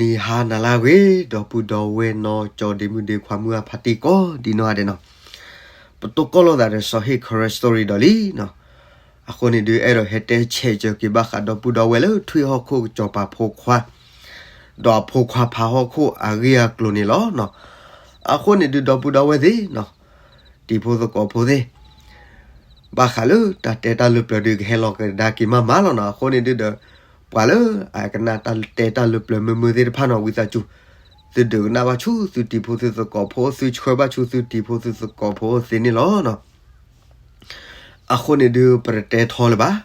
ဒီးနံၤဟါနၤလၢအဂ့ၤ, ဒီပုၢ်ဒီဝဲၢ်နီၢ်ကၠီဒ့မုၣ်ဒ့ခွါမုၢ်အဖါတံၢ်ကိးဒံနီၢ်ဂၤဒဲးနီၤ, ပတိၢ်ကီၢ်လိာ်သးဒီးစီၤဟ့ၣ် Karen Story ဒီးလံနီၤ. အဃိန့ၣ်ဒုး အဲၣ်ဒိးဟဲတဲဆဲးစၢၤက့ၤဘၣ်ဃးဒီပုၢ်ဒီဝဲၢ်လၢထွံၣ်ဟီၣ်ခိၣ်ကစီၤပၤဖိခွါ ဒီးအဖိခွါဖးဟီၣ်ခိၣ်အဂ့ၢ်အကျိၤန့ၣ်လီၤနီၤ. အဃိန့ၣ်ဒုး ဒီပုၢ်ဒီဝဲၢ်သ့ၣ်နီၤ, တံၤဖိသကိးဖိသ့ၣ်, ဘၣ်ဃးလၢတၢ်တဲတၢ်လၢပျၢၤဒုး ကဟဲလီၤကဒါက့ၤမးမးလီၤနီၤ. အဃိန့ၣ်ဒုးဒီး ပှၤလၢအကနၣ်တၢ်တဲတၢ်လၢပျၢၤမုာ်မုာ်သ့ၣ်တဖၣ်နီၤ, ဝံသးစူၤ သုဒုးကနၣ်ဘၣ်ဆူသုတံၤဖိသုသကိးဖိ, သုဆှၢဘၣ်ဆူသုတံၤဖိသုသကိးဖိသ့န့ၣ်လီၤနီၤ. အဃိန့ၣ်ဒုး ပတတဲထီလၢၤဘၣ်,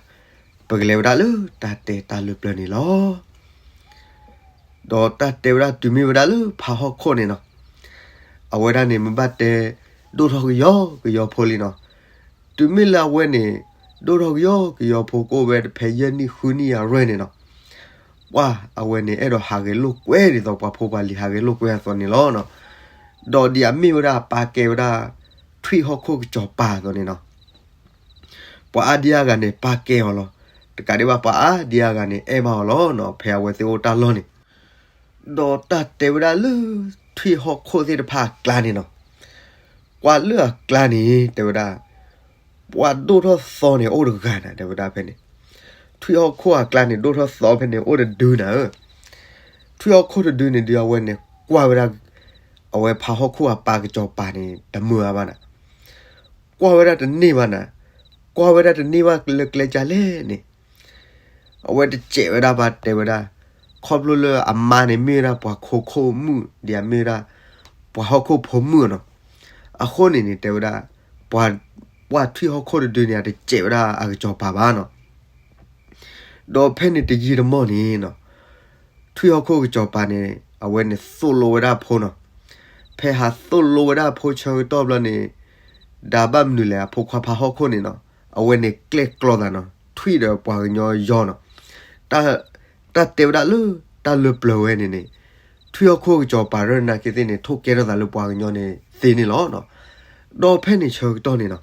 ပကလဲၤဝဲဒၣ်လၢတၢ်တဲတၢ်လၢပျၢၤန့ၣ်လီၤ. ဒီးတၢ်တဲဝဲဒၣ်တုၤမ့ၢ်ဝဲဒၣ်လၢဖးဟီၣ်ခိၣ်န့ၣ်နီၤ, အဝဲဒၣ်န့ၣ် မ့ၢ်ဘၣ်တဲဒိၣ်ထီၣ်ကယီကယီဖိလံနီၤ. တုၤမ့ၢ်လၢအဝဲန့ၣ် ဒိၣ်ထီၣ်ကယီကယီဖိကအိၣ်ဝဲတဖဲယဲၢ်နံၣ်ဃုနံၣ်အရွဲၢ်န့ၣ်နီၤ, ပှၢ်အဝဲန့ၣ် အဲၣ်ဒိးဟးဂဲၤလိာ်ကွဲဒ်သိးပှၤဖိပှၤလံၤဟးဂဲၤလိာ်ကွဲအသိးန့ၣ်လီၤနီၤ. ဒီးဒ်အမ့ၢ်ဝဲဒၣ်ပၢ်ကဲဝဲဒၣ် ထွံၣ်ဟီၣ်ခိၣ်ကစီၤပၤအသိးန့ၣ်နီၤ, ပှၤအါဒံအါဂၤန့ၣ် ပၢ်ကဲအီၤလီၤ. တကးဒံးဘၣ် ပှၤအါဒံအါဂၤန့ၣ် အဲၣ်ဘၣ်အီၤလီၤနီၤ, ဖဲအဝဲသ့ၣ်အိၣ်တၢ်လီၢ်န့ၣ်. ဒီးတၢ်တဲဝဲဒၣ်လၢ ထွံၣ်ဟီၣ်ခိၣ်သ့ၣ်တဖၣ်အကျါန့ၣ်နီၤ, ပှၤလၢအကျါန့ၣ် တဲဝဲဒၣ် ပှၤဒိၣ်ထီၣ်သီန့ၣ်အိၣ်တဂၤနၤ တဲဝဲဒၣ်ဖဲန့ၣ်, ထွံၣ်ဟီၣ်ခိၣ်အကျါန့ၣ် ဒိၣ်ထီၣ်သီဖဲန့ၣ်အိၣ်တဒုနၤဧၢ. ထွံၣ်ဟီၣ်ခိၣ်တဒုန့ၣ်ဒုး အဝဲန့ၣ် ကွၢ်ဝဲဒၣ် အဝဲဖးဟီၣ်ခိၣ်အပၢ်ကစီၤပၤန့ၣ် တမုာ်အါဘၣ်နၤ, ကွၢ်ဝဲဒၣ်တန့ၢ်ဘၣ်နၤ, ကွၢ်ဝဲဒၣ်တန့ၢ်ဘၣ်လၢကျဲကၢ်လဲၣ်န့ၣ် အဝဲတစဲးဝဲဒၣ်ဘၣ် တဲဝဲဒၣ်, ခီဖျိလၢအမါန့ၣ်မ့ၢ်ဝဲဒၣ်ပှၤခိခိၣ်မုၣ် ဒ်အမ့ၢ်ဝဲဒၣ် ပှၤဟီၣ်ခိၣ်ဖိမုၣ်နီၤ. အဃိန့ၣ်န့ၣ် တဲဝဲဒၣ် ပှၤ ပှၤထွံၣ်ဟီၣ်ခိၣ်တဒုန့ၣ် အတစဲးဝဲဒၣ်အကစီၤပၤဘၣ်နီၤ. ဒီးဖဲန့ၣ်တယံာ်တမီၢ်န့ၣ်နီၤ, ထွံၣ်ဟီၣ်ခိၣ်ကစီၤပၤန့ၣ် အဝဲန့ၣ်သိၣ်လိဝဲဒၣ်အဖိနီၤ. ဖဲဟးသိၣ်လိဝဲဒၣ်အဖိဆၢကတီၢ်ဘျီန့ၣ်, ဒၣ်ဘၣ်မနုၤလဲၣ် အဖိခွါဖးဟီၣ်ခိၣ်န့ၣ်နီၤ, အဝဲန့ၣ်ကျဲၣ်ကျီသးနီၤ, ထွံၣ်ဒီးပှၤကညီယီၤနီၤ. တၢ် တၢ်တဲဝဲဒၣ်လၢ တၢ်လၢပျၢၤဝဲန့ၣ်န့ၣ်, ထွံၣ်ဟီၣ်ခိၣ်ကစီၤပၤရၢၢ်နာ်က့သ့ၣ်န့ၣ် ထိၣ်ကဲထီၣ်သးလၢပှၤကညီန့ၣ်သ့န့ၣ်လီၤ. ဒီးဖဲန့ၣ်ဆၢကတီၢ်န့ၣ်နီၤ,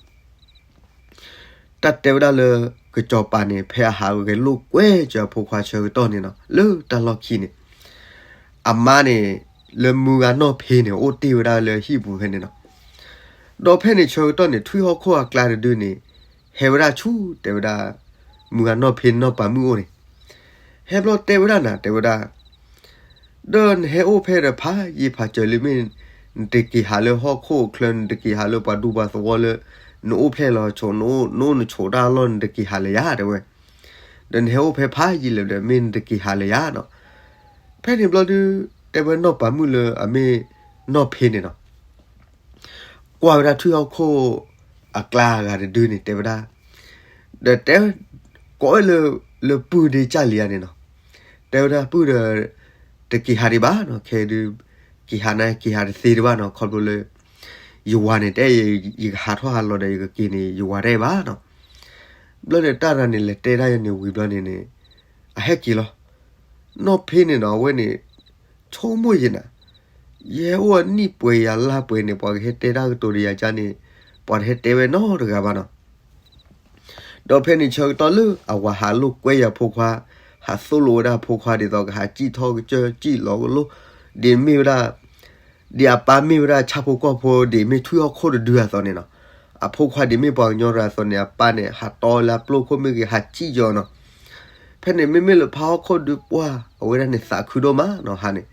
တၢ်တဲဝဲဒၣ်လၢ ကစီၤပၤန့ၣ် ဖဲအဟးဂဲၤလိာ်ကွဲစၢၤအဖိခွါဆၢကတီၢ်န့ၣ်နီၤ, လၢတၢ်လီၢ်ခံန့ၣ်, အမါန့ၣ် လၢမုၢ်ဂၤနီၢ်ဖ့န့ၣ် အိၣ်တ့ၢ်ဝဲဒၣ်လၢဟံၣ်ပူၤဖဲန့ၣ်နီၤ. ဒီးဖဲန့ၣ်ဆၢကတီၢ်န့ၣ် ထွံၣ်ဟီၣ်ခိၣ်အကျါတဒုန့ၣ် ဟဲဝဲဒၣ်ဆူ တဲဝဲဒၣ် မုၢ်ဂၤနီၢ်ဖ့နီၢ်ပၤမုၣ်အိၣ်န့ၣ်, ဟဲဘျီတဲဝဲဒၣ်နၤ တဲဝဲဒၣ် ဒီးနဟဲအိၣ်ဖဲဒီးဖးယံာ်ဖးစၢၤလံမ့ၢ်, နတက့ၤဟးလၢဟီၣ်ခိၣ်ချၢ နတက့ၤဟးလၢပှၤဒူပှၤသဝီလၢ နအိၣ်ဖျဲၣ်လီၤဆိး နအိၣ်နဆိးတၢ်လီၢ် နတက့ၤဟးလၢၤယၤ တဲဝဲ. ဒီးနဟဲအိၣ်ဖဲဖးယံာ်လံဒီး မ့ၢ်နတက့ၤဟးလၢၤယၤနီၤ. ဖဲန့ၣ်ဘျီဒုး တဲဝဲနီၢ်ပၤမုၣ်လၢအမ့ၢ်နီၢ်ဖ့န့ၣ်နီၤ ကွၢ်ဝဲဒၣ်ထွံၣ်ဟီၣ်ခိၣ်အကျါအဂၤတဒုန့ၣ် တဲဝဲဒၣ်, ဒီးတဲ, ကိးဝဲလၢ, လၢပုၢ်ဒ့ကၢ်လံဧါန့ၣ်နီၤ, တဲဝဲဒၣ်ပုၢ်ဒီး တက့ၤဟးဒံးဘၣ်နီၤ, ခဲဒုး က့ၤဟးန့ၣ် က့ၤဟးတသ့ဒံးဘၣ်နီၤ, ခီဖျိလၢ ယဝၤန့ၣ် တဲ ယကဟးထီၣ်ဟးလီၤဒီး ယကက့ၤန့ၣ် ယဝၤတအဲၣ်ဘၣ်နီၤ. ဘျီန့ၣ်တၢ်ရၤန့ၣ် လဲၤတဲဒၣ်ယၤန့ၣ်ဝံၤဘျီန့ၣ်န့ၣ် အဟဲက့ၤလီၤ. နီၢ်ဖ့န့ၣ်နီၤ အဝဲန့ၣ် ဆိကမိၣ်ယဲနၤ, ယဟဲအိၣ်အနံၣ်ပှဲၤယၤလါပှဲၤန့ၣ် ပှၤကဟဲတဲတၢ်ကတိၤဒီးယၤကၢ်န့ၣ် ပှၤတဟဲတဲဝဲနီတဂၤဘၣ်နီၤ. ဒီးဖဲန့ၣ်ဆၢကတီၢ်လၢအဝၤဟးလိာ်ကွဲယၤဖိခွါ, ဟးသိၣ်လိဝဲဒၣ်အဖိခွါဒ်သိးကဟးစံၣ်ထီၣ်ကစၢၢ်စံၣ်လီၤကလိ, ဒ်မ့ၢ်ဝဲဒၣ် ဒ်အပၢ်မ့ၢ်ဝဲဒၣ်ဆၣ်ဖိကီၢ်ဖိ ဒ်မ့ၢ်ထွံၣ်ဟီၣ်ခိၣ်တဒုအသိးန့ၣ်နီၤ, အဖိခွါဒ်မ့ၢ်ပှၤကညီတဂၤအသိးန့ၣ် အပၢ်န့ၣ် ဟးတီလၢအပျိၢ်ခိၣ်မ့ၢ်ဂ့ၤ ဟးစံၣ်ယီၤနီၤ. ဖဲန့ၣ်မ့မ့ၢ်လၢဖးဟီၣ်ခိၣ်ဒုးပှၢ် အဝဲဒၣ်န့ၣ် သးခုဒိၣ်မးနီၤ ဟးန့ၣ်,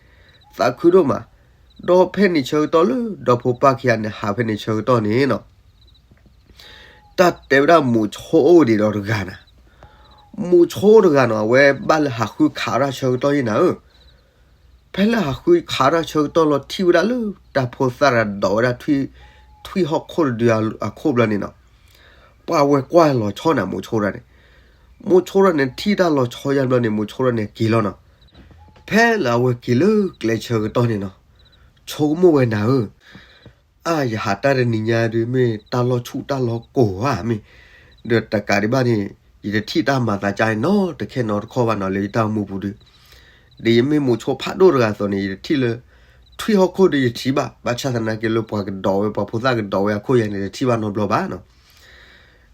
သးခုဒိၣ်မး. ဒီးဖဲန့ၣ်ဆၢကတီၢ်လၢ ဒီဖိပၢ်ခံဂၤန့ၣ် ဟးဖဲန့ၣ်ဆၢကတီၢ်န့ၣ်နီၤ တၢ်တဲဝဲဒၣ်မိၤဆိအိၣ်ဒံးဒီးတဂၤနၤ, မိၤဆိတဂၤနီၤ အဝဲဘၣ်လၢဟးဃုခးတၢ်ဆၢကတီၢ်ယဲနၤဧၢ. ဖဲလၢဟးဃုခးတၢ်ဆၢကတီၢ်လီၤ ထံၣ်ဝဲဒၣ်လၢတၢ်ဖိသၣ်ရၤဒိးဝဲဒၣ် ထွံၣ်ဟီၣ်ခိၣ်တဒုအခိၣ်ဘျီန့ၣ်နီၤ, ပှၤဝဲကွၢ်လီၤဆီနၤ မိၤဆိတဂၤန့ၣ်, မိၤဆိတဂၤန့ၣ် ထံၣ်တၢ်လီၤဆီယါဘျီန့ၣ် မိၤဆိတဂၤန့ၣ်က့ၤလီၤနီၤ. ဖဲလၢအဝဲက့ၤလၢကျဲဆၢကတီၢ်န့ၣ်နီၤ, ဆိကမိၣ်ဝဲနၤဧၢ အါ ယဟးတၢ်တနံၤညါဒုး မ့ၢ်တၢ်လီၢ်ဆူၣ်တၢ်လီၢ်ကိၢ်ဧါမ့ၢ်, ဒီးတကးဒံးဘၣ်န့ၣ် ယတထံၣ်တၢ်မၤသးကါနီတခဲနီတခီဘၣ်နီၤ လၢယတၢ်အိၣ်မူပူၤဒုး, ဒီးယမ့ၢ်မိၤဆိဖးဒိၣ်တဂၤအသိးန့ၣ် ယတထံၣ်လၢ ထွံၣ်ဟီၣ်ခိၣ်ဒီးယထံၣ်ဘၣ်, ဘၣ်ဆၣ်သနာ်က့လၢပှၤကဒိးဝဲ ပှၤဖိသၣ်ကဒိးဝဲအခိၣ်ယၤန့ၣ် တထံၣ်ဘၣ်နီတဘျီဘၣ်နီၤ.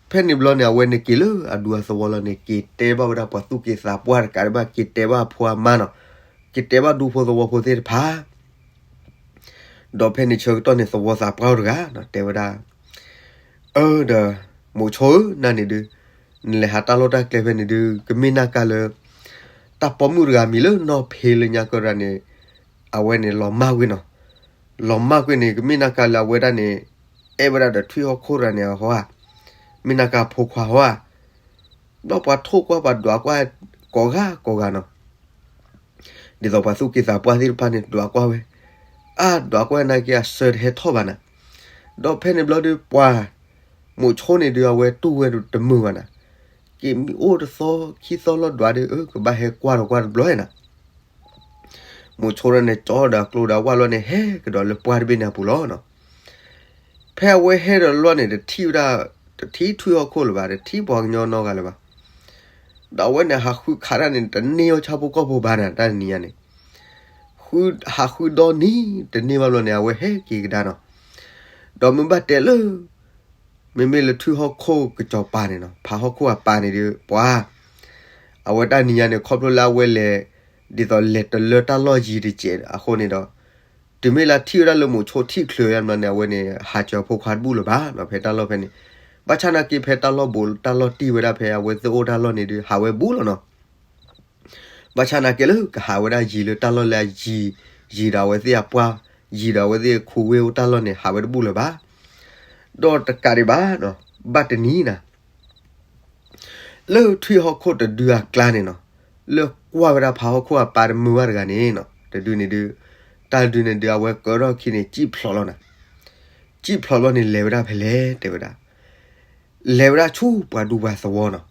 ဖဲန့ၣ်ဘျီန့ၣ် အဝဲန့ၣ်က့ၤလၢအဒူအသဝီလီၤန့ၣ် က့ၤတဲဘၣ်ဝဲဒၣ်ပှၤသူၣ်က့သးပှၢ်တကးဒံးဘၣ် က့ၤတဲဘၣ်အဖိအမါနီၤ, က့ၤတဲဘၣ်ဒူဖိသဝီဖိသ့ၣ်တဖၣ် ဒီးဖဲန့ၣ်ဆၢကတီၢ်န့ၣ် သဝီသးပှၢ်အိၣ်တဂၤ တဲဝဲဒၣ်, အၢ ဒီး မိးဆိဧၢ နၤန့ၣ်ဒုး နလဲၤဟးတၢ်လီၢ်တၢ်ကျဲဖဲန့ၣ်ဒုး ကမ့ၢ်နၢ်ကါလၢ တၢ်ပိာ်မုၣ်တဂၤမံၤလၢနီၢ်ဖ့လၢညါကရၤန့ၣ် အဝဲန့ၣ်လီၤမၢ်ကွံာ်နီၤ. လီၤမၢ်ကွံာ်န့ၣ် ကမ့ၢ်နၢ်ကါလၢအဝဲဒၣ်န့ၣ် အဲၣ်ဝဲဒၣ်ဒီးထွံၣ်ဟီၣ်ခိၣ်တဂၤန့ၣ်အဟီဧါ, မ့ၢ်နၢ်ကါဖိခွါဟီဧါ. ဒီးပှၤထိၣ်ကွၢ်ပှၤဒွးကွၢ် ကိးဂၤကိးဂၤနီၤ. ဒ်သိးပှၤသူၣ်က့သးပှၢ်သ့ၣ်တဖၣ်န့ၣ် ဒွးကွၢ်ဝဲ, အါ ဒွးကွၢ်နာ်က့ အဆၢတဟဲထီၣ်ဘၣ်နၤ. ဒီးဖဲန့ၣ်ဘျီဒုး ပှၤ မိးဆိန့ၣ်ဒုး အဝဲတူၢ်ဝဲတမုာ်ဘၣ်နၤ. က့ၤမံအိၣ်တသီခံသီလီၤဒွးဒုး အၢ ကဘၣ်ဟဲကွၢ်ဒီးကွၢ်တဘျီနၤ. မိးဆိဒၣ်န့ၣ် ကၠီဒီးကျိဒီးဝၣ်လီၤန့ၣ် ဟဲကဒီးလၢပှၢ်တဘ့ၣ်န့ၣ်အပူၤလီၤနီၤ. ဖဲအဝဲဟဲဒီးလီၤန့ၣ် တထံၣ်ဝဲဒၣ် တထံၣ်ထွံၣ်ဟီၣ်ခိၣ်လၢၤဘၣ်, တထံၣ်ပှၤကညီနီတဂၤလၢၤဘၣ်. ဒီးအဝဲန့ၣ်ဟးဃုခးတၢ်န့ၣ် တန့ၢ်အီၣ်ဆၣ်ဖိကီၢ်ဖိဘၣ်နၤ တၢ်တနံၤညါန့ၣ်. ဃု ဟးဃုဒီနံၤ တန့ၢ်ဘၣ်ဘျီန့ၣ် အဝဲဟဲက့ၤကဒါနီၤ. ဒီးမ့ၢ်ဘၣ်တဲလၢ မ့မ့ၢ်လၢထွံၣ်ဟီၣ်ခိၣ်ကစီၤပၤန့ၣ်နီၤ, ဖးဟီၣ်ခိၣ်အပၢ်န့ၣ်ဒီး ပှၤ အဝဲတၢ်နံၤညါန့ၣ် ခီဖျိလၢအဝဲလဲၤ ဒ်သိးလဲၤတလၢတၢ်လီၢ်ယံၤတစဲးအဃိန့ၣ်ဒီး တုၤမ့ၢ်လၢထံၣ်ဝဲဒၣ်လၢမိးဆိထံၣ်ချုးအံၤဘျီန့ၣ် အဝဲန့ၣ် ဟးစၢၤဖိခွါတဘူၣ်လၢၤဘၣ်နီၤ ဖဲတၢ်လီၢ်ဖဲန့ၣ်. ဘၣ်ဆၣ်နာ်က့ဖဲတၢ်လီၢ်ဘူး တၢ်လီၢ်တံၢ်ဝဲဒၣ်ဖဲအဝဲသ့ၣ်အိၣ်တၢ်လီၢ်န့ၣ်ဒီး ဟးဝဲဘူးလီၤနီၤ. ဘၣ်ဆၣ်နာ်က့လၢကဟးဝဲဒၣ်ယံၤလၢတၢ်လီၢ်လၢအယံၤ, ယံၤဒီးအဝဲသ့ၣ်အပှၢ်, ယံၤဒီးအဝဲသ့ၣ်ခူဝ့ၢ်အိၣ်တၢ်လီၢ်န့ၣ် ဟးဝဲတဘူၣ်လၢၤဘၣ်. ဒီးတကးဒံးဘၣ်နီၤ, ဘၣ်တနံၤနၤ လၢထွံၣ်ဟီၣ်ခိၣ်တဒုအကျါန့ၣ်နီၤ, လၢကွၢ်ဝဲဒၣ်ဖးဟီၣ်ခိၣ်အပၢ်တမုာ်ဘၣ်တဂၤန့ၣ်နီၤ, တဒုန့ၣ်ဒုး, တၢ်ဒုန့ၣ်ဒုး အဝဲကၢထီၣ်ခံန့ၣ် စံၣ်ဖျိးလီၤနၤ, စံၣ်ဖျိးလီၤန့ၣ် လဲၤဝဲဒၣ်ဖဲလဲၣ် တဲဝဲဒၣ်, လဲၤဝဲဒၣ်ဆူပှၤဒူပှၤသဝီနီၤ.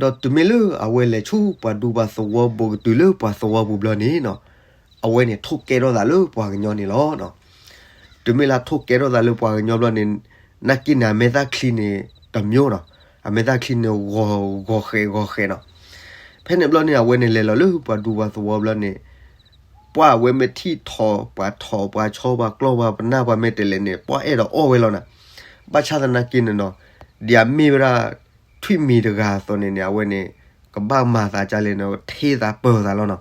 ဒီးတုၤမ့ၢ်လၢအဝဲလဲၤဆူပှၤဒူပှၤသဝီဘူးကတုၤလၢပှၤသဝီပူၤဘျီန့ၣ်နီၤ, အဝဲန့ၣ်ထိၣ်ကဲထီၣ်သးလၢပှၤကညီန့ၣ်လီၤ. တုၤမ့ၢ်လၢထိၣ်ကဲထီၣ်သးလၢပှၤကညီဘျီန့ၣ်, နာ်က့န့ၣ် အမဲာ်သၣ်ချံန့ၣ်တမံၤနီၤ, အမဲာ်သၣ်ချံန့ၣ်ဂီၤဂီၤဃဲးဂီၤဃဲးနီၤ. ဖဲန့ၣ်ဘျီန့ၣ် အဝဲန့ၣ်လဲၤလီၤလၢပှၤဒူပှၤသဝီဘျီန့ၣ်, ပှၢ်အဝဲမ့ၢ်ထံၣ်ထိး ပှၤထိးပှၤဆီ ပှၤကျီၢ်ပှၤပနၢ် ပှၤမ့ၢ်တဲလဲၣ်န့ၣ် ပှၢ်အဲၣ်ဒိးအီၣ်ဝဲလီၤနၤ. ဘၣ်ဆၣ်သနာ်က့န့ၣ်နီၤ, ဒ်အမ့ၢ်ဝဲဒၣ် ထွံၣ်မံၤတဂၤအသိးန့ၣ်န့ၣ် အဝဲန့ၣ် ကဘၣ်မၤသးဒ်လဲၣ်န့ၣ် ထ့သးပၢၤသးလီၤနီၤ.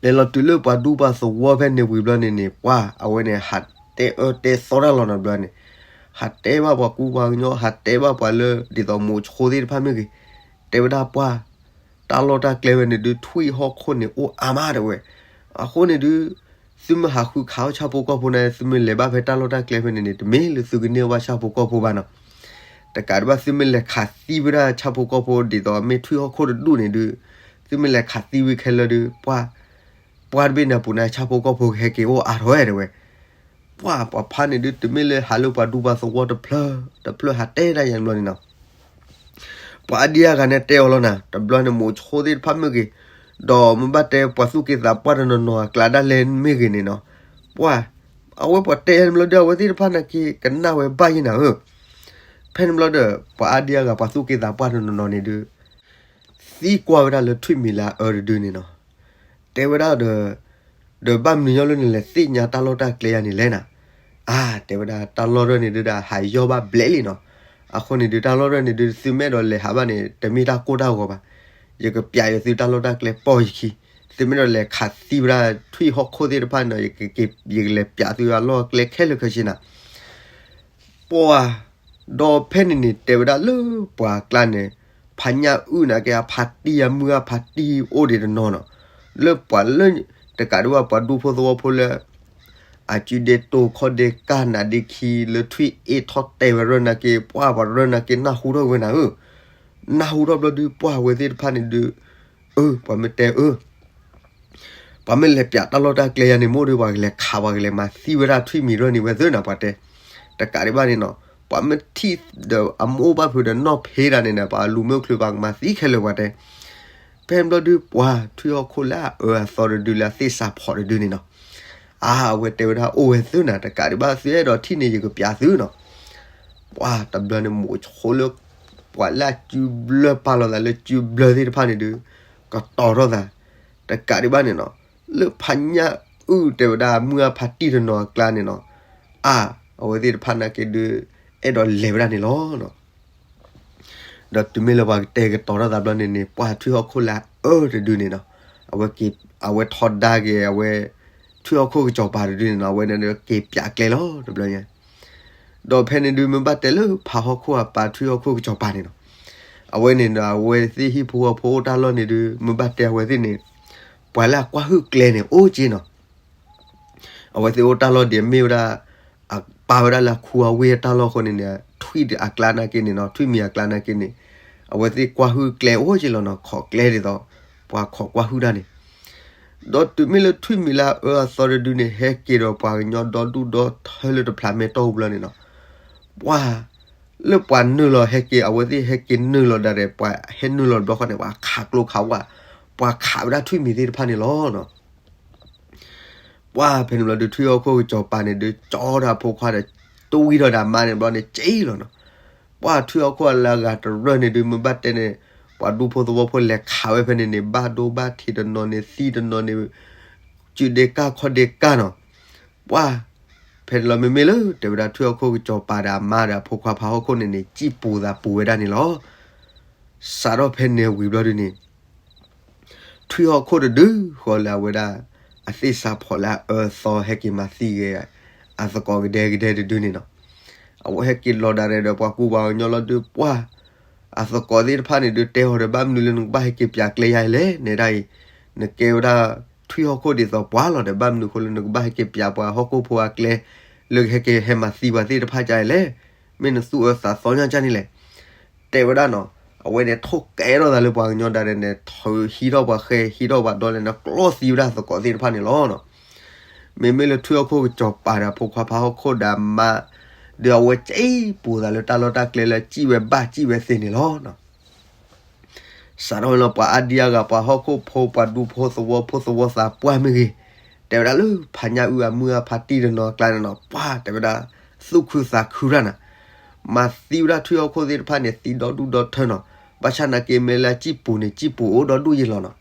လဲၤလီၤတုၤလၢပှၤဒူပှၤသဝီဖဲန့ၣ်ဝံၤဘျီန့ၣ်န့ၣ် ပှၢ်အဝဲန့ၣ် ဟးတဲအၢတဲသီတၢ်လီၤနီၤဘျီန့ၣ်, ဟးတဲဘၣ်ပှၤကူပှၤကညီ ဟးတဲဘၣ်ပှၤလၢဒ်သိးမိးဆိသ့ၣ်တဖၣ်မ့ၢ်ဂ့ၤ, တဲဝဲဒၣ်ပှၢ်, တၢ်လီၢ်တၢ်ကျဲဝဲန့ၣ်ဒုး ထွံၣ်ဟီၣ်ခိၣ်န့ၣ်အိၣ်အါမးတဲဝဲ. အဃိန့ၣ်ဒုး သုမ့ၢ်ဟးဃုခးအီၣ်ဆၣ်ဖိကီၢ်ဖိန့ၣ် သုမ့ၢ်လဲၤဘၣ်ဖဲတၢ်လီၢ်တၢ်ကျဲဖဲန့ၣ်န့ၣ် တမ့ၢ်လၢသုကန့ၢ်ဘၣ်ဆၣ်ဖိကီၢ်ဖိဘၣ်နီၤ. တကးဒံးဘၣ် သုမ့ၢ်လဲၤခးသံဝဲဒၣ်ဆၣ်ဖိကီၢ်ဖိ ဒ်သိးမ့ၢ်ထွံၣ်ဟီၣ်ခိၣ်တဒူၣ်န့ၣ်ဒုး, သုမ့ၢ်လဲၤခးသံဝံၤခဲလၢာ်ဒုး ပှၢ်, ပှၢ်တဘ့ၣ်န့ၣ်အပူၤန့ၣ် ဆၣ်ဖိကီၢ်ဖိကဟဲက့ၤအိၣ်အါထီၣ်ဝဲတဲဝဲ. ပှၢ်ပှၤဖါန့ၣ်ဒုး တမ့ၢ်လၢဟးလၢပှၤဒူပှၤသဝီတဖျၢၣ်တဖျၢၣ် ဟးတဲဒၣ်ယၤဘျီန့ၣ်နီၤ. ပှၤအါဒံအါဂၤန့ၣ်တဲအီၤလီၤနၤ, တဘျီန့ၣ်မိးဆိသ့ၣ်တဖၣ်မ့ၢ်ဂ့ၤ, ဒီးမ့ၢ်ဘၣ်တဲပှၤသူၣ်က့သးပှၢ်တနီၤနီၤအကျါဒၣ်လဲာ်မ့ၢ်ဂ့ၤန့ၣ်နီၤ, ပှၢ်, အဝဲပှၤတဲယၤန့ၣ်ဘျီဒုး အဝဲသ့ၣ်တဖၣ်နာ်က့ ကနၣ်ဝဲဘၣ်ယဲနၤဧၢ. ဖဲန့ၣ်ဘျီဒီး ပှၤအါဒံအါဂၤ ပှၤသူၣ်က့သးပှၢ်တနီၤနီၤန့ၣ်ဒုး သံကွၢ်ဝဲဒၣ်လၢထွံၣ်မံၤလၢအအၢတဒုန့ၣ်နီၤ. တဲဝဲဒၣ်ဒီး, ဒီးဘၣ်မနုၤညီလၢနလဲၤသ့ၣ်ညါတၢ်လီၢ်တၢ်ကျဲယၤန့ၣ်လဲၣ်နၤ. အါ, တဲဝဲဒၣ်တၢ်လီၢ်ရၢၢ်န့ၣ်ဒုးဒီးဟးယီၢ်ဘၣ်ဘျဲးလံနီၤ. အဃိန့ၣ်ဒုး တၢ်လီၢ်ရၢၢ်န့ၣ်ဒုး သုမ့ၢ်အဲၣ်ဒိးလဲၤဟးဘၣ်န့ၣ် တမ့ၢ်တၢ်ကိၢ်တၢ်ဂီၤဘၣ်. ယကပျးယသုတၢ်လီၢ်တၢ်ကျဲပိာ်ယခံ, သုမ့ၢ်အဲၣ်ဒိးလဲၤခးသံဝဲဒၣ်ထွံၣ်ဟီၣ်ခိၣ်သ့ၣ်တဖၣ်န့ၣ်ဒီး ယကပျးသုအလီၢ်အကျဲခဲလၢာ်ခဲဆ့နၤ. ပှၤ, ဒီးဖဲန့ၣ်န့ၣ် တဲဝဲဒၣ်လၢပှၤအကျါန့ၣ်, ဖါညၣ်အုၣ်နာ်က့ အဖါတံၢ်အမုၢ်အဖါတံၢ်အိၣ်ဒံးတနီၤနီၤ, လၢပှၤလၢ, တကးဒံးဘၣ်ပှၤဒူဖိသဝီဖိလၢ အစုဒ့တိာ်ခီၣ်ဒ့ကၢ်နးဒ့ခံ လၢထွံၣ်အ့ၣ်ထီၣ်တဲာ်ဝဲရၢၢ်နာ်က့ ပှၤပှၤရၢၢ်နာ်က့နၢ်ဟူထီၣ်ဝဲနၤဧၢ. နၢ်ဟူထီၣ်ဘျီဒုး ပှၢ်အဝဲသ့ၣ်တဖၣ်န့ၣ်ဒုး, အၢ ပှၤမ့ၢ်တဲအၢ ပှၤမ့ၢ်လဲၤပျးတၢ်လီၢ်တၢ်ကျဲယၤန့ၣ် မိၢ်ဒီးပှၤကလဲၤခး ပှၤကလဲၤမၤသံဝဲဒၣ်ထွံၣ်မံၤရၢၢ်န့ၣ်ဝဲသ့ၣ်နၤ ပှၤတဲ. တကးဒံးဘၣ်န့ၣ်နီၤ, ပှၤမ့ၢ်ထံၣ်ဒီးအမိၢ်ဘၣ်ဖုးဒီးနီၢ်ဖ့ဒၣ်န့ၣ်ဒီး ပှၤလူၤမ့ၢ်အိၣ်ချုး ပှၤကမၤသံခဲလၢာ်ပှၤတဲ. ဖဲန့ၣ်ဘျီဒုး ပှၢ်ထွံၣ်ဟီၣ်ခိၣ်လၢအအၢအသီတဒုလၢအသ့ၣ်စးဖီးတဒုန့ၣ်နီၤ, အါ အဝဲတဲဝဲဒၣ်အိၣ်ဝဲသ့ၣ်နၤ တကးဒံးဘၣ်သုအဲၣ်ဒိးထံၣ်န့ၣ် ယကပျးသုနီၤ. ပှၢ်တဘျီန့ၣ် မိးဆိလၢ ပှၤလၢအစုဘျၢပာ်လီၤသးလၢစုဘျၢသ့ၣ်တဖၣ်န့ၣ်ဒုး ကတီၤထီၣ်သး, တကးဒံးဘၣ်န့ၣ်နီၤ, လၢဖါညၣ်အုၣ်တဲဝဲဒၣ်မုၢ်အဖါတံၢ်တနီၤအကျါန့ၣ်နီၤ, အါ အဝဲသ့ၣ်တဖၣ်နာ်က့ဒုး အဲၣ်ဒိးလဲၤဝဲဒၣ်န့ၣ်လီၤ. ဒီးတုၤမ့ၢ်လၢပှၤကတဲာ်ကတီၤထီၣ်သးဘျီန့ၣ်န့ၣ် ပှၢ်ထွံၣ်ဟီၣ်ခိၣ်လၢအအၢတဒုန့ၣ်နီၤ, အဝဲက့ၤ အဝဲထီဒါက့ၤ အဝဲ ထွံၣ်ဟီၣ်ခိၣ်ကစီၤပၤတဒုန့ၣ်နီၤ, အဝဲန့ၣ်က့ၤပၠးကျဲလီၤတဘျီညါ. ဒီးဖဲန့ၣ်ဒုး မ့ၢ်ဘၣ်တဲလၢဖးဟီၣ်ခိၣ်အပၢ်ထွံၣ်ဟီၣ်ခိၣ်ကစီၤပၤန့ၣ်နီၤ, အဝဲန့ၣ်ဒီး အဝဲသ့ၣ်ဟံၣ်ဖိဃီဖိအိၣ်တၢ်လီၢ်န့ၣ်ဒုး မ့ၢ်ဘၣ်တဲအဝဲသ့ၣ်န့ၣ် ပှၤလၢအကွၢ်ဟုၣ်ကျဲန့ၣ် အိၣ်က့နီၤ. အဝဲသ့ၣ်အိၣ်တၢ်လီၢ်ဒ်အမ့ၢ်ဝဲဒၣ် အပာ်ဝဲဒၣ်လၢအခူအဝ့ၢ်အတၢ်လီၢ်အဃိန့ၣ်န့ၣ် ထွံၣ်ဒံးအကျါနာ်က့န့ၣ်နီၤ, ထွံၣ်မံၤအကျါနာ်က့န့ၣ် အဝဲသ့ၣ်ကွၢ်ဟုၣ်ကျဲအိၣ်က့လီၤနီၤ, ခိးကျဲဒ်သိး ပှၤခိးကွၢ်ဟုၣ်တၢ်န့ၣ်. ဒီးတုၤမ့ၢ်လၢထွံၣ်မံၤလၢအအၢအသီတဒုန့ၣ် ဟဲက့ၤဒီးပှၤကညီဒီဒူၣ်ဒီထၢလၢတဖျးမဲာ်တီၢ်ပူၤဘျီန့ၣ်နီၤ, ပှၤ လၢပှၤနုာ်လီၤဟဲက့ၤ အဝဲသ့ၣ်ဟဲက့ၤနုာ်လီၤဒၣ်ဒီး ပှၤဟဲနုာ်လီၤတဘျီဃီန့ၣ် ပှၤခးကျိခးဝး, ပှၤခးဝဲဒၣ်ထွံၣ်မံၤသ့ၣ်တဖၣ်န့ၣ်လီၤနီၤ. ပှၤဖဲန့ၣ်ဘျီဒုး ထွံၣ်ဟီၣ်ခိၣ်ကစီၤပၤန့ၣ်ဒုး ကၠီဒီးအဖိခွါဒီး တဝံထီၣ်ဒီးအမါန့ၣ်ဘျီန့ၣ် က့လီၤနီၤ. ပှၤထွံၣ်ဟီၣ်ခိၣ်အလၢအဂၤတရၢၢ်န့ၣ်ဒုး မ့ၢ်ဘၣ်တဲန့ၣ် ပှၤဒူဖိသဝီဖိလဲၤခးဝဲဖဲန့ၣ်န့ၣ် ဘၣ်ဒိဘၣ်ထံးတနီၤန့ၣ် သံတနီၤန့ၣ် စုဒ့ကၢ်ခီၣ်ဒ့ကၢ်နီၤ. ပှၤ ဖဲန့ၣ်လီၤမ့မ့ၢ်လၢ တဲဝဲဒၣ်ထွံၣ်ဟီၣ်ခိၣ်ကစီၤပၤဒီးအမါဒီးအဖိခွါဖးဟီၣ်ခိၣ်န့ၣ်န့ၣ် စံၣ်ပူၤသးပူၤဝဲဒၣ်န့ၣ်လီၤ. စးထီၣ်ဖဲန့ၣ်ဝံၤဘျီဒုးန့ၣ် ထွံၣ်ဟီၣ်ခိၣ်တဒုဃီလၢအဝဲဒၣ် အသ့ၣ်စးဖီၣ်လၢအအၢအသီဟဲက့ၤမၤသံဂ့ၤ အသကိးကဒဲကဒဲတဒုန့ၣ်နီၤ. အဝဲဟဲက့ၤလီၤဒၣ်ရဲၣ်ဒီးပှၤကူပှၤကညီလီၤဒုး ပှၤ အသကိးသ့ၣ်တဖၣ်န့ၣ်ဒုး တဲအီၤဒီး ဘၣ်မနုၤလၢနကဘၣ်ဟဲက့ၤပၠးကျဲယၤလဲၣ် နဲဒၣ်အံၤ နကဲဝဲဒၣ်ထွံၣ်ဟီၣ်ခိၣ်ဒ်သိးပှၤလီၤဒီး ဘၣ်မနုၤအဃိလၢနကဘၣ်ဟဲက့ၤပၠးပှၤဟီၣ်ခိၣ်ဖိအကျဲ လၢကဟဲက့ၤဟဲမၤသံပှၤသ့ၣ်တဖၣ်ကလဲၣ်, မ့ၢ်နသူၣ်အၢသးသီညါကန့ၣ်လဲၣ်. တဲဝဲဒၣ်နီၤ, အဝဲန့ၣ်ထိၣ်ကဲထီၣ်သးလၢပှၤကညီဒၣ်ရဲၣ်န့ၣ် ထုးဟံးထီၣ်ပှၤဃဲ ဟံးထီၣ်ပှၤဒီလဲၣ်န့ၣ် ကျီသံဝဲဒၣ်သကိးသ့ၣ်တဖၣ်န့ၣ်လီၤနီၤ. မ့မ့ၢ်လၢထွံၣ်ဟီၣ်ခိၣ်ကစီၤပၤဒီးအဖိခွါဖးဟီၣ်ခိၣ်ဒီးအမါ ဒီးအဝဲစံၣ်ပူၤသးလၢတၢ်လီၢ်တၢ်ကျဲလၢစံၣ်ဝဲဘၣ်စံၣ်ဝဲသ့န့ၣ်လီၤ. စးထီၣ်လၢပှၤအါဒံအါဂၤ ပှၤဟီၣ်ခိၣ်ဖိ ပှၤဒူဖိသဝီဖိသဝီသးပှၢ်မ့ၢ်ဂ့ၤ, တဲဝဲဒၣ်လၢဖးညၣ်အုအမုၢ်အဖါတံၢ်တနီၤအကျါန့ၣ်နီၤ ပှၤတဲဝဲဒၣ် သူၣ်ခုသးခုတၢ်နၤ, မၤသံဝဲဒၣ်ထွံၣ်ဟီၣ်ခိၣ်သ့ၣ်တဖၣ်န့ၣ် သံဒီဒူၣ်ဒီထၢနီၤ, ဘၣ်ဆၣ်နာ်က့မ့ၢ်လၢအစံၣ်ပူၤန့ၣ် စံၣ်ပူၤအိၣ်ဒီဒူၣ်ယဲၢ်လီၤနီၤ.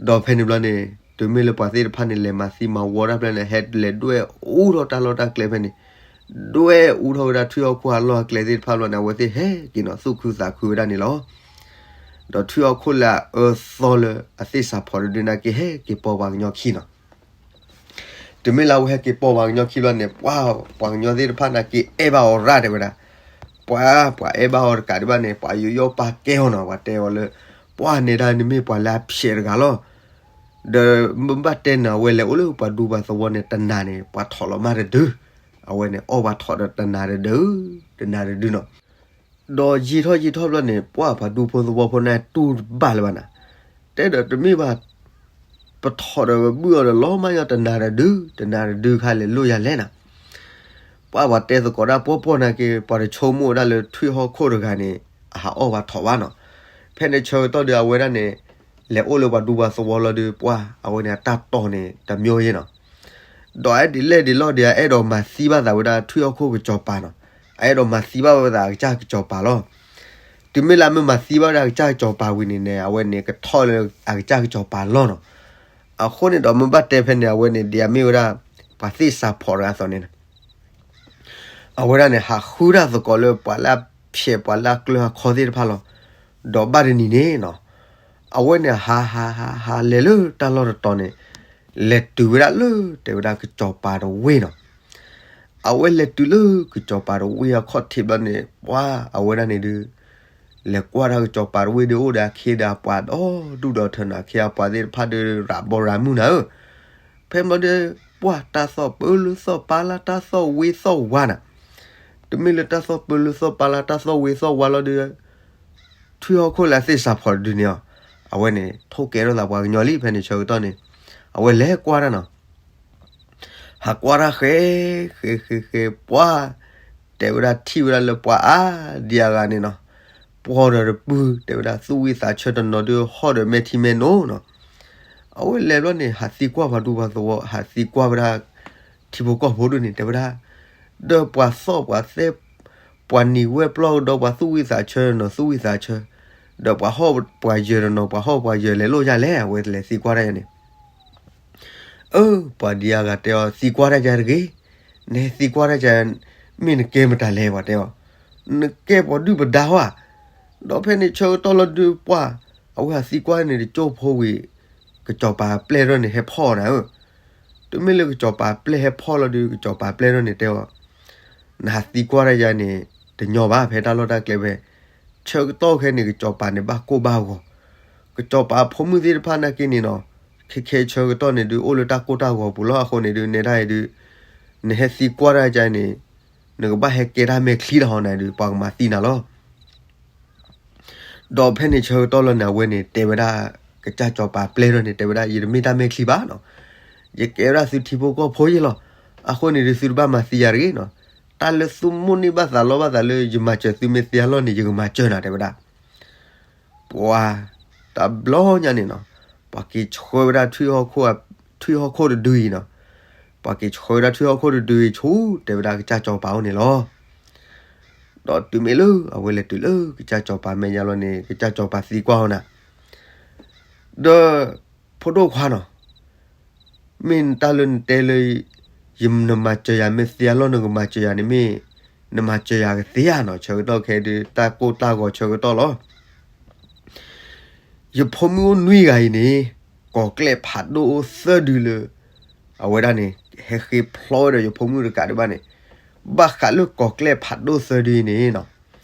ဒီးဖဲန့ၣ်ဘျီန့ၣ် တုၤမ့ၢ်လၢပှၤသ့ၣ်တဖၣ်န့ၣ် လဲၤမၤသံမၤဝီတၢ်ဖဲန့ၣ် ဟဲလဲၤဒွဲၣ်အူထီၣ်တၢ်လီၢ်တၢ်ကျဲဖဲန့ၣ်, ဒွဲၣ်အူထီၣ်ဝဲဒၣ်ထွံၣ်ဟီၣ်ခိၣ်အလီၢ်အကျဲသ့ၣ်တဖၣ်ဘျီန့ၣ် အဝဲသ့ၣ်ဟဲက့ၤနီၤ သူၣ်ခုသးခုဝဲဒၣ်န့ၣ်လီၤ. ဒီးထွံၣ်ဟီၣ်ခိၣ်လၢအအၢသီလၢအသ့ၣ်စးဖီၣ်တဒုန့ၣ်က့ ဟဲက့ၤပိာ်ပှၤကညီခံနီၤ. တုၤမ့ၢ်လၢအဝဲဟဲက့ၤပိာ်ပှၤကညီခံဘျီန့ၣ် ပှၤ ပှၤကညီသ့ၣ်တဖၣ်န့ၣ်က့ အဲၣ်ဘၣ်အီၤရၣ်တဲဝဲဒၣ်, ပှၤ ပှၤအဲၣ်ဘၣ်အီၤတကးဒံးဘၣ်န့ၣ် ပှၤယူးယီၣ်ပာ်ကဲအီၤနီၤ, ပှၤတဲအီၤလၢ ပှၤနဲဒၣ်နမ့ၢ်ပှၤလၢအဖျဲးတဂၤလီၤ. ဒီးမ့ၢ်ဘၣ်တဲနၤ အဝဲလဲၤအိၣ်လၢပှၤဒူပှၤသဝီန့ၣ် တနၤန့ၣ် ပှၤထိးလီၤမၢ်တဒု, အဝဲန့ၣ်အီၣ်ပှၤထိးဒီးတနၤတဒု, တနၤတဒုနီၤ. ဒီးယံာ်ထီၣ်ယံာ်ထီၣ်ဘျီန့ၣ် ပှၤပှၤဒူဖိသဝီဖိန့ၣ်တူၢ်တဘၣ်လၢၤဘၣ်နၤ, တဲဒီးတမ့ၢ်ဘၣ် ပထိးဒီးပဘုၣ်အီၤဒီးလီၤမၢ်ညီတနၤတဒု, တနၤတဒုခါလဲၤလိၣ်ယၤလဲၣ်နၤ. ပှၤပှၤတဲသကိးဒၣ်ပှီၢ်ပှီၢ်နာ်က့ ပှၤတဆိကမိၣ်ဝဲဒၣ်လၢထွံၣ်ဟီၣ်ခိၣ်တဂၤန့ၣ် အဟးအီၣ်ပှၤထိးဘၣ်နီၤ. ဖဲန့ၣ်ဆၢကတီၢ်ဒီးအဝဲဒၣ်န့ၣ် လဲၤအိၣ်လၢပှၤဒူပှၤသဝီလီၤဒီး ပှၤအဝဲန့ၣ်အတၢ်တီၢ်န့ၣ် တမံၤယဲၢ်နီၤ. ဒီးအဲၣ်ဒ်လဲၣ်ဒ်လဲၣ်ဒီး အအဲၣ်ဒိးမၤသံဘၣ်သးဝဲဒၣ်ထွံၣ်ဟီၣ်ခိၣ်ကစီၤပၤနီၤ, အအဲၣ်ဒိးမၤသံဘၣ်ဝဲဒၣ်အကစၢ်ကစီၤပၤလီၤ. တုၤမ့ၢ်လၢအမ့ၢ်မၤသံဘၣ်ဝဲဒၣ်အကစၢ်ကစီၤပၤဝံၤန့ၣ်န့ၣ် အဝဲန့ၣ်ကထီၣ်လၢအကစၢ်ကစီၤပၤလီၢ်နီၤ. အဃိန့ၣ်ဒီးမ့ၢ်ဘၣ်တဲဖဲန့ၣ် အဝဲန့ၣ်ဒ်အမ့ၢ်ဝဲဒၣ် ပှၤသ့ၣ်စးဖီၣ်တဂၤအသိးန့ၣ် အဝဲဒၣ်န့ၣ် ဟးဃုတၢ်သကိးလၢပှၤလၢအဖျဲးပှၤလၢအကျၢၤအခီသ့ၣ်တဖၣ်လီၤ. ဒီးဘၣ်တနံၤန့ၣ်နီၤ, အဝဲန့ၣ်ဟးဟးဟးဟးလဲၤလၢတၢ်လီၢ်တတီၤန့ၣ် လဲၤတုၤဝဲဒၣ်လၢတဲဝဲဒၣ်ကစီၤပၤတဝ့ၢ်နီၤ. အဝဲလဲၤတုၤလၢကစီၤပၤတဝ့ၢ်အခီၣ်ထံးဘျီန့ၣ် ပှၤအဝဲဒၣ်န့ၣ်ဒုး လဲၤကွၢ်တၢ်ကစီၤပၤတဝ့ၢ်ဒုးအိၣ်ဒီးအခ့ဒီးအပှၤဒီဒူၣ်ဒီထၢနီၤ, အခ့အပှၤသ့ၣ်တဖၣ်ဒုး ရးဘီရးမုၢ်နၤဧၢ. ဖဲမ့ၢ်ဒီး ပှၤတၢ်သီၣ်ပၢလၢသီၣ်ပၢ်လၢတၢ်သီၣ်ဝ့သီၣ်ဝါနၤ, တမ့ၢ်လၢတၢ်သီၣ်ပၢလၢသီၣ်ပၢ်လၢတၢ်သီၣ်ဝ့သီၣ်ဝါလီၤဒီး ထွံၣ်ဟီၣ်ခိၣ်လၢအသ့ၣ်စးဖီၣ်တဒုန့ၣ်အီၤ, အဝဲန့ၣ် ထိၣ်ကဲထီၣ်သးပှၤကညီလံ ဖဲန့ၣ်ဆၢကတီၢ်န့ၣ်, အဝဲလဲၤကွၢ်တၢ်နီၤ, ဟးကွၢ်တၢ်ဃဲ, ဃဲ ဃဲ ဃဲ ပှၤ, တဲဝဲဒၣ်ထံၣ်ဝဲဒၣ်လၢပှၤအါဒံအါဂၤန့ၣ်နီၤ, ပှီၢ်ဒီးတပုၢ် တဲဝဲဒၣ်သူၣ်ဝံၣ်သးဆၢတနီၤဒုးဟီၣ်ဒီးမဲာ်ထံမဲာ်နိနီၤ, အဝဲလဲၤဘျီန့ၣ် ဟးသံကွၢ်ပှၤဒူပှၤသဝီ ဟးသံကွၢ်ဝဲဒၣ် ထံဖိကီၢ်ဖိဒုးန့ၣ် တဲဝဲဒၣ်, ဒီးပှၤသီၣ်ပှၤသဲ ပှၤနံၤဝဲပျီၢ်ကဒီးပှၤသူၣ်ဝံၣ်သးဆၢနီၤ သူၣ်ဝံၣ်သးဆၢ, ဒီးပှၤဟီၣ်ပှၤယၢၤတနီၤ ပှၤဟီၣ်ပှၤယၢၤလဲၤလိၣ်ယၤလဲၣ် အဝဲလဲၤသံကွၢ်တၢ်ယၤန့ၣ်, အၢ ပှၤဒံအါဂၤတဲအီၤ သံကွၢ်တၢ်ယၤတဂ့ၤ, နဟဲသံကွၢ်တၢ်ယၤ မ့ၢ်နကဲမတၤလဲၣ် ပှၤတဲအီၤ, နကဲပှၤဒုၣ်ပဒါဧါ, ဒီးဖဲန့ၣ်ဆၢကတီၢ်လီၤဒုးပှၤ, အဝဲဟးသံကွၢ်န့ၣ်တကၠိဖိဝံၤ, က ကစီၤပၤပျဲၢ်ထီၣ်န့ၣ်ဟဲဖီၣ်အီၤနၤဧၢ. တုၤမ့ၢ်လၢကစီၤပၤပျဲၢ်ဟဲဖီၣ်လီၤဒုး ကစီၤပၤပျဲၢ်ထီၣ်န့ၣ်တဲအီၤ, နဟးသံကွၢ်တၢ်ယၤန့ၣ် တညီဘၣ် ဖဲတၢ်လီၢ်တၢ်ကျဲဝဲ, ဆၢကတီၢ်ခဲန့ၣ် ကစီၤပၤန့ၣ်ဘၣ်ကိၢ်ဘၣ်ဂီၤ, ကစီၤပၤဖိမုၣ်သ့ၣ်တဖၣ်နာ်က့န့ၣ်နီၤ, ခဲခဲဆၢကတီၢ်န့ၣ်ဒုး အိၣ်လၢတၢ်ကိၢ်တၢ်ဂီၤပူၤလီၤ. အဃိန့ၣ်ဒုး နဲဒၣ်အံၤဒုး နဟဲသံကွၢ်တၢ်ယၤန့ၣ် နကဘၣ်ဟဲကဲတၢ်မဲာ်ချံတၢ်ဟီနၤဒုး ပှၤကမၤသံနၤလီၤ. ဒီးဖဲန့ၣ်ဆၢကတီၢ်လီၤန့ၣ် အဝဲန့ၣ်တဲဝဲဒၣ် ကစၢ်စီၤပၤပျဲၢ်ထီၣ်န့ၣ် တဲဝဲဒၣ် ယတမ့ၢ်တၢ်မဲာ်ချံဘၣ်နီၤ, ယကဲဝဲဒၣ်သုထံဖိကီၢ်ဖိယ့ၢ်လီၤ. အဃိန့ၣ်ဒုး သုတဘၣ်မၤသံယၤတဂ့ၤနီၤ. တၢ်လၢသုမိၣ်န့ၢ်ဘၣ်သးလီဘၣ်သးလၢ ယမၤစၢၤသုမ့ၢ်သ့အလီၢ်န့ၣ် ယကမၤစၢၤနၤ တဲဝဲဒၣ်. ပှၤ တဘျီညါန့ၣ်နီၤ, ပှၤက့ၤဆှၢဝဲဒၣ်ထွံၣ်ဟီၣ်ခိၣ်တဒုအံၤနီၤ, ပှၤက့ၤဆှၢဝဲဒၣ်ထွံၣ်ဟီၣ်ခိၣ်တဒုအံၤဆူ တဲဝဲဒၣ်ကစၢ်စီၤပၤအိၣ်န့ၣ်လီၤ. ဒီးတုၤမ့ၢ်လၢအဝဲလဲၤတုၤလၢကစၢ်စီၤပၤမဲာ်ညါလီၤန့ၣ် ကစၢ်စီၤပၤသံကွၢ်အီၤနၤ, ဒီး ဖိဒိၣ်ခွါနီၤ, မ့ၢ်တၢ်လၢနတဲလၢ ယနမၤစၢၤယၤမ့ၢ်သ့အလီၢ် နကမၤစၢၤယၤန့ၣ်မ့ၢ် နမၤစၢၤယၤကသ့ဧါနီၤ. ဆၢကတီၢ်ခဲဒုး တၢ်ကိၢ်တၢ်ဂီၤဆၢကတီၢ်လီၤ. ယဖိမုၣ်အိၣ်နွံဂၤအံၤန့ၣ် ကီၤကျဲၢ်ဖးဒိၣ်အိၣ်သၢဒုလၢ အဝဲဒၣ်န့ၣ် ဟဲဃ့ဖျီဝဲဒီးယဖိမုၣ်တကးဒံးဘၣ်န့ၣ်, ဘၣ်ဃးလၢကီၤကျဲၢ်ဖးဒိၣ်သၢဒုအံၤန့ၣ်နီၤ,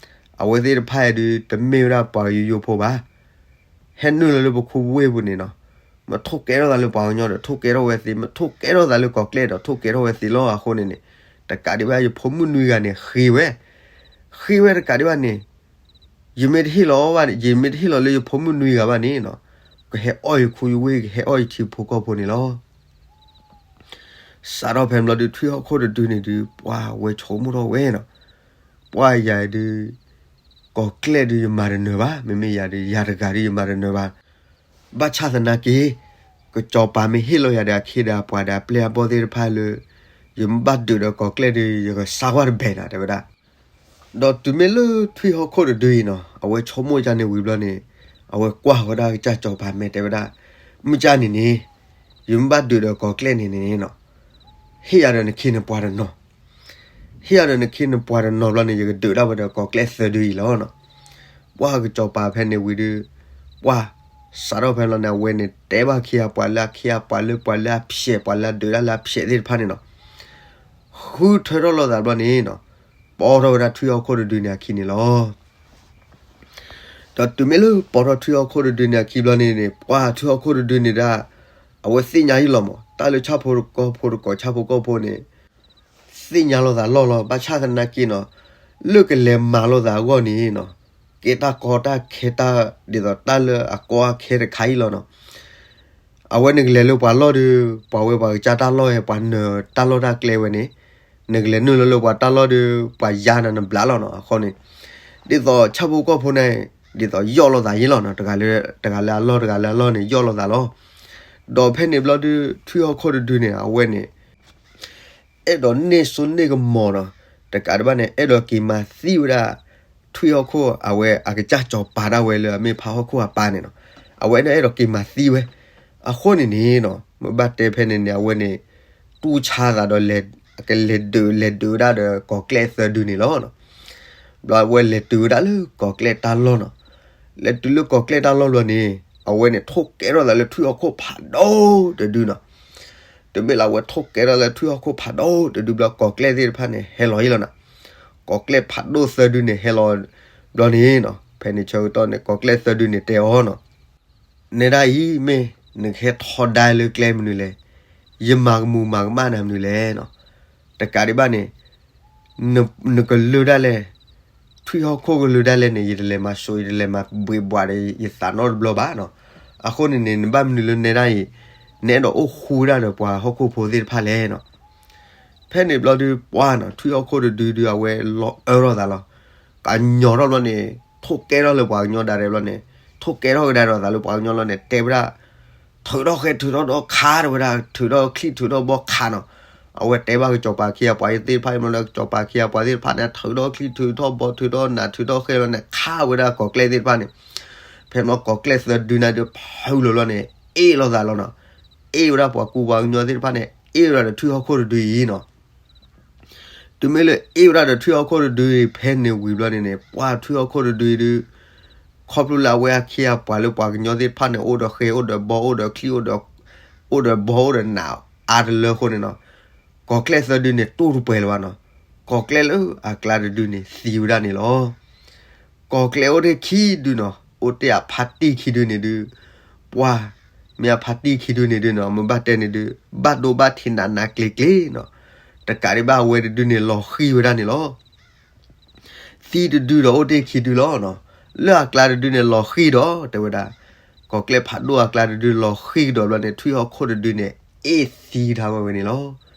အဝဲသ့ၣ်တဖၣ်အံၤဒုး တမ့ၢ်ဝဲဒၣ်ပှၤယိယိဖိဘၣ်. ဟဲနုာ်လီၤလၢပခိၣ်ပူၤဝ့ၢ်ပူၤန့ၣ်နီၤ, မ့ၢ်ထိၣ်ကဲထီၣ်သးလၢပှၤကညီဒီး ထိၣ်ကဲထီၣ်ဝဲသ့, မ့ၢ်ထိၣ်ကဲထီၣ်သးလၢကီၤကျဲၢ်ဒီး ထိၣ်ကဲထီၣ်ဝဲသ့လီၤ. အဃိန့ၣ်န့ၣ် တကးဒံးဘၣ် ယဖိမုၣ်နွံဂၤန့ၣ် ဃ့ဝဲ, ဃ့ဝဲတကးဒံးဘၣ်န့ၣ် ယမ့ၢ်တဟ့ၣ်လီၤဘၣ်, ယမ့ၢ်တဟ့ၣ်လီၤလၢယဖိမုၣ်နွံဂၤဘၣ်န့ၣ်နီၤ, ကဟဲအီၣ်ယခိၣ်ယဝ့ၢ် ကဟဲအီၣ်ယထံဖိကီၢ်ဖိန့ၣ်လီၤ. စးထီၣ်ဖဲန့ၣ်ဘျီဒုး ထွံၣ်ဟီၣ်ခိၣ်တဒုန့ၣ်ဒုး ပှၤဝဲဆိကမိၣ်ထီၣ်ဝဲနီၤ, ပှၤယၤဒုး ကီၤကျဲၢ်ဒုးယမၤတနၢၤဘၣ်, မ့မ့ၢ်ယၤဒုး ယၤတဂၤဒုးယမၤတနၢၤဘၣ်. ဘၣ်ဆၣ်သနာ်က့ ကစီၤပၤမ့ၢ်ဟ့ၣ်လီၤယၤဒီးအခ့ဒီးအပှၤဒီးအပျဲၢ်အဘီၣ်သ့ၣ်တဖၣ်လၢ ယမ့ၢ်ဘၣ်ဒုးဒီးကီၤကျဲၢ်ဒုး ယကစၢ်ကွၢ်တဘဲၣ်နၤ တဲဝဲဒၣ်. ဒီးတုၤမ့ၢ်လၢထွံၣ်ဟီၣ်ခိၣ်တဒုအံၤနီၤ အဝဲဆိကမိၣ်ဒ်န့ၣ်ဝံၤဘျီန့ၣ် အဝဲကွၢ်ဝဲဒၣ်ကစၢ်စီၤပၤမဲာ်တဲဝဲဒၣ်, မုၢ်ကၢ်န့ၣ်န့ၣ် ယမ့ၢ်ဘၣ်ဒုးဒီးကီၤကျဲၢ်န့ၣ်န့ၣ်နီၤ ဟ့ၣ်ယၤဒီးနခ့နပှၤတနီၤ, ဟ့ၣ်ယၤဒီးနခ့နပှၤတနီၤဘျီန့ၣ် ယကဒုးဒၣ်ဝဲဒီးကီၤကျဲၢ်သၢဒုအံၤလီၤနီၤ. ပှၤကစီၤပၤဖဲန့ၣ်ဝံၤဒုး ပှၤ စးထီၣ်ဖဲလီၤန့ၣ် အဝဲန့ၣ်တဲဘၣ်ခ့အပှၤလၢအခ့အပှၤလၢပှၤလၢအဖျဲး ပှၤလၢအဒုးဒၣ်လၢအဖျဲးသ့ၣ်တဖၣ်န့ၣ်နီၤ ဃုထၢထီၣ်လိာ်သးဘျီန့ၣ်နီၤ ပီထီၣ်ဝဲဒၣ်ထွံၣ်ဟီၣ်ခိၣ်တဒုန့ၣ်အခံန့ၣ်လီၤ. ဒီးတုၤမ့ၢ်လၢပီထီၣ်ထွံၣ်ဟီၣ်ခိၣ်တဒုန့ၣ်အခံဘျီန့ၣ်န့ၣ် ပှၤထွံၣ်ဟီၣ်ခိၣ်တဒုန့ၣ်ဒၣ် အဝဲသ့ၣ်ညါယံလီၤမး တၢ်လၢဆၣ်ဖိကီၢ်ဖိတကိးဆၣ်ဖိကီၢ်ဖိန့ၣ် သ့ၣ်ညါလိာ်သးလီၢ်လီၤ. ဘၣ်ဆၣ်သနာ်က့နီၤ လၢကလဲၤမၤလိာ်သးအဂီၢ်န့ၣ်နီၤ ကဲတၢ်ကီတၢ်ခဲတၢ် ဒ်သိးတၢ်လၢအကီအခဲတခါအံၤလီၤနီၤ. အဝဲနကလဲၤလၢပှၤလီၢ်ဒီး ပှၤဝဲပှၤကစၢ်တၢ်လီၢ်ဝဲ ပှၤနၢၤတၢ်လီၢ်တၢ်ကျဲဝဲန့ၣ် နကလဲၤနုာ်လီၤလၢပှၤတၢ်လီၢ်ဒီး ပှၤယါနၤနဘျးလီၤနီၤ. အဃိန့ၣ် ဒ်သိးဆၣ်ဖိကီၢ်ဖိန့ၣ် ဒ်သိးယီၢ်လိာ်သးယံလီၤနီၤ တဂၤလၢအလီၢ် တဂၤလၢအလီၢ်န့ၣ် ယီၢ်လိာ်သးလီၤ. ဒီးဖဲန့ၣ်ဘျီဒုး ထွံၣ်ဟီၣ်ခိၣ်တဒုန့ၣ် အဝဲန့ၣ် အဲၣ်ဒိးန့ၢ်စိန့ၢ်ကမီၤနီၤ တကးဒံးဘၣ်န့ၣ် အဲၣ်ဒိးက့ၤမၤသံဝဲဒၣ် ထွံၣ်ဟီၣ်ခိၣ် အဝဲအကစၢ်စီၤပၤဒၣ်ဝဲလၢအမ့ၢ်ဖးဟီၣ်ခိၣ်အပၢ်န့ၣ်နီၤ. အဝဲန့ၣ်အဲၣ်ဒိးက့ၤမၤသံဝဲ အဃိန့ၣ်န့ၣ်နီၤ မ့ၢ်ဘၣ်တဲဖဲန့ၣ်န့ၣ် အဝဲန့ၣ် တူၢ်ဆါသးဒီး ကလဲၤဒုး လဲၤဒုးဝဲဒၣ်ဒီးကီၤကျဲၢ်သၢဒုန့ၣ်လီၤ. ဘျီအဝဲလဲၤတုၤဝဲဒၣ်လၢကီၤကျဲၢ်တၢ်လီၢ်နီၤ. လဲၤတုၤလၢကီၤကျဲၢ်တၢ်လီၢ်ဘျီန့ၣ် အဝဲန့ၣ်ထိၣ်ကဲထီၣ်သးလၢထွံၣ်ဟီၣ်ခိၣ်ဖးဒိၣ်တဒုနီၤ. တုၤမ့ၢ်လၢအဝဲထိၣ်ကဲထီၣ်လၢထွံၣ်ဟီၣ်ခိၣ်ဖးဒိၣ်တဒုဘျီ ကီၤကျဲၢ်သ့ၣ်တဖၣ်န့ၣ် ဟဲလီၤယံလီၤနီၤ. ကီၤကျဲၢ်ဖးဒိၣ်သၢဒုန့ၣ်ဟဲလီၤဘျီန့ၣ်နီၤ ဖဲန့ၣ်ဆၢကတီၢ်န့ၣ် ကီၤကျဲၢ်သၢဒုန့ၣ်တဲအီၤနီၤ နဲဒၣ်အံၤ မ့ၢ်နကဟဲထီဒါလၢကျဲမနုၤလဲၣ်. ယမၤကမူၤမၤကမၣ်နၤမနုၤလဲၣ်နီၤ. တကးဒံးဘၣ်န့ၣ် နကလုၢ်ဒၣ်လဲာ် ထွံၣ်ဟီၣ်ခိၣ်ကလုၢ်ဒၣ်လဲာ်န့ၣ် ယတလဲၤမၤစိာ် ယတလဲၤမၤဘှံးဘှးဒီးယသးနီတဘျီဘၣ်နီၤ. အဃိန့ၣ်န့ၣ် နဘၣ်မနုၤလၢနဲဒၣ်အံၤ နအဲၣ်ဒိးအိၣ်ဃူဝဲဒၣ်ဒီးပှၤဟီၣ်ခိၣ်ဖိသ့ၣ်တဖၣ်လဲၣ်နီၤ. ဖဲန့ၣ်ဘျီဒုး ပှၤနီၤ ထွံၣ်ဟီၣ်ခိၣ်တဒုဒုး အဝဲလီၤအၢထီၣ်သးလီၤ. ကညီထီၣ်ဘျီန့ၣ် ထိၣ်ကဲထီၣ်လၢပှၤကညီဒၣ်ဒဲးဘျီန့ၣ် ထိၣ်ကဲထီၣ်ကဒါဒီးသးလၢပှၤကညီလီၤန့ၣ် တဲဝဲဒၣ် ထုးထီၣ်ဃဲထုးထီၣ်ဒီးခးတဝဲဒၣ် ထုးထီၣ်ချံထုးထီၣ်ဘီခးနီၤ. အဝဲတဲဘၣ်ကစီၤပၤခ့အပှၤသ့ၣ်တဖၣ်အံၤမ့ၢ်လၢ ကစီၤပၤခ့အပှၤသ့ၣ်တဖၣ်န့ၣ် ထုးထီၣ်ချံထုးထီၣ်ဘီထုးထီၣ်နးထုးထီၣ်ဃဲလီၤန့ၣ် ခးဝဲဒၣ်ကီၤကျဲၢ်သ့ၣ်တဖၣ်န့ၣ် ဖဲန့ၣ်ကီၤကျဲၢ်သၢဒုန့ၣ်ဒုး ဖုလီၤဘျီန့ၣ် အ့ၣ်လိာ်သးလီၤနီၤ. အ့ၣ်ဝဲဒၣ်ပှၤကူပှၤကညီသ့ၣ်တဖၣ်န့ၣ် အ့ၣ်ဝဲဒၣ်ဒီးထွံၣ်ဟီၣ်ခိၣ်တဒုအံၤနီၤ. တုၤမ့ၢ်လၢအ့ၣ်ဝဲဒၣ်ဒီးထွံၣ်ဟီၣ်ခိၣ်တဒုအံၤ ဖဲန့ၣ်ဝံၤဘျီန့ၣ်န့ၣ် ပှၤထွံၣ်ဟီၣ်ခိၣ်တဒုအံၤဒုး ခီဖျိလၢအဝဲအခ့အပှၤလၢပှၤကညီသ့ၣ်တဖၣ်န့ၣ် အိၣ်ဒီးဃဲ အိၣ်ဒီးဘီ အိၣ်ဒီးချံ အိၣ်ဒီးဘီ အိၣ်ဒီးနးအါတလၢအဃိန့ၣ်နီၤ, ကီၤကျဲၢ်သၢဒုန့ၣ် တူၢ်တပှဲၤလၢၤဘၣ်နီၤ. ကီၤကျဲၢ်လၢအကျါတဒုန့ၣ် သံဝဲဒၣ်န့ၣ်လီၤ. ကီၤကျဲၢ်အိၣ်တ့ၢ်ခံဒုနီၤ, အိၣ်တ့ၢ်အဖါတံၢ်ခံဒုန့ၣ်ဒုး, ပှၤ, မ့ၢ်အဖါတံၢ်ခံဒုန့ၣ်ဒုနီၤ, မ့ၢ်ဘၣ်တဲန့ၣ်ဒုး, ဘၣ်ဒိဘၣ်ထံးနးနးကျ့ၤကျ့ၤနီၤ, တကးဒံးဘၣ်အဝဲတဒုန့ၣ် လီၤဃံၤဝဲဒၣ်န့ၣ်လီၤ. သံတဒုဒီးအိၣ်တ့ၢ်ခံဒုလီၤနီၤ. လၢအကျါတဒုန့ၣ် လီၤဃံၤဒီး တဲဝဲဒၣ်, ကီၤကျဲၢ်ဖးဒိၣ်အကျါတဒုလီၤဃံၤကဒီးဘျီန့ၣ် ထွံၣ်ဟီၣ်ခိၣ်တဒုန့ၣ် အ့ၣ်သံကထါဝဲန့ၣ်လီၤ.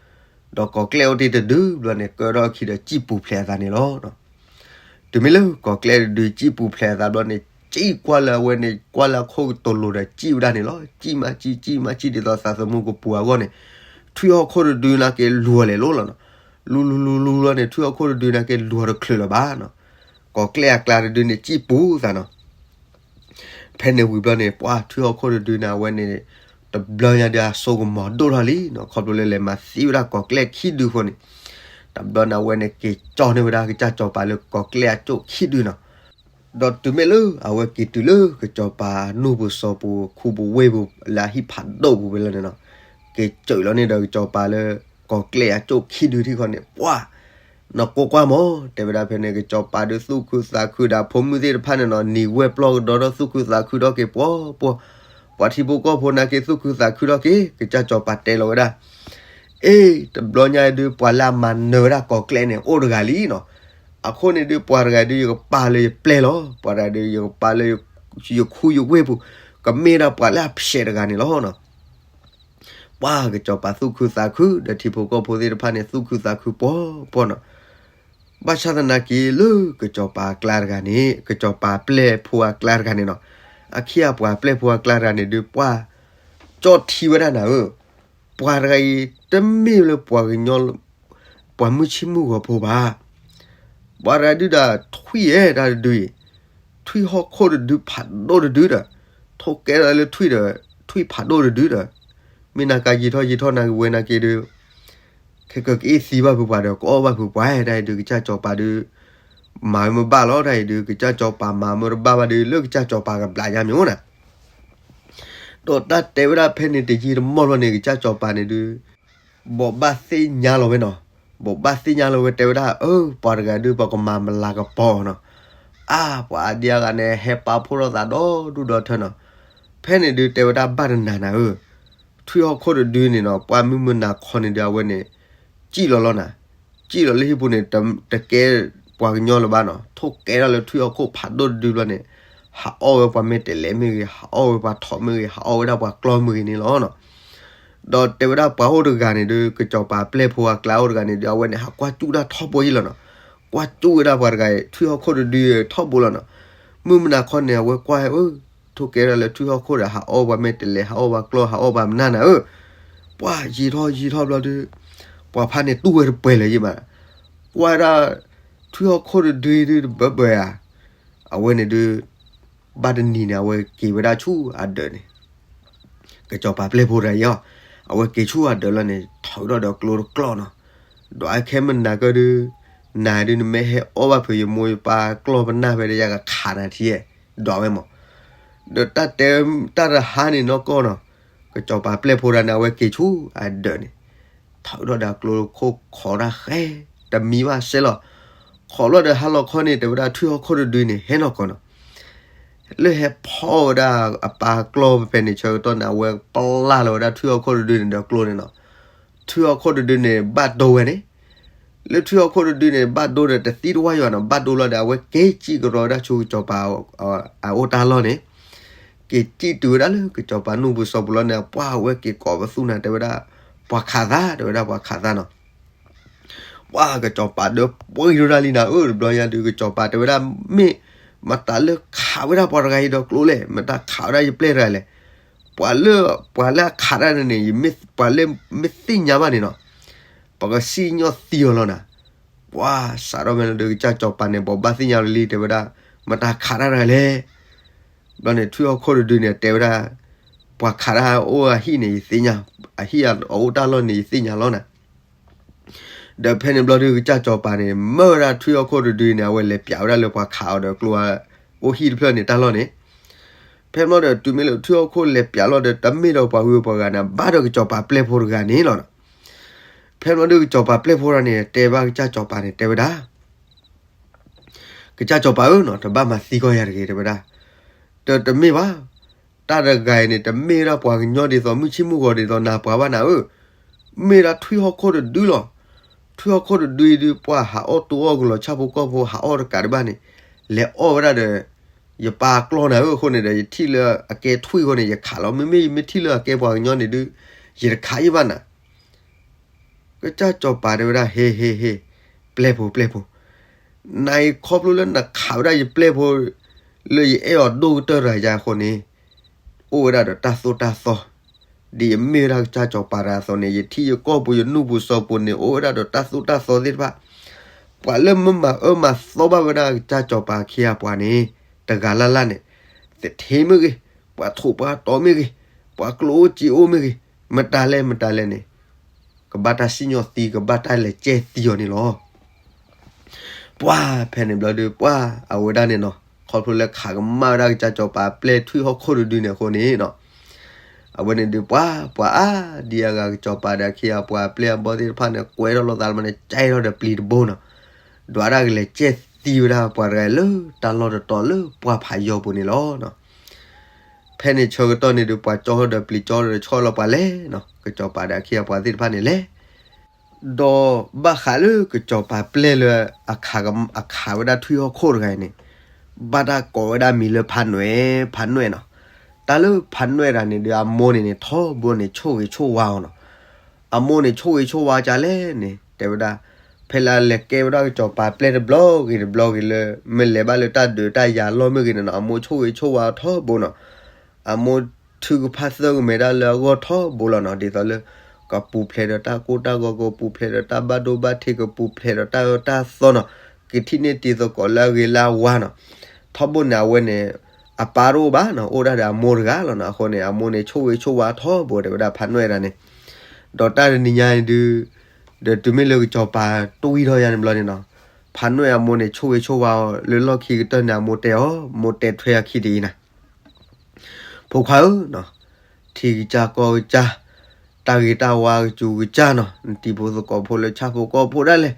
ဒီးကီၤကျဲၢ်အိၣ်တ့ၢ်တဒုဘျီန့ၣ် ကၢထီၣ်အခံဒီး စံၣ်ပူၤဖျဲးအသးန့ၣ်လီၤ. တုၤမ့ၢ်လၢကီၤကျဲၢ်တဒုစံၣ်ပူၤဖျဲးအသးဘျီန့ၣ် စံၣ်ကွၢ်လၢအဝဲန့ၣ် ကွၢ်လၢအခိၣ်ကတိၤလိၤဒီး စံၣ်ဝဲဒၣ်န့ၣ်လီၤ. စံၣ်မးစံၣ် စံၣ်မးစံၣ် ဒ်သိးသးသမူကပူၤအဂီၢ်န့ၣ်, ထွံၣ်ဟီၣ်ခိၣ်တဒုနာ်က့လူၤအီၤလဲၤလိၤလီၤနီၤ. လူၤလူၤလူၤလူၤလီၤန့ၣ် ထွံၣ်ဟီၣ်ခိၣ်တဒုနာ်က့လူၤအီၤတချုးလၢၤဘၣ်နီၤ. ကီၤကျဲၢ်အကျါတဒုန့ၣ် စံၣ်ပူၤသးနီၤ. ဖဲန့ၣ်ဝံၤဘျီန့ၣ် ပှၤထွံၣ်ဟီၣ်ခိၣ်တဒုန့ၣ် အဝဲန့ၣ် တဘျီညါဒုးအစိကမီၤဒိၣ်ထီၣ်လံနီၤ, ခီဖျိလၢလဲၤမၤသံဝဲဒၣ်ကီၤကျဲၢ်ခံဒုအဃိန့ၣ်, တဘျီန့ၣ် အဝဲန့ၣ်က့ၤကၠီန့ၢ်ဝဲဒၣ်ကစၢ်စီၤပၤလၢကီၤကျဲၢ်အစိၣ်ခံဒုနီၤ. ဒီးတုၤမ့ၢ်လၢအဝဲက့ၤတုၤလၢကစၢ်စီၤပၤနူၢ်ပူၤစီၤပူၤ ခူပူၤဝ့ၢ်ပူၤ လၢအဟံၣ်ဖးဒိၣ်ပူၤဝဲလီၤန့ၣ်နီၤ, က့ၤစၢးလီၤန့ၢ်ဒီးကစၢ်စီၤပၤလၢ ကီၤကျဲၢ်အစိၣ်ခံဒုထံၣ်ဃီန့ၣ် ပှၤ နီၢ်ကိးကွၢ်မး, တဲဝဲဒၣ်ဖဲန့ၣ် ကစၢ်စီၤပၤဒုးသူၣ်ခုသးခုဒီးဖိမုၣ်သ့ၣ်တဖၣ်န့ၣ်နီၤ, နံၤဝဲၢ်ပျီၢ်ကဒီးဒီးသူၣ်ခုသးခုထီၣ်က့ၤပှီၤပှီၢ်, ပှၤထံဖိကီၢ်ဖိနာ်က့သူၣ်ခုသးခုထီၣ်က့ၤ, ကစၢ်စီၤပၤတဲလီၤဝဲဒၣ်, အ့ တဘျီညါဒုး ပှၤလၢအမၤနၢၤဝဲဒၣ်ကီၤကျဲၢ်န့ၣ် အိၣ်တဂၤလံနီၤ. အဃိန့ၣ်ဒုး ပှၤတဂၤဒုး ယကပာ်လၢယပျဲၢ်လီၤ, ပှၤတဂၤဒုး ယကပာ်လၢယခိၣ်ယဝ့ၢ်ပူၤ, ကမ့ၢ်ဒၣ်ပှၤလၢအဖျဲးတဂၤန့ၣ်လီၤနီၤ. ပှၤကစၢ်စီၤပၤသူၣ်ခုသးခု ဒီးထံဖိကီၢ်ဖိသ့ၣ်တဖၣ်န့ၣ် သူၣ်ခုသးခုပှီၤပှီၢ်နီၤ. ဘၣ်ဆၣ်သနာ်က့လၢကစၢ်စီၤပၤအကျါတဂၤန့ၣ် ကစၢ်စီၤပၤပျဲၢ်ဖိအကျါတဂၤန့ၣ်နီၤ, အခ့အပှၤပျဲၢ်ဖိအကျါတဂၤန့ၣ်ဒုး ပှၤ ကၠီထံဝဲဒၣ်နၤဧၢ, ပှၤတဂၤအံၤ တမ့ၢ်လၢပှၤကညီ ပှၤမုၢ်ဆ့ၣ်မုၢ်ဂီၤဖိဘၣ်. ပှၤတဂၤဒုးဒီးထွံၣ်ဧဲတၢ်တဒုအံၤ, ထွံၣ်ဟီၣ်ခိၣ်တဒုဖးဒိၣ်တဒုဒီး, ထိၣ်ကဲထီၣ်လၢထွံၣ်ဒီး, ထွံၣ်ဖးဒိၣ်တဒုဒီး, မ့ၢ်နၤကယံာ်ထီၣ်ယံာ်ထီၣ်နၤကဝဲၤနာ်က့ဒုး, ခဲကကအ့ၣ်သံဘၣ်ဖုးပှၤဒီး ကအီၣ်ဘၣ်ဖုးပှၤတၢ်အံၤဒုး ကစၢ်စီၤပၤဒုး မၤဝဲမ့ၢ်ဘၣ်လီၤတၢ်အံၤဒုး ကစၢ်စီၤပၤမၤမ့ၢ်တဘၣ်ဘၣ်ဒုး လၢကစၢ်စီၤပၤကဘျးညါမ့ၢ်အိၣ်နၤ ဒီးတၢ်တဲဝဲဒၣ်ဖဲန့ၣ်တယံာ်တမီၢ်ဘျီန့ၣ် ကစၢ်စီၤပၤန့ၣ်ဒုး ဘိးဘၣ်သ့ၣ်ညါလီၤဝဲနီၤ, ဘိးဘၣ်သ့ၣ်ညါလီၤဝဲတဲဝဲဒၣ် အၢ ပှၤတဂၤဒုးပကမၤမလၤကပီၤနီၤ, အါ ပှၤအါဒံအါဂၤန့ၣ် ဟဲပာ်ဖှိၣ်ထီၣ်သးဒီဒူၣ်ဒီထၢနီၤ, ဖဲန့ၣ်ဒုးတဲဝဲဒၣ်ဘၣ်တနၤနၤဧၢ, ထွံၣ်ဟီၣ်ခိၣ်တဒုန့ၣ်နီၤ ပှၤမုၢ်မုၢ်နၤခီန့ၣ်ဒုးအဝဲန့ၣ် စံၣ်လီၤလီၤနၤ, စံၣ်လီၤလၢဟံၣ်ပူၤန့ၣ် တကဲပှၤကညီလၢၤဘၣ်နီၤ, ထိၣ်ကဲထီၣ်လၢထွံၣ်ဟီၣ်ခိၣ်ဖးဒိၣ်တဒုဘျီန့ၣ် ဟးအီၣ်ဝဲပှၤမဲာ်တဲးလဲးမ့ၢ်ဂ့ၤ, ဟးအီၣ်ဝဲပှၤထိးမ့ၢ်ဂ့ၤ, ဟးအီၣ်ဝဲဒၣ်ပှၤကျီမ့ၢ်ဂ့ၤန့ၣ်လီၤနီၤ. ဒီးတဲဝဲဒၣ်ပှၤအိၣ်တဂၤန့ၣ်ဒုး ကစၢ်စီၤပၤပျဲၢ်ဖိအကျါအိၣ်တဂၤန့ၣ်ဒုး အဝဲန့ၣ် ဟးကွၢ်စူၣ်တၢ်ထီဘိအံၤလီၤနီၤ, ကွၢ်စူၣ်ဝဲဒၣ်ပှၤတဂၤအံၤ ထွံၣ်ဟီၣ်ခိၣ်တဒုထီဘိလီၤနီၤ, မုၢ်မုၢ်နၤခီန့ၣ် အဝဲကွၢ်ဝဲ ထိၣ်ကဲထီၣ်လၢထွံၣ်ဟီၣ်ခိၣ်ဒီး ဟးအီၣ်ပှၤမဲာ်တဲးလဲး ဟးအီၣ်ပှၤကျီ ဟးအီၣ်ပှၤမနုၤနၤဧၢ, ပှၤယံာ်ထီၣ်ယံာ်ထီၣ်ဘျီဒုး ပှၤဖးန့ၣ်တူၢ်ဝဲတပှဲၤလၢၤယံၤမး, ကွၢ်ဒၣ် ထွံၣ်ဟီၣ်ခိၣ်တဒုဒုးတဘၢဘၢဧါ, အဝဲန့ၣ်ဒုး ဘၣ်တနံၤန့ၣ် အဝဲက့ၤဝဲဒၣ်ဆူအဒၢးန့ၣ် ကစၢ်စီၤပၤပျဲၢ်ဖိတဂၤအံၤ, အဝဲက့ၤဆူအဒၢးလီၤန့ၣ် ထီၣ်ဝဲဒီးကျိတကျီနီၤ, ဒီးအခဲမုၢ်နၤကၢဒုး နၤဒုးနမ့ၢ်ဟဲအီၣ်ဘၣ်ဖုးယမိၢ်ယပၢ်ကျီပနၢ်ဖဲဒီး ယကခးနၤထံဧါ, ဒီးဝဲမး, ဒီးတၢ်တဲတၢ်တဟါန့ၣ်နီၢ်ကီၢ်နီၤ, ကစၢ်စီၤပၤပျဲၢ်ဖိတဂၤန့ၣ် အဝဲက့ၤဆူအဒၢးန့ၣ် ထီၣ်ဝဲဒီးကျိခိၣ်ခိးတၢ်ဃဲ တမံၤဘၣ်စဲးလီၤ, ခိးလီၤဒီးဟါလီၤခီန့ၣ် တဲဝဲဒၣ်ထွံၣ်ဟီၣ်ခိၣ်တဒုန့ၣ် ဟဲနီၢ်ကီၢ်နီၤ လၢဟဲဖီၣ်ဝဲဒၣ်အပၢ်ကျီဖဲန့ၣ်ဆၢကတီၢ်န့ၣ် အဝဲပျၢ်လီၤဝဲဒၣ်ထွံၣ်ဟီၣ်ခိၣ်တဒုန့ၣ်ဒီးကျိန့ၣ်နီၤ, ထွံၣ်ဟီၣ်ခိၣ်တဒုန့ၣ် ဘၣ်ဒိဝဲန့ၣ်, လၢထွံၣ်ဟီၣ်ခိၣ်တဒုန့ၣ် ဘၣ်ဒိဒီးတသံတဝၢ်ယွၤနီၤ, ဘၣ်ဒိလီၤဒီး အဝဲက့ၤစံၣ်ကရီဝဲဒၣ်ဆူကစၢ်စီၤပၤအအိၣ်တၢ်လီၢ်န့ၣ်, က့ၤစံၣ်တုၤဝဲဒၣ်လၢကစၢ်စီၤပၤနူၢ်ပူၤစီၤပူၤလီၤန့ၣ် ပှၤအဝဲက့ၤကိးပသူၣ်နၤ တဲဝဲဒၣ် ပှၤခးသး တဲဝဲဒၣ်ပှၤခးသးနီၤ ပှၤကစၢ်စီၤပၤဒီးပှံၤထီၣ်တၢ်လံနၤဧၢ, တဘျီညါဒုး ကစၢ်စီၤပၤတဲဝဲဒၣ် မ့ၢ်မတၤလၢခးဝဲဒၣ်ပှၤတဂၤအံၤဒီးကျိလဲၣ်, မတၤခးဝဲဒၣ်ယပျဲၢ်တဂၤလဲၣ်, ပှၤလၢ ပှၤလၢအခးတၢ်န့ၣ်န့ၣ် ပှၤလၢမ့ၢ်သ့ၣ်ညါဘၣ်န့ၣ်နီၤ, ပကစံၣ်ညီၣ်သံအီၤလီၤနၤ, ပှၤစးထီၣ်ဖဲန့ၣ်ဒီး ကစၢ်စီၤပၤန့ၣ် ဘိးဘၣ်သ့ၣ်ညါလံ တဲဝဲဒၣ် မတၤခးတၢ်တဂၤလဲၣ် ဘျီန့ၣ် ထွံၣ်ဟီၣ်ခိၣ်တဒုန့ၣ် တဲဝဲဒၣ် ပှၤခးတၢ်အိၣ်အဟံၣ်န့ၣ် ယသ့ၣ်ညါ, အဟံၣ်အအိၣ်တၢ်လီၢ်န့ၣ် ယသ့ၣ်ညါလီၤနၤ, ဒီးဖဲန့ၣ်ဘျီဒုး ကစၢ်စီၤပၤန့ၣ် မၢဝဲဒၣ်ထွံၣ်ဟီၣ်ခိၣ်တဒုန့ၣ် အဝဲလဲၤပျးဝဲဒၣ်လၢပှၤခးအီၤဒီးကျိဧါ, အိၣ်ဟံၣ်တဖျၢၣ်န့ၣ် တၢ်လီၢ်န့ၣ်. ဖဲမ့ၢ်ဒီးတုၤမ့ၢ်လၢထွံၣ်ဟီၣ်ခိၣ်လဲၤပၠးလီၤဒီး တမ့ၢ်ဒီးပှၤဂုၤပှၤဂၤန့ၣ် ဘၣ်ဒီးကစီၤပၤပျဲၢ်ဖိတဂၤန့ၣ်လီၤ. ဖဲမ့ၢ်ဒီးကစီၤပၤပျဲၢ်ဖိတဂၤန့ၣ် တဲဘၣ်ကစၢ်စီၤပၤန့ၣ် တဲဝဲဒၣ် ကစၢ်စီၤပၤဧၢနီၤ, တဘၣ်မၤသံကွၢ်ယၤတဂ့ၤ တဲဝဲဒၣ်. တတမ့ၢ်ဘၣ်, တၢ်တဂၤအံၤန့ၣ် တမ့ၢ်ဝဲဒၣ်ပှၤကညီဒ်သိး မုၢ်ဆ့ၣ်မုၢ်ဂီၤဒ်သိးနၤပှၤဘၣ်နၤဧၢ, မ့ၢ်ဒၣ်ထွံၣ်ဟီၣ်ခိၣ်တဒုလီၤ. ထွံၣ်ဟီၣ်ခိၣ်တဒုအံၤဒုး ပှၤဟးအီၣ်တူအီၣ်ကလီၤ ဆၣ်ဖိကီၢ်ဖိဟးအီၣ်တကးဒံးဘၣ်န့ၣ် လဲၤအီၣ်ဝဲဒၣ်ဒီး ယပၢ်ကျီၢ်နၤဧၢ, အဃိန့ၣ်ဒီး ယထံၣ်လၢအကဲထွံၣ်အဃိန့ၣ် ယခးလီၤ, မ့မ့ၢ်ယမ့ၢ်ထံၣ်လၢအကဲပှၤကညီန့ၣ်ဒုး ယတခးအံၤဘၣ်နၤ. ကစၢ်စီၤပၤတဲဝဲဒၣ် ဟ့ ဟ့ ဟ့, ပျဲၢ်ဖိ ပျဲၢ်ဖိ, နၤအံၤခီဖျိလၢနခးဝဲဒၣ်ယပျဲၢ်ဖိ လၢယအဲၣ်အီၤဒိၣ်ကတၢၢ်တဂၤယၤအဃိန့ၣ် အိၣ်ဝဲဒၣ်ဒီးတၢ်သိၣ်တၢ်သီ, ဒ်ယမ့ၢ်ဝဲဒၣ်ကစၢ်စီၤပၤတဂၤအသိးန့ၣ် ယထံယကီၢ်ပူၤ ယနူၢ်ပူၤစီၤပူၤန့ၣ် အိၣ်ဝဲဒၣ်ဒီးတၢ်သိၣ်တၢ်သီသ့ၣ်တဖၣ်, ပှၤလၢမ့ၢ်မၤအၢမၤသီဘၣ်ဝဲဒၣ်ကစၢ်စီၤပၤအခ့အပှၤန့ၣ် တဂၤလၢ်လၢ်န့ၣ် သထ့မ့ၢ်ဂ့ၤ, ပှၤထိၣ်ပှၤတီမ့ၢ်ဂ့ၤ, ပှၤကျိၣ်အိၣ်စ့အိၣ်မ့ၢ်ဂ့ၤ, မတၤလဲၣ်မတၤလဲၣ်န့ၣ် ကဘၣ်တၢ်စံၣ်ညီၣ်သံ ကဘၣ်တၢ်လဲၤကဲသံအီၤန့ၣ်လီၤ. ပှၢ်ဖဲန့ၣ်ဘျီဒုး ပှၢ်အဝဲဒၣ်န့ၣ်နီၤ ခီဖျိလၢခးကမၣ်ဝဲဒၣ်ကစၢ်စီၤပၤပျဲၢ်ထွံၣ်ဟီၣ်ခိၣ်တဒုန့ၣ်အဃိန့ၣ်နီၤ အဝဲန့ၣ်ဒုး ပှၢ်ပှၤအါဒံအါဂၤ ကစီၤပၤဒီးအခ့အပှၤပျဲၢ်အဘီသ့ၣ်တဖၣ်န့ၣ် ကွဲထီၣ်လိာ်သးလၢမးန့ၣ် ကဲထီၣ်ဒီးပျံၤတဘိနီၤ, ဒွးဒၣ်ကလဲၤကဲသံဝဲဒၣ်ပှၤတဂၤလၢတၢ်လီၢ်တတီၤလၢပှၢ်ဖးယီၤပူၤန့ၣ်လီၤ. ဖဲန့ၣ်ဆၢကတီၢ်န့ၣ်ဒုး ပှၤကၠီထီၣ်ဒီးပျံၤ ကၠီထီၣ်ဒီးဆီၣ်လီၤပှၤလဲၣ်နီၤ, ကစီၤပၤဒီးအခ့အပှၤသ့ၣ်တဖၣ်န့ၣ်လဲၣ် ဒီးဘၣ်ဃးလၢကစီၤပၤပျဲၢ်လၢ အခးဝဲဒၣ်ထွံၣ်ဟီၣ်ခိၣ်တဂၤအံၤန့ၣ် ဘၣ်တၢ်ကိးဝဲဒၣ်မံၤလၢဖးနွဲၣ် ဖးနွဲၣ်နီၤ. တၢ်လၢဖးနွဲၣ်တဂၤန့ၣ်ဒုး အမိၢ်န့ၣ်န့ၣ် ထီဘိန့ၣ်ဆိၣ်ဂ့ၤဆိၣ်ဝါအီၤနီၤ. အမိၢ်န့ၣ်ဆိၣ်ဂ့ၤဆိၣ်ဝါကလဲၣ်န့ၣ် တဲဝဲဒၣ် ဖဲလၢအလဲၤကဲဝဲဒၣ်ကစီၤပၤပျဲၢ်တဘျီဂ့ၤတဘျီဂ့ၤလၢ မ့ၢ်လဲၤဘၣ်လၢတၢ်ဒုးတၢ်ယၤလီၢ်မ့ၢ်ဂ့ၤန့ၣ်နီၤ အမိၢ်ဆိၣ်ဂ့ၤဆိၣ်ဝါအီၤထီဘိနီၤ. အမိၢ်ထုကဖၣ်သၢကမဲာ်ဒၣ်လၢအဂီၢ်ထီဘိလီၤနီၤ, ဒ်သိးလၢ ကပူၤဖျဲးဒီးတၢ်ကိၢ်တၢ်ဂီၤ ကပူၤဖျဲးဒီးတၢ်ဘၣ်ဒိဘၣ်ထံး ကပူၤဖျဲးဒီးတၢ်အၢတၢ်သီနီၤ, ကထံၣ်န့ၢ်တံၤသကိးလၢအဂ့ၤလၢအဝါနီၤ. ထီဘိန့ၣ် အဝဲန့ၣ် အပၢ်တအိၣ်ဘၣ်နီၤ, အိၣ်ဒၣ်ဒီးအမိၢ်တဂၤလီၤနီၤ. အဃိန့ၣ် အမိၢ်န့ၣ်ဆိၣ်ဂ့ၤဆိၣ်ဝါထီဘိ တဲဝဲဒၣ်ဖးနွဲၣ်တဂၤန့ၣ်. ဒီးတၢ်တနံၤညါအံၤဒုး ဒီးတုၤမ့ၢ်လၢကစီၤပၤတွံၢ်ထီၣ်ယၤန့ၣ်ဘျီန့ၣ်နီၤ, ဖးနွဲၣ်အမိၢ်န့ၣ်ဆိၣ်ဂ့ၤဆိၣ်ဝါအီၤလၢလီၢ်ခံကတၢၢ်န့ၣ် အမိၢ်တဲအီၤ, မိၢ်တဲထွဲအခံဒ်အံၤနီၤ ဖိခွါဧၢ, ထံကစၢ်ကီၢ်ကစၢ်, တၢ်ဂ့ၤတၢ်ဝါကစူၤကစၢ်နီၤ, နတံၤဖိသကိးဖိလၢဆၣ်ဖိကီၢ်ဖိဒၣ်လဲာ်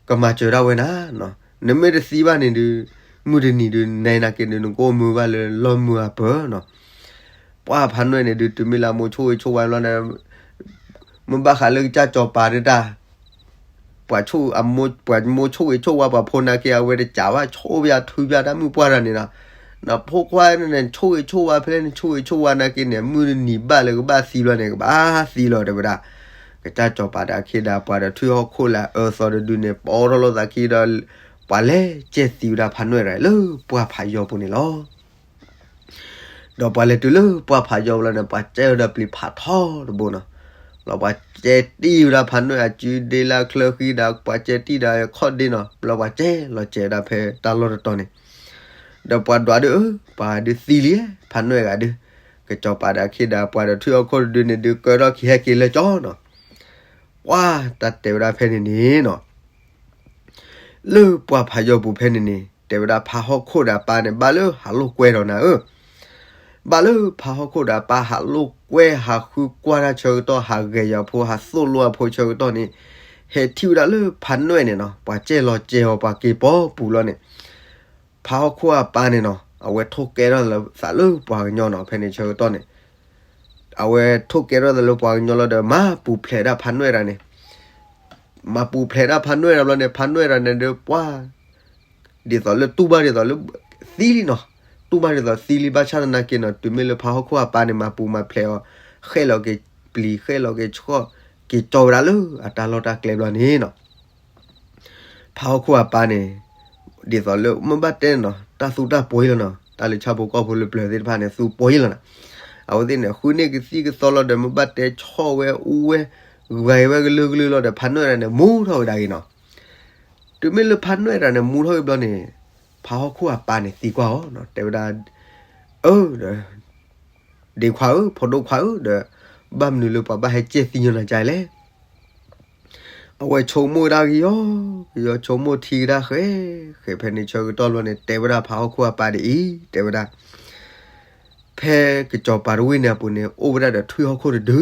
ကမၤစၢၤဒၣ်ဝဲနၤ, နမ့ၢ်တသံဘၣ်န့ၣ်ဒုး မုၢ်တနံၤဒုး နဲနၤက့ၤဒုး နကအိၣ်မူဘၣ်လၢလီၢ်မုာ်အပၢၤနီၤ. ပှၢ်ဖးနွဲၣ်န့ၣ်ဒုး တုၤမ့ၢ်လၢအမိၢ်ဆိၣ်ဂ့ၤဆိၣ်ဝါဘျီန့ၣ် မ့ၢ်ဘၣ်ဃးလၢကစၢ်စီၤပၤဒၣ်တၢ် ပှၤဆိၣ်အမိၢ် ပှၤမိၢ်ဆိၣ်ဂ့ၤဆိၣ်ဝါပှၤဖိနာ်က့ အဝဲတကးဘၣ် ဆိၣ်ဘၣ်ထုဘၣ်တၢ်မုၣ်ပှၢ်တၢ်န့ၣ်နီၤ. နဖိခွါန့ၣ် နဆိၣ်ဂ့ၤဆိၣ်ဝါဖဲလဲၣ် နဆိၣ်ဂ့ၤဆိၣ်ဝါနာ်က့န့ၣ် မုၢ်တနံၤဘၣ်လၢကဘၣ်သံလီၤန့ၣ် ကဘၣ်သံလီၤ တဲဝဲဒၣ်. ကစၢ်စီၤပၤဒီးအခ့ဒီးပှၤဒီးထွံၣ်ဟီၣ်ခိၣ်လၢအအၢသီတဒုန့ၣ် ပအီထီၣ်လိာ်သးခံဒီး ပှၤလဲၤကဲသံဝဲဒၣ်ဖးနွဲၣ်တဂၤလၢပှၢ်ဖးယီၤပူၤန့ၣ်လီၤ. ဒီးပှၤလဲၤတုၤလၢပှၢ်ဖးယီၤလီၤန့ၣ် ပှၤကဲဝဲဒီးပျံၤဖးထီတဘိနီၤ. လီၤပှၤကဲတံၢ်ဝဲဒၣ်ဖးနွဲၣ်အစုဒ့လၢချၢဃံဒီး ပှၤကဲတံၢ်ဒီးခီၣ်ဒ့နီၤ, လီၤပှၤကဲလီၤစဲၤဝဲဒၣ်ဖဲတၢ်လီၢ်တတီၤန့ၣ်, ဒီးပှၤဒွးဒုး ပှၤဒုးသံလံ ဖးနွဲၣ်ဂၤဒုး, ကစီၤပၤဒီးအခ့ဒီးပှၤဒီးထွံၣ်ဟီၣ်ခိၣ်တဒုန့ၣ်ဒုး ကၢထီၣ်ခံဟဲက့ၤလၢကၠီနီၤ. ပှၢ်တၢ်တဲဝဲဒၣ်ဖဲန့ၣ်န့ၣ်နီၤ လၢပှၢ်ဖးယီၤပူၤဖဲန့ၣ်န့ၣ် တဲဝဲဒၣ်ဖးဟီၣ်ခိၣ်ဒီးအပၢ်န့ၣ် ဘၣ်လၢဟးလိာ်ကွဲဒီးနၤဧၢ, ဘၣ်လၢဖးဟီၣ်ခိၣ်ဒီးအပၢ်ဟးလိာ်ကွဲဟးဃုကွၢ်တၢ်ဆၢကတီၢ် ဟးဂဲၤယီၤဖိ ဟးသိၣ်လိအဖိဆၢကတီၢ်န့ၣ် ဟဲထံၣ်ဝဲဒၣ်လၢဖးနွဲၣ်န့ၣ်နီၤ ပှၤကဲလီၤစဲၤအီၤ ပှၤက့ၤပိာ်ပူၤလီၤန့ၣ် ဖးဟီၣ်ခိၣ်အပၢ်န့ၣ်နီၤ အဝဲထိၣ်ကဲထီၣ်သးလၢပှၤကညီနီၤ ဖဲန့ၣ်ဆၢကတီၢ်န့ၣ် အဝဲထိၣ်ကဲထီၣ်သးလၢပှၤကညီလီၤဒီး မၤပူၤဖျဲးဒၣ်ဖးနွဲၣ်တဂၤန့ၣ်, မၤပူၤဖျဲးဒၣ်ဖးနွဲၣ်တဂၤဘျီန့ၣ် ဖးနွဲၣ်တဂၤန့ၣ်ဒီးပှၢ် ဒ်သိးလၢတူၢ်ဘၣ်ဒ်သိးလၢ သံလံနီၤ, တူၢ်ဘၣ်ဒ်သိးသံလံ ဘၣ်ဆၣ်သနာ်က့နီၤ တုၤမ့ၢ်လၢဖးဟီၣ်ခိၣ်အပၢ်န့ၣ် မၤပူၤမၤဖျဲးအီၤ ဃဲၣ်လီၤက့ၤပျံၤ ဃဲၣ်လီၤက့ၤဆှီၣ် က့ၤကၠီဝဲဒၣ်လၢအတၢ်လီၢ်တၢ်ကျဲဘျီန့ၣ်နီၤ ဖးဟီၣ်ခိၣ်အပၢ်န့ၣ် ဒ်သိးလၢမ့ၢ်ဘၣ်တဲန့ၣ်နီၤ တၢ်သူတၢ်ပှ့ၤလီၤနီၤ, တၢ်လၢဆၣ်ဖိကီၢ်ဖိလၢပျၢၤသ့ၣ်တဖၣ်န့ၣ် သူပှ့ၤလီၤနီၤ, အဝဲသ့ၣ်န့ၣ် ဃုန့ၢ်ကသံၣ်ကသီလီၤဒီး မ့ၢ်ဘၣ်တဲဆီၣ်ဝဲအူဝဲ ဂဲၤဝဲကလုာ်ကလုာ်လီၤဒီး ဖးနွဲၣ်တဂၤန့ၣ် မူထီၣ်ဝဲဒၣ်က့ၤနီၤ, တုၤမ့ၢ်လၢဖးနွဲၣ်တဂၤန့ၣ် မူထီၣ်က့ၤဘျီန့ၣ် ဖးဟီၣ်ခိၣ်အပၢ်န့ၣ်သံကွၢ်အီၤ တဲဝဲဒၣ် အၢ ဒီး ဒ့ခွါဧၢ ဖိဒိၣ်ခွါဧၢ ဒီး ဘၣ်မနုၤလၢပှၤဘၣ်ဟဲကဲသံညီနၤကလဲၣ် အဝဲဆိကမိၣ်ဝဲဒၣ်ကယီကယီ ဆိကမိၣ်ထံကဒါဃဲ ဃဲ ဖဲန့ၣ်ဆၢကတီၢ်ဘျီန့ၣ် တဲဝဲဒၣ်ဖးဟီၣ်ခိၣ်အပၢ်ဒ်အံၤ တဲဝဲဒၣ် ဖဲကစီၤပၤတဝ့ၢ်န့ၣ်အပူၤန့ၣ် အိၣ်ဝဲဒၣ်ဒီးထွံၣ်ဟီၣ်ခိၣ်တဒု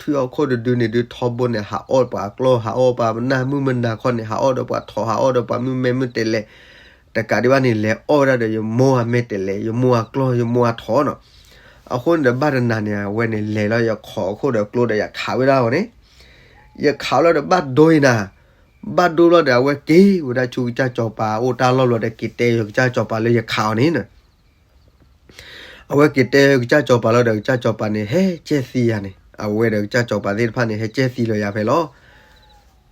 ထွံၣ်ဟီၣ်ခိၣ်တဒုန့ၣ်ဒုး ထီဘိန့ၣ် ဟးအီၣ်ပှၤကျီၢ် ဟးအီၣ်ပှၤမနၢ်မုၢ်မနၤခီန့ၣ် ဟးအီၣ်ဒီးပှၤထိး ဟးအီၣ်ဒီးပှၤမုၢ်မဲမုၢ်တဲလဲၤ တကးဒံးဘၣ်န့ၣ် လဲၤအီၣ်ဝဲဒၣ်ဒီး ယမိၢ်အမဲတဲလဲၤ ယမိၢ်အကျီၢ် ယမိၢ်အထိးနီၤ. အဃိန့ၣ်ဒီး ဘၣ်တနၤန့ၣ် အဝဲန့ၣ်လဲၤလီၤ ယခိးအခိၣ်ဒီးကျိဒီး ယခးဝဲဒၣ်အီၤန့ၣ် ယခးလီၤဒီး ဘၣ်ဒိအံၤနၤ, ဘၣ်ဒိလီၤဒီး အဝဲက့ၤဝဲဒၣ်ဆူကစၢ်စီၤပၤအိၣ်တၢ်လီၢ်ဘျီဒီး က့ၤတဲယကစၢ်စီၤပၤလၢယခးအီၤန့ၣ် အဝဲက့ၤတဲကစၢ်စီၤပၤလီၤဒီး ကစၢ်စီၤပၤန့ၣ် ဟဲကဲသံယၤန့ၣ် အဝဲဒီးကစၢ်စီၤပၤသ့ၣ်တဖၣ်န့ၣ် ဟဲကဲသံလီၤယၤဖဲလီၤ.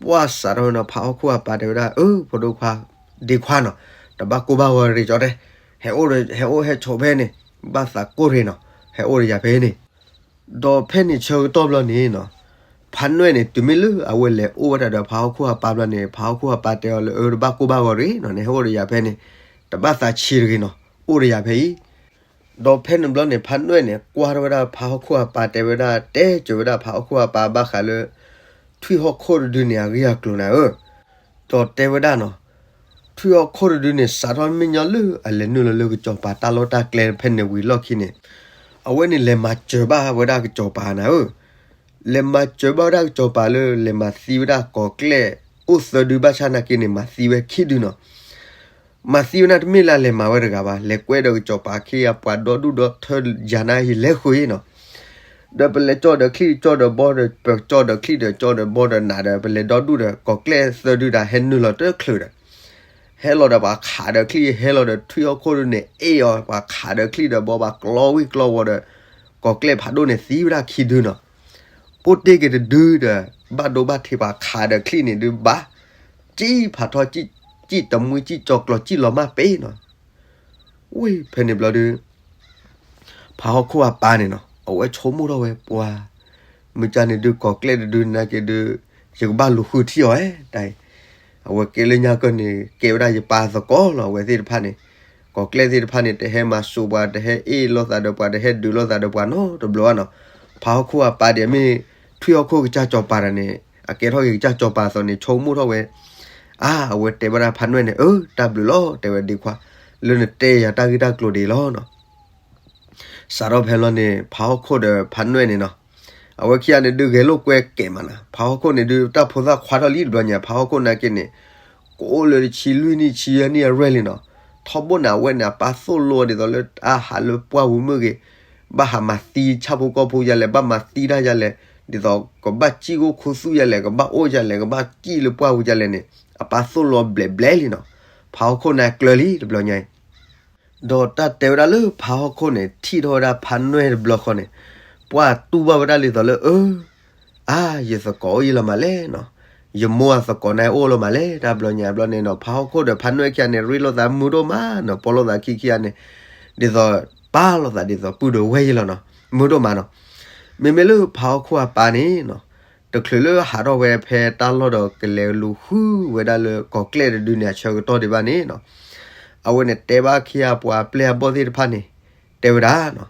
ပှၢ်စးထီၣ်နီၤ ဖးဟီၣ်ခိၣ်အပၢ်တဲဝဲဒၣ် အၢ ဖိဒိၣ်ခွါ ဒ့ခွါနီၤ, တဘၣ်ကိၢ်ဘၣ်ဂီၤရ့ၤကၠီတဲ, ဟဲအိၣ် ဟဲအိၣ်ဟဲဆိးဖဲန့ၣ်, ဘၣ်သးကိၢ်ရ့ၤနီၤ, ဟဲအိၣ်ဒီးယၤဖဲန့ၣ် ဒီးဖဲန့ၣ်ဆၢကတီၢ်ဘျီန့ၣ်နီၤ, ဖးနွဲၣ်န့ၣ် တုၤမ့ၢ်လၢအဝဲလဲၤအိၣ်ဝဲဒၣ်ဒီးဖးဟီၣ်ခိၣ်အပၢ်ဘျီန့ၣ် ဖးဟီၣ်ခိၣ်အပၢ်တဲအီၤလၢ အၢ တဘၣ်ကိၢ်ဘၣ်ဂီၤရ့ၤနီၤ, နဟဲအိၣ်ဒီးယၤဖဲန့ၣ်, တဘၣ်သးဆံးတဂ့ၤနီၤ, အိၣ်ဒီးယၤဖဲအံၤ. ဒီးဖဲန့ၣ်ဘျီန့ၣ် ဖးနွဲၣ်န့ၣ် ကွၢ်ထီၣ်ဝဲဒၣ်ဖးဟီၣ်ခိၣ်အပၢ်တဲဝဲဒၣ် တဲစၢၤဝဲဒၣ်ဖးဟီၣ်ခိၣ်အပၢ်ဘၣ်ဃးလၢ ထွံၣ်ဟီၣ်ခိၣ်တဒုန့ၣ် အဂ့ၢ်အကျိၤနၤဧၢ ဒီးတဲဝဲဒၣ်နီၤ, ထွံၣ်ဟီၣ်ခိၣ်တဒုန့ၣ် စးထီၣ်မ့ၢ်ညီလၢအလဲၤနုာ်လီၤလၢကစီၤပၤတၢ်လီၢ်တၢ်ကျဲဖဲန့ၣ်ဝံၤလီၢ်ခံန့ၣ်, အဝဲန့ၣ်လဲၤမၤစၢၤဘၣ်ဝဲဒၣ်ကစီၤပၤနၤဧၢ, လဲၤမၤစၢၤဘၣ်ဝဲဒၣ်ကစီၤပၤလၢ လဲၤမၤသံဝဲဒၣ်ကီၤကျဲၢ်အိၣ်သၢဒု ဘၣ်ဆၣ်နာ်က့န့ၣ် မၤသံဝဲခံဒုနီၤ. မၤသံဝဲန့ၣ်တမ့ၢ်လၢလဲၤမၤဝဲတဂၤဘၣ်, လဲၤကွဲဒီးကစီၤပၤခံဂၤ ပှၤဒီဒူၣ်ဒီထၢယၤနါဟံၣ်လဲၤဃုာ်နီၤ. ဒီးပလဲၤကၠီၣ်ဒီးချံၣ်ကၠီၣ်ဒီးဘီဒီး ပကၠီၣ်ဒီးချံၣ်ဒီးကၠီၣ်ဒီးဘီဒီးနးဒီး ပလဲၤဒီဒူၣ်ဒီး ကီၤကျဲၢ်သၢဒုဒီး ဟဲနုာ်လီၤတချုးဒီး ဟဲလီၤဒီးပှၤခးဒီးချံၣ် ဟဲလီၤဒီးထွံၣ်ဟီၣ်ခိၣ်ဒုန့ၣ် အ့ၣ်အီၤ ပှၤခးဒီးချံၣ်ဒီးဘီ ပှၤကျီဝံၣ်ကျီဝီၤဒီး ကီၤကျဲၢ်ဖးဒိၣ်န့ၣ်သံဝဲဒၣ်ခံဒုနီၤ. အိၣ်တ့ၢ်က့ၤတဒုဒီး ဘၣ်ဒိဘၣ်ထံး ပှၤခးဒီးချံၣ်န့ၣ်ဒုးဘၣ် စံၣ်ဖးထီ စံၣ်တမှံ စံၣ်ကၠီၤကျီၤ စံၣ်လီၤမၢ်ပ့ၤနီၤ. ဝံၤဖဲန့ၣ်ဘျီဒုး ဖးဟီၣ်ခိၣ်အပၢ်န့ၣ်နီၤ အဝဲဆိကမိၣ်ထီၣ်ဝဲပှၤ မုၢ်ကၢ်န့ၣ်ဒုး ကီၤကျဲၢ်တဒုန့ၣ်က့ၤဒုး ယကဘၣ်လူၤဃုထံၣ်အီၤဧါ တၢ်အံၤ, အဝဲကဲလၢညါကၢၢ်န့ၣ် ကဲဝဲဒၣ်ယပၢ်သကိးလီၤ အဝဲသ့ၣ်တဖၣ်န့ၣ်, ကီၤကျဲၢ်သ့ၣ်တဖၣ်န့ၣ် တဟဲမၤစိးပှၤ တဟဲအ့ၣ်လိာ်သးဒီးပှၤ တဟဲဒုးလိာ်သးဒီးပှၤနီတဘျီဘၣ်နီၤ. ဖးဟီၣ်ခိၣ်အပၢ်ဒ်အမ့ၢ် ထွံၣ်ဟီၣ်ခိၣ်ကစၢ်စီၤပၤတၢ်န့ၣ် အကဲထီၣ်က့ၤကစၢ်စီၤပၤအသိးန့ၣ် ဆိကမိၣ်ထီၣ်ဝဲ အါ အဝဲတဲဝဲဒၣ်ဖးနွဲၣ်န့ၣ် အၢ တၢ်ဘျုးလီၤ တဲဝဲဒ့ခွါ လၢနတဲယၤတၢ်ဂ့ၢ်တၢ်ကျိၤဒ်အံၤလီၤနီၤ. စးထီၣ်ဖဲလီၤန့ၣ် ဖးဟီၣ်ခိၣ်ဒီးဖးနွဲၣ်န့ၣ်နီၤ, အဝဲခံဂၤန့ၣ်ဒုးဂဲၤလိာ်ကွဲကဲးမးနီၤ, ဖးဟီၣ်ခိၣ်န့ၣ်ဒုး တၢ်ဖိသၣ်ခွါထီၣ်လံတဘျီညါ ဖးဟီၣ်ခိၣ်နာ်က့န့ၣ် ကအိၣ်လၢတဆံလွံၢ်နံၣ်ဆံယဲၢ်နံၣ်အရွဲၢ်လံနီၤ. ထီဘိန့ၣ် အဝဲန့ၣ် အပၢ်သိၣ်လိဒ်သိးလၢအဟးလၢပှၢ်ပူၤမုၢ်ဂ့ၤ, ဘၣ်ဟးမၤသံဆၣ်ဖိကီၢ်ဖိယၤလဲၣ်, ဘၣ်မၤသံတၢ်ယၤလဲၣ်, ဒ်သိးကဘၣ်စံၣ်ဂိၢ်ခူသူၣ်ယၤလဲၣ်, ကဘၣ်အိၣ်ယၤလဲၣ်, ကဘၣ်စံၣ်လၢပှၢ်ပူၤယၤလဲၣ်န့ၣ် အပၢ်သိၣ်လိဘျဲးဘျဲးလံနီၤ. ဖးဟီၣ်ခိၣ်န့ၣ်ကျၢၤလံတဘျီညါအံၤ ဒီးတၢ်တဲဝဲဒၣ်လၢဖးဟီၣ်ခိၣ်န့ၣ် ထံၣ်ထီၣ်ဝဲဒၣ်ဖးနွဲၣ်တဘျီဃီန့ၣ်, ပှၢ်တူၢ်ဘၣ်ဝဲဒၣ်ဒ်သိးလၢ အၢ အါ ယသကိးအိၣ်ယံၤလီၤမးလဲၣ်နီၤ, ယမိၢ်အသကိးန့ၣ်အိၣ်လီၤမးလဲၣ် တၢ်ဘျီညါဘျီန့ၣ်နီၤ. ဖးဟီၣ်ခိၣ်ဒီးဖးနွဲၣ်ခံဂၤန့ၣ် ရ့လိာ်သးမုာ်ဒိၣ်မးနီၤ, ပီလိာ်သးခံခံဂၤန့ၣ် ဒ်သိးပာ်လိာ်သးဒ်သိးပုၢ်ဒီးဝဲၢ်ယံၤလီၤနီၤ, မုာ်ဒိၣ်မးနီၤ. မ့မ့ၢ်လၢဖးဟီၣ်ခိၣ်အပၢ်န့ၣ်နီၤ တချုးလၢဟးထီၣ်ဝဲဖဲတၢ်လီၢ်ဒီးကလဲၤလူၤဃုဝဲဒၣ်လၢကီၤကျဲၢ်တဒုန့ၣ် အဆၢကတီၢ်ဒံးဘၣ်န့ၣ်နီၤ, အဝဲန့ၣ်တဲဘၣ်ခံဂၤပှၤပျဲၢ်အဘီၣ်သ့ၣ်တဖၣ်န့ၣ် တဲဝဲဒၣ်နီၤ,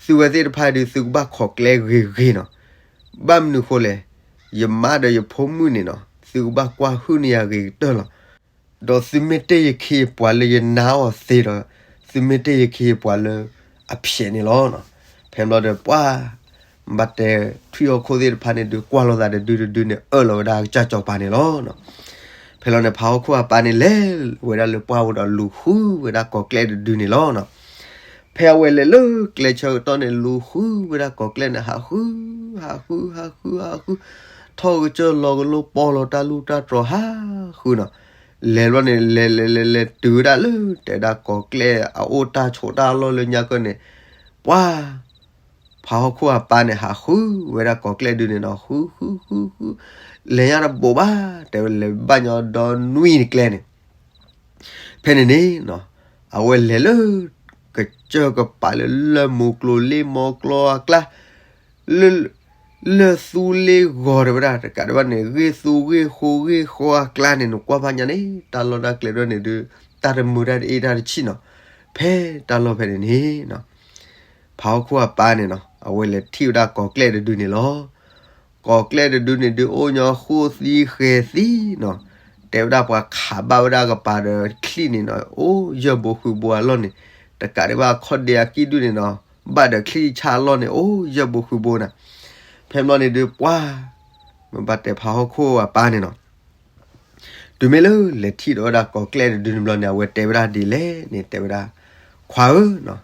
သုဝဲသ့ၣ်တဖၣ်ဒုး သုကဘၣ်ခိးကျဲဂ့ၤဂ့ၤနီၤ, ဘၣ်မနုၤဃိလဲၣ်, ယမါဒီးယဖိမုၣ်န့ၣ်နီၤ သုကဘၣ်ကွၢ်ဟုၣ်န့ၢ်ယၤဂ့ၤကတၢၢ်လီၤ. ဒီးသုမ့ၢ်တ့ၢ်ယခ့ယပှၤလၢယနါအီၤသ့ဒီး သုမ့ၢ်တ့ၢ်ယခ့ယပှၤလၢအဖျဲးန့ၣ်လီၤ. ဖဲဘျီဒီးပှၢ် ဘၣ်တဲထွံၣ်ဟီၣ်ခိၣ်သ့ၣ်တဖၣ်န့ၣ်ဒုး ကွၢ်လိာ်သးတဒုတဒုန့ၣ် အၢၣ်လီၤဝဲဒၣ်ကစၢ်စီၤပၤန့ၣ်လီၤ. ဖဲလီၤန့ၣ် ဖးဟီၣ်ခိၣ်အပၢ်န့ၣ်လဲၤဝဲဒၣ်လၢပှၢ်ပူၤဒီးလူၤဃုဝဲဒၣ်ကီၤကျဲၢ်တဒုန့ၣ်လီၤ. ဖဲအဝဲလဲၤလၢကျဲဆၢကတီၢ်န့ၣ် လူၤဃုဝဲဒၣ်ကီၤကျဲၢ်န့ၣ် ဟးဃု ဟးဃု ဟးဃု ဟးဃု ထီၣ်ကစၢၢ်လီၤကလိပီၢ်လီၤတၢ်လူၢ်တၢ်တြီၤဟးဃုနီၤ. လဲၤဘျီန့ၣ် လဲၤလဲၤလဲၤလဲၤ လဲၤတုၤဝဲဒၣ်လၢတဲဒၣ်ကီၤကျဲၢ်အအိၣ်တၢ်ဆိးတၢ်လီၢ်လၢညါကၢၢ်န့ၣ် ပှၢ် ဖးဟီၣ်ခိၣ်အပၢ်န့ၣ် ဟးဃုဝဲဒၣ်ကီၤကျဲၢ်ဒုန့ၣ်နီၤ ဃုဃုဃုဃု လဲၤညါတဘိးဘၣ် တဲဝဲလဲၤဘၣ်ညီဒီနွံနကျဲန့ၣ် ဖဲန့ၣ်န့ၣ်နီၤ အဝဲလဲၤလၢ ကစၢၢ်ကပၤလၢလၢၢ်မူကျိၤလ့ၢ်မီကျီအကျါ လၢ လၢၢ်သူလ့ၢ်ဂီၤတဝဲဒၣ် တကးဒံးဘၣ်န့ၣ် ဂ့ၢ်သူဂ့ၢ်ဃိဂ့ၢ်ဃီအကျါန့ၣ် နကွၢ်ဖးညါန့ၣ် တၢ်လီၢ်တၢ်ကျဲဒၣ်န့ၣ်ဒုး တၢ်တမုာ်တၢ်တအ့ၣ်တၢ်တဆံၣ်နီၤ ဖဲတၢ်လီၢ်ဖဲန့ၣ်န့ၣ်နီၤ ဖးဟီၣ်ခိၣ်အပၢ်န့ၣ်နီၤ အဝဲလဲၤထံၣ်ဝဲဒၣ်ကီၤကျဲၢ်တဒုန့ၣ်လီၤ. ကီၢ်ကျဲၢ်တဒုန့ၣ်ဒုး အိၣ်ညီဃိၣ်သံဃဲၤသံနီၤ, တဲဝဲဒၣ်ပှၤခးဘၣ်ဝဲဒၣ်ကပၤဒီးချံၣ်န့ၣ်နီၤ, အိၣ်ယၢၢ်ဘိဃုာ်ဘိအလီၢ်န့ၣ်, တကးဒံးဘၣ်အခီၣ်ဒ့အကံၣ်ဒုန့ၣ်နီၤ, ဘၣ်ဒီးချံၣ်ဆၣ်အလီၢ်န့ၣ် အိၣ်ယၢၢ်ဘိဃုာ်ဘိနၤ. ဖဲဘျီန့ၣ်ဒုးပှၢ်, မ့ၢ်ဘၣ်တဲဖးဟီၣ်ခိၣ်အပၢ်န့ၣ်နီၤ, တုၤမ့ၢ်လၢလဲၤထံၣ်ဒီးဝဲဒၣ်ကီၢ်ကျဲၢ်တဒုန့ၣ်ဘျီန့ၣ် အဝဲတဲဝဲဒၣ်ဒ်လဲၣ်န့ၣ် တဲဝဲဒၣ်, ခွါဧၢနီၤ,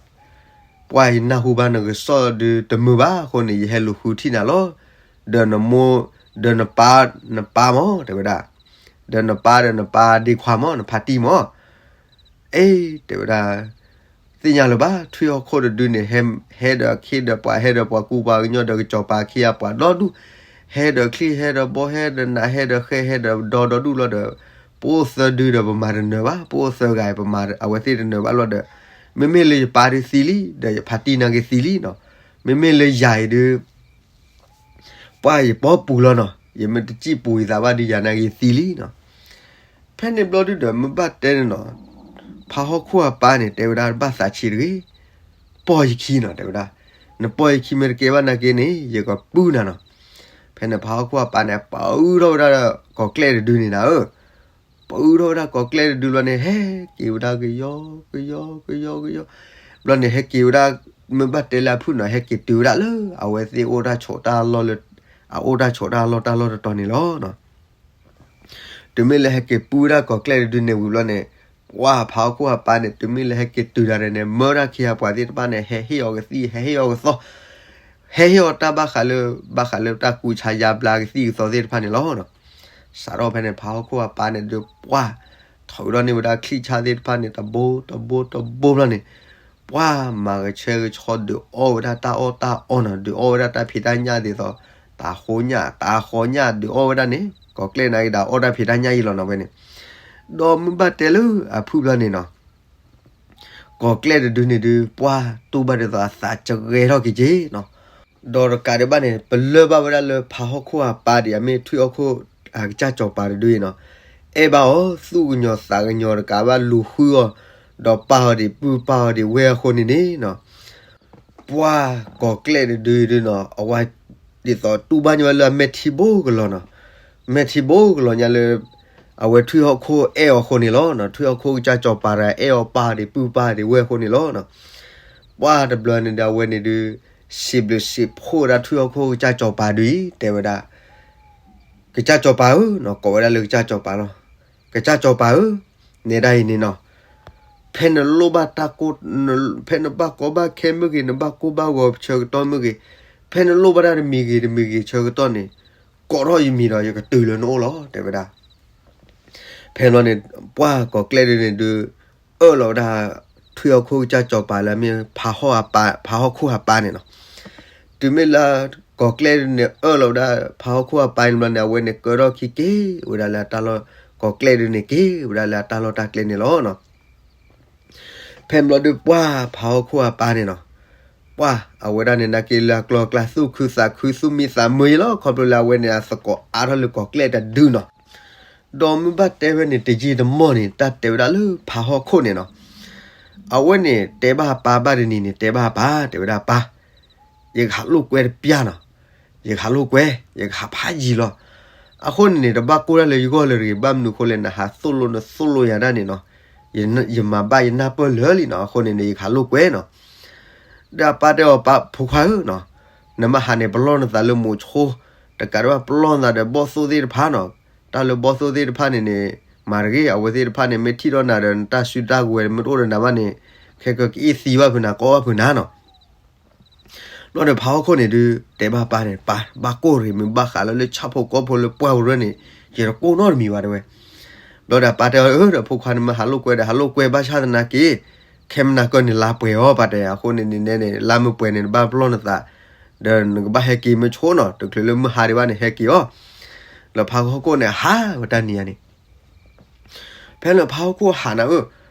ပှၢ်ယနၢ်ဟူဘၣ်နကစီၣ်ဒုးတမုာ်ဘၣ်အဃိန့ၣ် ယဟဲလူၤဃုထံၣ်နၤလီၤ. ဒီးနမိၢ်, ဒီးနပၢ်, နပၢ်မၢ် တဲဝဲဒၣ်, ဒီးနပၢ်ဒီးနပၢ်ဒ့ခွါမၢ် နဖါတံၢ်မၢ် အ့ တဲဝဲဒၣ်, သ့ၣ်ညါလၢၤဘၣ် ထွံၣ်ဟီၣ်ခိၣ်တဒုန့ၣ် ဟဲ, ဟဲဒီးခ့ဒီးပှၤ ဟဲဒီးပှၤကူပှၤကညီဒီးကစီၤပၤခံဂၤပှၤဒီဒူၣ်, ဟဲဒီးချံၣ် ဟဲဒီးဘီ ဟဲဒီးနး ဟဲဒီးဃဲ ဟဲဒီးဒီဒီဒူၣ်လီၤဒီး, ပအိၣ်သၢဒုဒီးပမၤတနၢၤဘၣ်, ပအိၣ်သၢဂၤအံၤပမၤအဝဲသ့ၣ်တနၢၤဘၣ်လီၤဒီး, မ့မ့ၢ်လၢယပၢ်ဒုးသံလံ ဒီးယဖါတံၢ်နာ်က့သံလံနီၤ, မ့မ့ၢ်လၢယၤအံၤဒုး ပှၢ်ယပီပူၤလီၤနီၤ, ယမ့ၢ်တစံၣ်ပူၤယသးဘၣ်ဒုးယၤနာ်က့သံလံနီၤ. ဖဲန့ၣ်ဘျီဒုဒီး မ့ၢ်ဘၣ်တဲန့ၣ်နီၤ, ဖးဟီၣ်ခိၣ်အပၢ်န့ၣ် တဲဝဲဒၣ်ဘၣ်သးဆံးတဂ့ၤ, ပီၢ်ယခံနီၤ တဲဝဲဒၣ်, နပီၢ်ယခံမ့ၢ်တကဲဘၣ်နာ်က့န့ၣ် ယကပုၢ်နၤနီၤ. ဖဲန့ၣ်ဖးဟီၣ်ခိၣ်အပၢ်န့ၣ် ပအုၣ်ထီၣ်ဝဲဒၣ်ဒီးကီၢ်ကျဲၢ်တဒုန့ၣ်နၤဧၢ ပအုၣ်ထီၣ်ဝဲဒၣ်ကီၢ်ကျဲၢ်တဒုဘျီန့ၣ် ဟဲက့ၤဝဲဒၣ်ကယီကယီကယီကယီ, ဘျီန့ၣ်ဟဲက့ၤဝဲဒၣ်, မ့ၢ်ဘၣ်တဲလၢအဖုၣ်နီၤ ဟဲက့ၤတုၤဝဲဒၣ်လၢ အဝဲသ့ၣ်အိၣ်တၢ်ဆိးတၢ်လီၢ်လၢ, အအိၣ်တၢ်ဆိးတၢ်လီၢ်တၢ်လီၢ်တတီၤန့ၣ်လီၤ. တုၤမ့ၢ်လၢဟဲက့ၤပုၢ်ဝဲဒၣ်ကီၢ်ကျဲၢ်တဒုန့ၣ်ဝံၤဘျီန့ၣ်, ပှၢ်ဖးဟီၣ်ခိၣ်အပၢ်န့ၣ် တုၤမ့ၢ်လၢဟဲက့ၤတုၤတၢ်ဒီးန့ၣ် မၢဒၣ်ခံဂၤပှၤသ့ၣ်တဖၣ်န့ၣ် ဟဲဟ့ၣ်အီၤကသံၣ် ဟဲဟ့ၣ်အီၤကသီ, ဟဲဟ့ၣ်အီၤတၢ်ဘၣ်ဃးလၢ, ဘၣ်ဃးလၢတၢ်ကူးဆါယါဘျါကသံၣ်ကသီသ့ၣ်တဖၣ်န့ၣ်လီၤ. စးထီၣ်ဖဲန့ၣ် ဖးဟီၣ်ခိၣ်အပၢ်န့ၣ်ဒုးပှၢ်, ထီၣ်ဝဲဒၣ်န့ၢ်ဝဲဒၣ်ချံၣ်ဆၣ်သ့ၣ်တဖၣ်န့ၣ် တဘိတဘိတဘိဘျီန့ၣ်, ပှၢ်မၤဂဲၤဆၢဂဲၤဆှီဒုးအီၣ်ဝဲဒၣ်တၢ်အီၣ်တၢ်အီနီၤ, ဒုးအီၣ်ဝဲဒၣ်တၢ်ဖံးတၢ်ညၣ်ဒ်သိး, တၤဃီညၣ် တၤဃီညၣ်ဒုးအီၣ်ဝဲဒၣ်န့ၣ် ကီၢ်ကျဲၢ်နာ်က့ဒီးအီၣ်တၢ်ဖံးတၢ်ညၣ်အံၤလီၤနီၤဝဲန့ၣ်, ဒီးမ့ၢ်ဘၣ်တဲလၢအဖုၣ်ဘျီန့ၣ်နီၤ ကီၢ်ကျဲၢ်တဒုန့ၣ်ဒုး ပှၢ်တူၢ်ဘၣ်ဒ်သိးအသးကဂဲၤထီၣ်က့ၤက့ၤနီၤ, ဒီးတကးဒံးဘၣ်န့ၣ် ပလၢၢ်ဘၣ်ဝဲဒၣ်လၢဖးဟီၣ်ခိၣ်အပၢ်ဒ်အမ့ၢ်ထွံၣ်ဟီၣ်ခိၣ်အကစၢ်စီၤပၤတဒုအံၤနီၤ, အဲၣ်ဘၣ်အီၤ သူၣ်ကညီၤသးကညီၤတကးဘၣ်လူၤဃုအီၤ, ဒီးပာ်အီၤဒံးပုၢ်ပာ်အီၤဒံးဝဲၢ်အဃိန့ၣ်န့ၣ်နီၤ ပှၢ်ကီၢ်ကျဲၢ်တဒုဒုနီၤ အဝဲ ဒ်သိးတူၢ်ဘၣ်ညီဝဲလၢအမဲာ်ထံဘိကလီၤနီၤ, မဲာ်ထံဘိကလီၤညါလၢ အဝဲထွံၣ်ဟီၣ်ခိၣ်အဲၣ်အီၤအဃိန့ၣ်လီၤ. ထွံၣ်ဟီၣ်ခိၣ်ကစၢ်စီၤပၤတဂၤအဲၣ်အီၤပာ်ဒံးပုၢ်ပာ်ဒံးဝဲၢ်အဃိန့ၣ်လီၤ. ပှၢ်တဘျီန့ၣ်ဒီးအဝဲန့ၣ်ဒုး စံးဘျုးစံးဖှိၣ်ဝဲဒၣ်ထွံၣ်ဟီၣ်ခိၣ်ကစၢ်စီၤပၤဒုအံၤ တဲဝဲဒၣ် ကစၢ်စီၤပၤဧၢ, ကိးဝဲဒၣ်လၢကစၢ်စီၤပၤလီၤ. ကစၢ်စီၤပၤဧၢ, နဲဒၣ်အံၤန့ၣ်နီၤ, ဖဲနလိၣ်ဘၣ်တၢ်ကိၢ်, ဖဲနဘၣ်ကီဘၣ်ခဲမ့ၢ်ဂ့ၤ, နဘၣ်ကိၢ်ဘၣ်ဂီၤဆၢကတီၢ်မ့ၢ်ဂ့ၤ, ဖဲနလိၣ်ဘၣ်တၢ်တမံၤဂ့ၤတမံၤဂ့ၤဆၢကတီၢ်န့ၣ်, ကိးထီၣ်ယမံၤဒီးယကတုၤလၢနအိၣ်လီၤ တဲဝဲဒၣ်. ဖဲန့ၣ် ပှၢ်ကီၢ်ကျဲၢ်ဒုန့ၣ်ဒုး အၢၣ်လီၤဝဲဒၣ် ထွံၣ်ဟီၣ်ခိၣ်ကစၢ်စီၤပၤလၢအမ့ၢ် ဖးဟီၣ်ခိၣ်အပၢ်န့ၣ်လီၤ. တုၤမ့ၢ်လၢ ကီၢ်ကျဲၢ်ဒုန့ၣ် အၢၣ်လီၤဝဲဒၣ် ဖးဟီၣ်ခိၣ်အပၢ်န့ၣ်ဘျီန့ၣ် အဝဲန့ၣ်ကၢထီၣ်ခံက့ၤဝဲဒၣ်လၢအတၢ်လီၢ်, ကီၢ်ကျဲၢ်ဒုန့ၣ် က့ၤဝဲဒၣ်လၢအတၢ်လီၢ်တၢ်ကျဲန့ၣ်လီၤ. ဖဲန့ၣ်ဘျီဒုး ပှၢ်ဖးဟီၣ်ခိၣ်အပၢ်န့ၣ်လီၤ. ပှၢ်အဝဲဒၣ်န့ၣ် နာ်က့လၢအကျီကျါ သူၣ်ခုသးခု သူၣ်မံသးမုာ်အံၤလီၤ. ခီဖျိလၢအဝဲန့ၣ် အသကိးအါထီၣ်လၢကီၢ်ကျဲၢ်တဒုနီၤ. ဒီးမ့ၢ်ဘၣ်တဲဝဲန့ၣ် တယံာ်တမီၢ်န့ၣ် တၢ်တဲဝဲဒၣ်လၢဖးဟီၣ်ခိၣ်န့ၣ်လီၤ. အဝဲန့ၣ် တဲဘၣ်အပၢ်ဘၣ်တနံၤန့ၣ် တဲဘၣ်အပၢ်, တဲဝဲဒၣ်ပၢ်, ယကဟးလိာ်ကွဲတပျၢ်နီၤ. ယကဟးလိာ်ကွဲ, ယကဟးဖးယံၤလီၤ. အဃိန့ၣ်န့ၣ် တဘၣ်ကိၢ်တၢ်လၢယဂီၢ်လၢၤတဂ့ၤ, ဘၣ်မနုၤအဃိလဲၣ် နဟးသိၣ်လိနသိၣ်လိယၤဒၣ်န့ၣ်နီၤ. ယမၤဘၣ်ယနၢ်ပၢၢ်လၢာ်လံနီၤ, အဃိန့ၣ်န့ၣ် ယကဟးလိာ်ကွဲနီၤ. ဒီးအပၢ်တဲအီၤ ပၢ်ဖိခွါဧၢနီၤ, နမ့ၢ်ဟးန့ၣ် ပလီၢ်နသးလၢမိၤဆိ, တကးဒံးဘၣ်ပလီၢ်နသးဒီးဘီၣ်သိၣ်သ့ၣ်တဖၣ်နီၤ. တၢ်လၢဘီၣ်သိၣ်သ့ၣ်တဖၣ်န့ၣ်န့ၣ် မၤတဂ့ၤ, အဝဲသ့ၣ်တဖၣ်န့ၣ် မ့ၢ်ထံၣ်ထီၣ်နၤဒီး နတၢ်စုတၢ်ကဝဲၤမ့ၢ်တအိၣ်ဒီးနၤဘၣ်န့ၣ် ခဲကကအ့ၣ်သံဘၣ်ဖုးနၤ ကိးဘၣ်ဖုးနၤနီၤ. ဘျီဒီးဖးဟီၣ်ခိၣ်န့ၣ်ဒုး တဲဘၣ်ပၢ်န့ၣ် ပၢ်, ဘၣ်ကိၢ်တဂ့ၤ, မ့ၢ်ဘၣ်ဃးလၢလၢဆၣ်ဖိကီၢ်ဖိလၢပှၢ်ပူၤရၢန့ၣ် ယတကိၢ်နီတမံၤဘၣ်တဲဝဲ. ဘျီဒီးပၢ်တဲအီၤ အၢ ဒီးဖိခွါန့ၣ်မ့ၢ်ဟးလိာ်ကွဲဒီး ဟးလိာ်ကွဲဘၣ်ဆၣ်သနာ်က့ ခဲမုၢ်နၤကၢၢ်န့ၣ်လါပှဲၤအီၤ ပၢ်တဲ. အဃိန့ၣ်န့ၣ်န့ၣ် လါမ့ၢ်ပှဲၤန့ၣ် နဘၣ်ပလီၢ်နသး ဒီးနကဘၣ်ဟဲက့ၤမ့ၢ်ဆိနီၤ, တချုးလၢမုၢ်ဟါဒံးဘၣ်န့ၣ် ဟဲက့ၤအီၤ. လၢဖးဟီၣ်ခိၣ်န့ၣ် ဟးဝဲတၢ်နံၤဧါန့ၣ် ဖဲလၢဖးဟီၣ်ခိၣ်ဟးနၤဧၢ,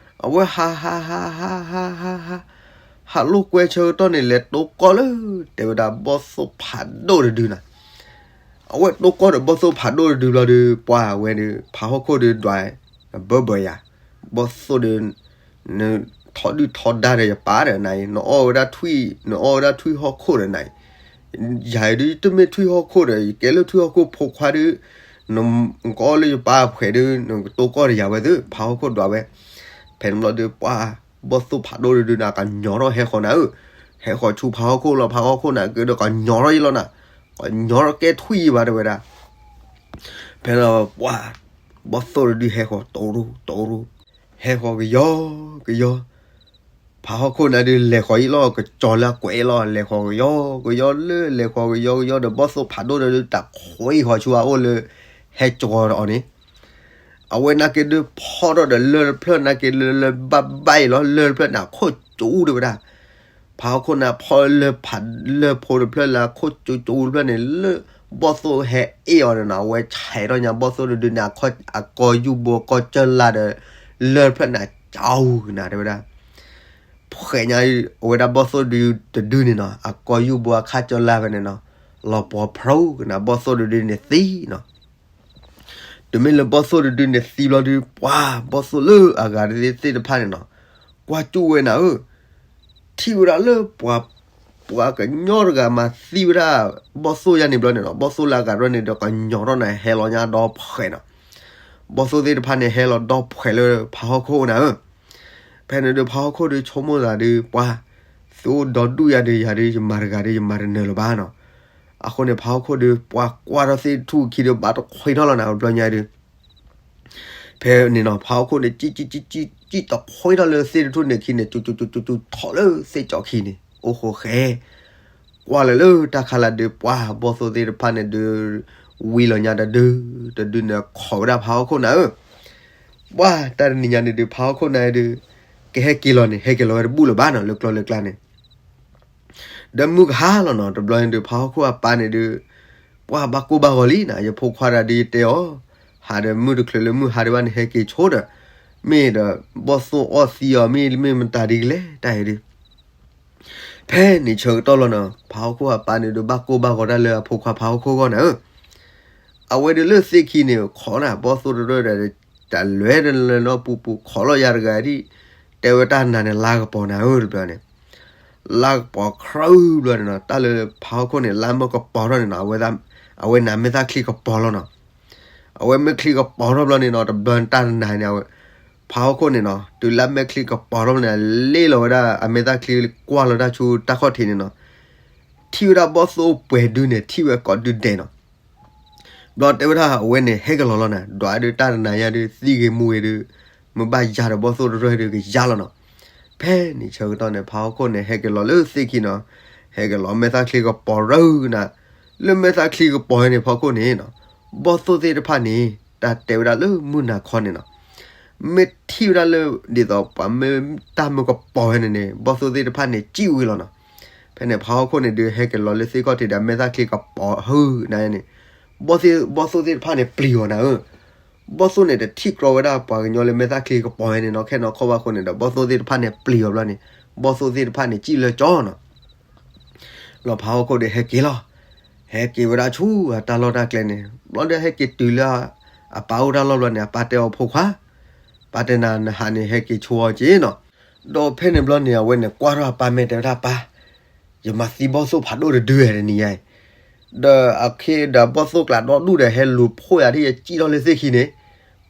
အဝဲဟးဟးဟးဟးဟးဟးဟး ဟးလိာ်ကွဲဆၢကတီၢ်န့ၣ် လဲၤတိကီၢ်လၢ တဲဝဲဒၣ်ဘီၣ်သိၣ်ဖးဒိၣ်တဒုနီၤ. အဝဲတိကီၢ်ဒီးဘီၣ်သိၣ်ဖးဒိၣ်တဒုဘျီဒီး ပှၢ်ဝဲဒီး ဖးဟီၣ်ခိၣ်ဒီးဒွး ဘၢဘၢယၤ, ဘီၣ်သိၣ်ဒီး နထီဒုၣ်ထီဒါဒီးယပၢ်ဒီးနၤအံၤ နအီၣ်ဝဲဒၣ်ထွံၣ် နအီၣ်ဝဲဒၣ်ထွံၣ်ဟီၣ်ခိၣ်ဒီးနၤအံၤ, ယၤဒုးတမ့ၢ်ထွံၣ်ဟီၣ်ခိၣ်ဒီး ယကဲလၢထွံၣ်ဟီၣ်ခိၣ်ဖိခွါဒုး, နကအီၣ်လၢယပၢ်အဖှဲးဒုး နကတိၢ်ကီၢ်ဒီးယၤဝဲသ့ၣ် ဖးဟီၣ်ခိၣ်ဒွးဝဲ. ဖဲန့ၣ်ဘျီဒုး ပှၤ ဘီၣ်သိၣ်ဖးဒိၣ်တဒုန့ၣ် ကညီထီၣ်ဟဲဃီၤနၤဧၢ, ဟဲဃီၤဆူဖးဟီၣ်ခိၣ်လီၤ ဖးဟီၣ်ခိၣ်န့ၣ်ကဒီး ကညီထီၣ်ယလီၤနၤ, ကညီထီၣ်ကဲထွံၣ်ယဘၣ်တဲဝဲဒၣ်. ဖဲန့ၣ်ပှၤ ဘီၣ်သိၣ်တဒုဟဲဃီၤ တိၢ်ရူၢ် တိၢ်ရူၢ်, ဟဲဃီၤကယီကယီ, ဖးဟီၣ်ခိၣ်န့ၣ်ဒုး လဲၤဃီၤအံၤလီၤ ကစီၤလၢအကွဲးလီၤ လဲၤဃီၤကယီကယီလၢလဲၤဃီၤကယီကယီဒီး ဘီၣ်သိၣ်ဖးဒိၣ်တဒု တၢ်ခွဲဃီၤဆူအအိၣ်လၢ ဟဲကၠီၤဒီးအီၤန့ၣ် အဝဲန့ၣ်က့ၤဒုးဖီၣ်ထီၣ်ဒီးလၢၢ်တဖျၢၣ်န့ၣ်က့ၤလၢ လၢဘၣ်ဘၣ်အံၤလီၤ လၢၢ်တဖျၢၣ်န့ၣ် အခိၣ်ကၠူတဲဝဲဒၣ်. ဖးဟီၣ်ခိၣ်န့ၣ်ဖီၣ်လၢၢ်ဖး လၢၢ်ဖိတဖျၢၣ်လၢအခိၣ်ကၠူကၠူတဖျၢၣ်န့ၣ် လၢဘီၣ်သိၣ်ဟဲအ့ၣ်အီၤန့ၣ်နီၤ အဝဲဆဲးထီၣ်ညါဘီၣ်သိၣ်တဒုန့ၣ် အကီယူၢ်ဘိကီၢ်ကၢၢ်လၢ်ဒီး လၢၢ်တဖျၢၣ်န့ၣ် ကၠူကနၤတဲဝဲဒၣ်. ဖှဲးညါ အဝဲဒၣ်ဘီၣ်သိၣ်ဒုတဒုန့ၣ်နီၤ အကီယူၢ်ဘိအခါကၢၢ်လၢ်ဖဲန့ၣ်နီၤ လီၤပှီၤဖျိကနၤ ဘီၣ်သိၣ်တဒုန့ၣ်သံနီၤ. တမ့ၢ်လၢဘီၣ်သိၣ်တဒုန့ၣ်သံဘျီဒုး ပှၤဘီၣ်သိၣ်လၢအဂၤတသ့ၣ်တဖၣ်န့ၣ်နီၤ ကွၢ်ကၠူၣ်ဝဲနၤဧၢ, ထံၣ်ဝဲဒၣ်လၢပှၤ ပှၤကညီတဂၤမၤသံဝဲဒၣ် ဘီၣ်သိၣ်ယါန့ၣ်ဘျီန့ၣ်နီၤ ဘီၣ်သိၣ်လၢအဂၤတဖၣ်န့ၣ်ဒီး ကညီထီၣ်န့ၣ်ဟဲလီၤညါဒီဖှဲးနီၤ. ဘီၣ်သိၣ်သ့ၣ်တဖၣ်န့ၣ်ဟဲလီၤဒီဖှဲးလၢဖးဟီၣ်ခိၣ်နၤဧၢ. ဖဲန့ၣ်ဒုးဖးဟီၣ်ခိၣ်ဒုးဆိကမိၣ်သးဒုး ပှၤ သုအိၣ်ဒီဒူၣ်ယၤဒုး ယၤဒုး ယမၤတဂၤဒုး ယမၤတနၢၤလၢၤဘၣ်နီၤ. အဃိန့ၣ် ဖးဟီၣ်ခိၣ်ဒုး ပှၤကွၢ်ထီၣ်သ့ၣ်တထူၣ်အခံဒုး ဘၣ်တခွံထီၣ်လီၤနၤ ဘျီညါဒုး ဖဲန့ၣ်နီၤ ဖးဟီၣ်ခိၣ်န့ၣ် ကံၣ်ကံၣ်ကံၣ်ကံၣ် ကံၣ်တခွံထီၣ်လၢသ့ၣ်တထူၣ်န့ၣ်အခံန့ၣ် ကၠူကၠူကၠူကၠူကၠူထီၣ်လၢသ့ၣ်ကၠီခံန့ၣ် အိၣ်ဃိဃဲ ကွၢ်လၢာ်လၢတၢ်ခါလၢဒုး ပှၤဘီၣ်သိၣ်သ့ၣ်တဖၣ်န့ၣ်ဒုး ဝံလီၤညါတဒု တဒုန့ၣ်ခိးဝဲဒၣ်ဖးဟီၣ်ခိၣ်နၤဧၢ. ပှၤတၢ်တနံၤညါန့ၣ်ဒုး ဖးဟီၣ်ခိၣ်နၤဒုး ကဟဲက့ၤလီၤန့ၣ် ဟဲက့ၤလီၤဝဲတဘူၣ်လၢၤဘၣ်နီၤ လၢကျိလၢကျါန့ၣ် ဒီးမုၢ်ကဟါလီၤနီၤ တဘျီန့ၣ်ဒုး ဖးဟီၣ်ခိၣ်အပၢ်န့ၣ်ဒုး ပှၤဘၣ်ကိၢ်ဘၣ်ဂီၤလံနီၤ ယဖိခွါတဒုယတဲအီၤ ဟးဒီးမုၢ်တချုးလၢမုၢ်ဟါဒံးဘၣ်န့ၣ် ဟဲက့ၤဆိဒီး မ့ၢ်ဒီး ဘီၣ်သိၣ်အီၣ်သံအီၤ မ့ၢ်မ့ၢ်မတၤဒ်လဲၣ် တၢ်အံၤဒုး ဖဲန့ၣ်ဆၢကတီၢ်လီၤနီၤ ဖးဟီၣ်ခိၣ်အပၢ်န့ၣ်ဒုး ဘၣ်ကိၢ်ဘၣ်ဂီၤတၢ်လၢအဖိခွါဖးဟီၣ်ခိၣ်အဂီၢ်နၤဧၢ. အဝဲဒုးလၢသ့ၣ်ခံန့ၣ် ခိးနၤ ဘီၣ်သိၣ်တရၢၢ်ဒီး တၢ်လဲၤတလၢနီၢ်ပူၤပူၤ ခိးလီၤယၤတဂၤဒ် တဲဝဲတၢ်နၤန့ၣ် လါကပီၤနၤဧၢ တဘျီန့ၣ် လါကပီၤခရၢၢ်ဘျီန့ၣ်နီၤ တၢ်လၢဖးဟီၣ်ခိၣ်န့ၣ် လါမ့ၢ်ကပီၤထီၣ်န့ၣ်နီၤ အဝဲ အဝဲန့ၣ်မဲာ်သၣ်ချံကပီၤလီၤနီၤ. အဝဲမဲာ်ချံကပီၤထီၣ်ဘျီန့ၣ်နီၤ တဘျီတၢ်တနၤန့ၣ် အဝဲ ဖးဟီၣ်ခိၣ်န့ၣ်နီၤ တုၤလၢမဲာ်ချံကပီၤထီၣ်ဘျီန့ၣ် လ့ၣ်လီၤဝဲဒၣ်အမဲာ်သၣ်ချံကွၢ်လီၤတၢ်ဆူတၢ်ခီၣ်ထံးန့ၣ်နီၤ ထံၣ်ဝဲဒၣ်ဘီၣ်သိၣ်ပှဲၤဒုန့ၣ် ထံၣ်ဝဲကိးဒုဒဲးနီၤ. ဘျီတဲဝဲဒၣ်အဝဲန့ၣ်ဟဲက့ၤလီၤလီၤနၤ ဒွးဒုးတၢ်တနၤညါဒုး သံဂ့ၤမူဂ့ၤဒုး မ့ၢ်ဘၣ်ယၤဒီးဘီၣ်သိၣ်တရၢၢ်ဒုးကယၤလီၤနီၤ. ဖဲန့ၣ်ဆၢကတီၢ်န့ၣ် ဖးဟီၣ်ခိၣ်န့ၣ် ဟဲက့ၤလီၤလၢသ့ၣ်ခံနီၤ ဟဲက့ၤလီၤမဲာ်သၣ်ချံကပီၤရၢၢ်နၤ လၢမဲာ်သၣ်ချံကပီၤန့ၣ် ဖးဟီၣ်ခိၣ်န့ၣ်နီၤ ဘီၣ်သိၣ်သ့ၣ်တဖၣ်န့ၣ် တၢ်တဲဝဲဒၣ်လၢမုၢ်နၤခီန့ၣ်နီၤ မ့ၢ်ထံၣ်ဝဲဒၣ်လၢ ဒ်သိးပှၤမ့ၢ်တၢ်မ့ၢ်ကပီၤဝဲန့ၣ်န့ၣ် ဘီၣ်သိၣ်သ့ၣ်တဖၣ်န့ၣ် စံၣ်ဝံၤလီၤနီၤ. ဖဲန့ၣ်ဖးဟီၣ်ခိၣ်န့ၣ်ဒုး ဟဲက့ၤလီၤလၢသ့ၣ်ခီၣ်ထံးဒီး မဲာ်သၣ်ချံကပီၤဟုနၤန့ၣ် ဘီၣ်သိၣ်သ့ၣ်တဖၣ်န့ၣ် ပျံၤအီၤနၤဧၢ. ဘီၣ်သိၣ်န့ၣ် တထံၣ်ကြီဝဲဒၣ်ပှၤကညီလၢမဲာ်သၣ်ချံကပီၤဝဲန့ၣ်နီၤ ခဲနီၤခီဘၣ်အဃိန့ၣ်ဒီး ဘီၣ်သိၣ်သ့ၣ်တဖၣ်န့ၣ် ပျံၤအီၤဘျီန့ၣ် ဘီၣ်သိၣ်သ့ၣ်တဖၣ်န့ၣ် စံၣ်လၢကၠီနီၤ လီၤဖးဟီၣ်ခိၣ်ဒီးဟဲက့ၤလီၤ. ဟဲက့ၤဝဲဒၣ်ဆူအတၢ်လီၢ်တၢ်ကျဲန့ၣ် ဘျီဒီးဟဲက့ၤတုၤလၢ အပၢ်အိၣ်တၢ်လီၢ်ဘျီန့ၣ် အပၢ်တဲအီၤ ဖိခွါ, ပၢ်တဲနၤ နဟးန့ၣ် ဟဲက့ၤဆိအီၤက့ၤနီၤ. ဒီးဖဲန့ၣ်ဘျီန့ၣ် အဝဲန့ၣ်ကွၢ်ထီၣ်အပၢ်မဲာ်တဲဝဲဒၣ် ပၢ်, ယမၤသံဘီၣ်သိၣ်ဖးဒိၣ်တဒုတနံၤညါအံၤ, ဒီးအခ့ဒီးဘီၣ်သိၣ်ကျးဒီဒူၣ်ဒီး ဟဲလူၤဖှိၣ်ယၤဒ်ယစံၣ်ထီၣ်လၢသ့ၣ်ခံန့ၣ်,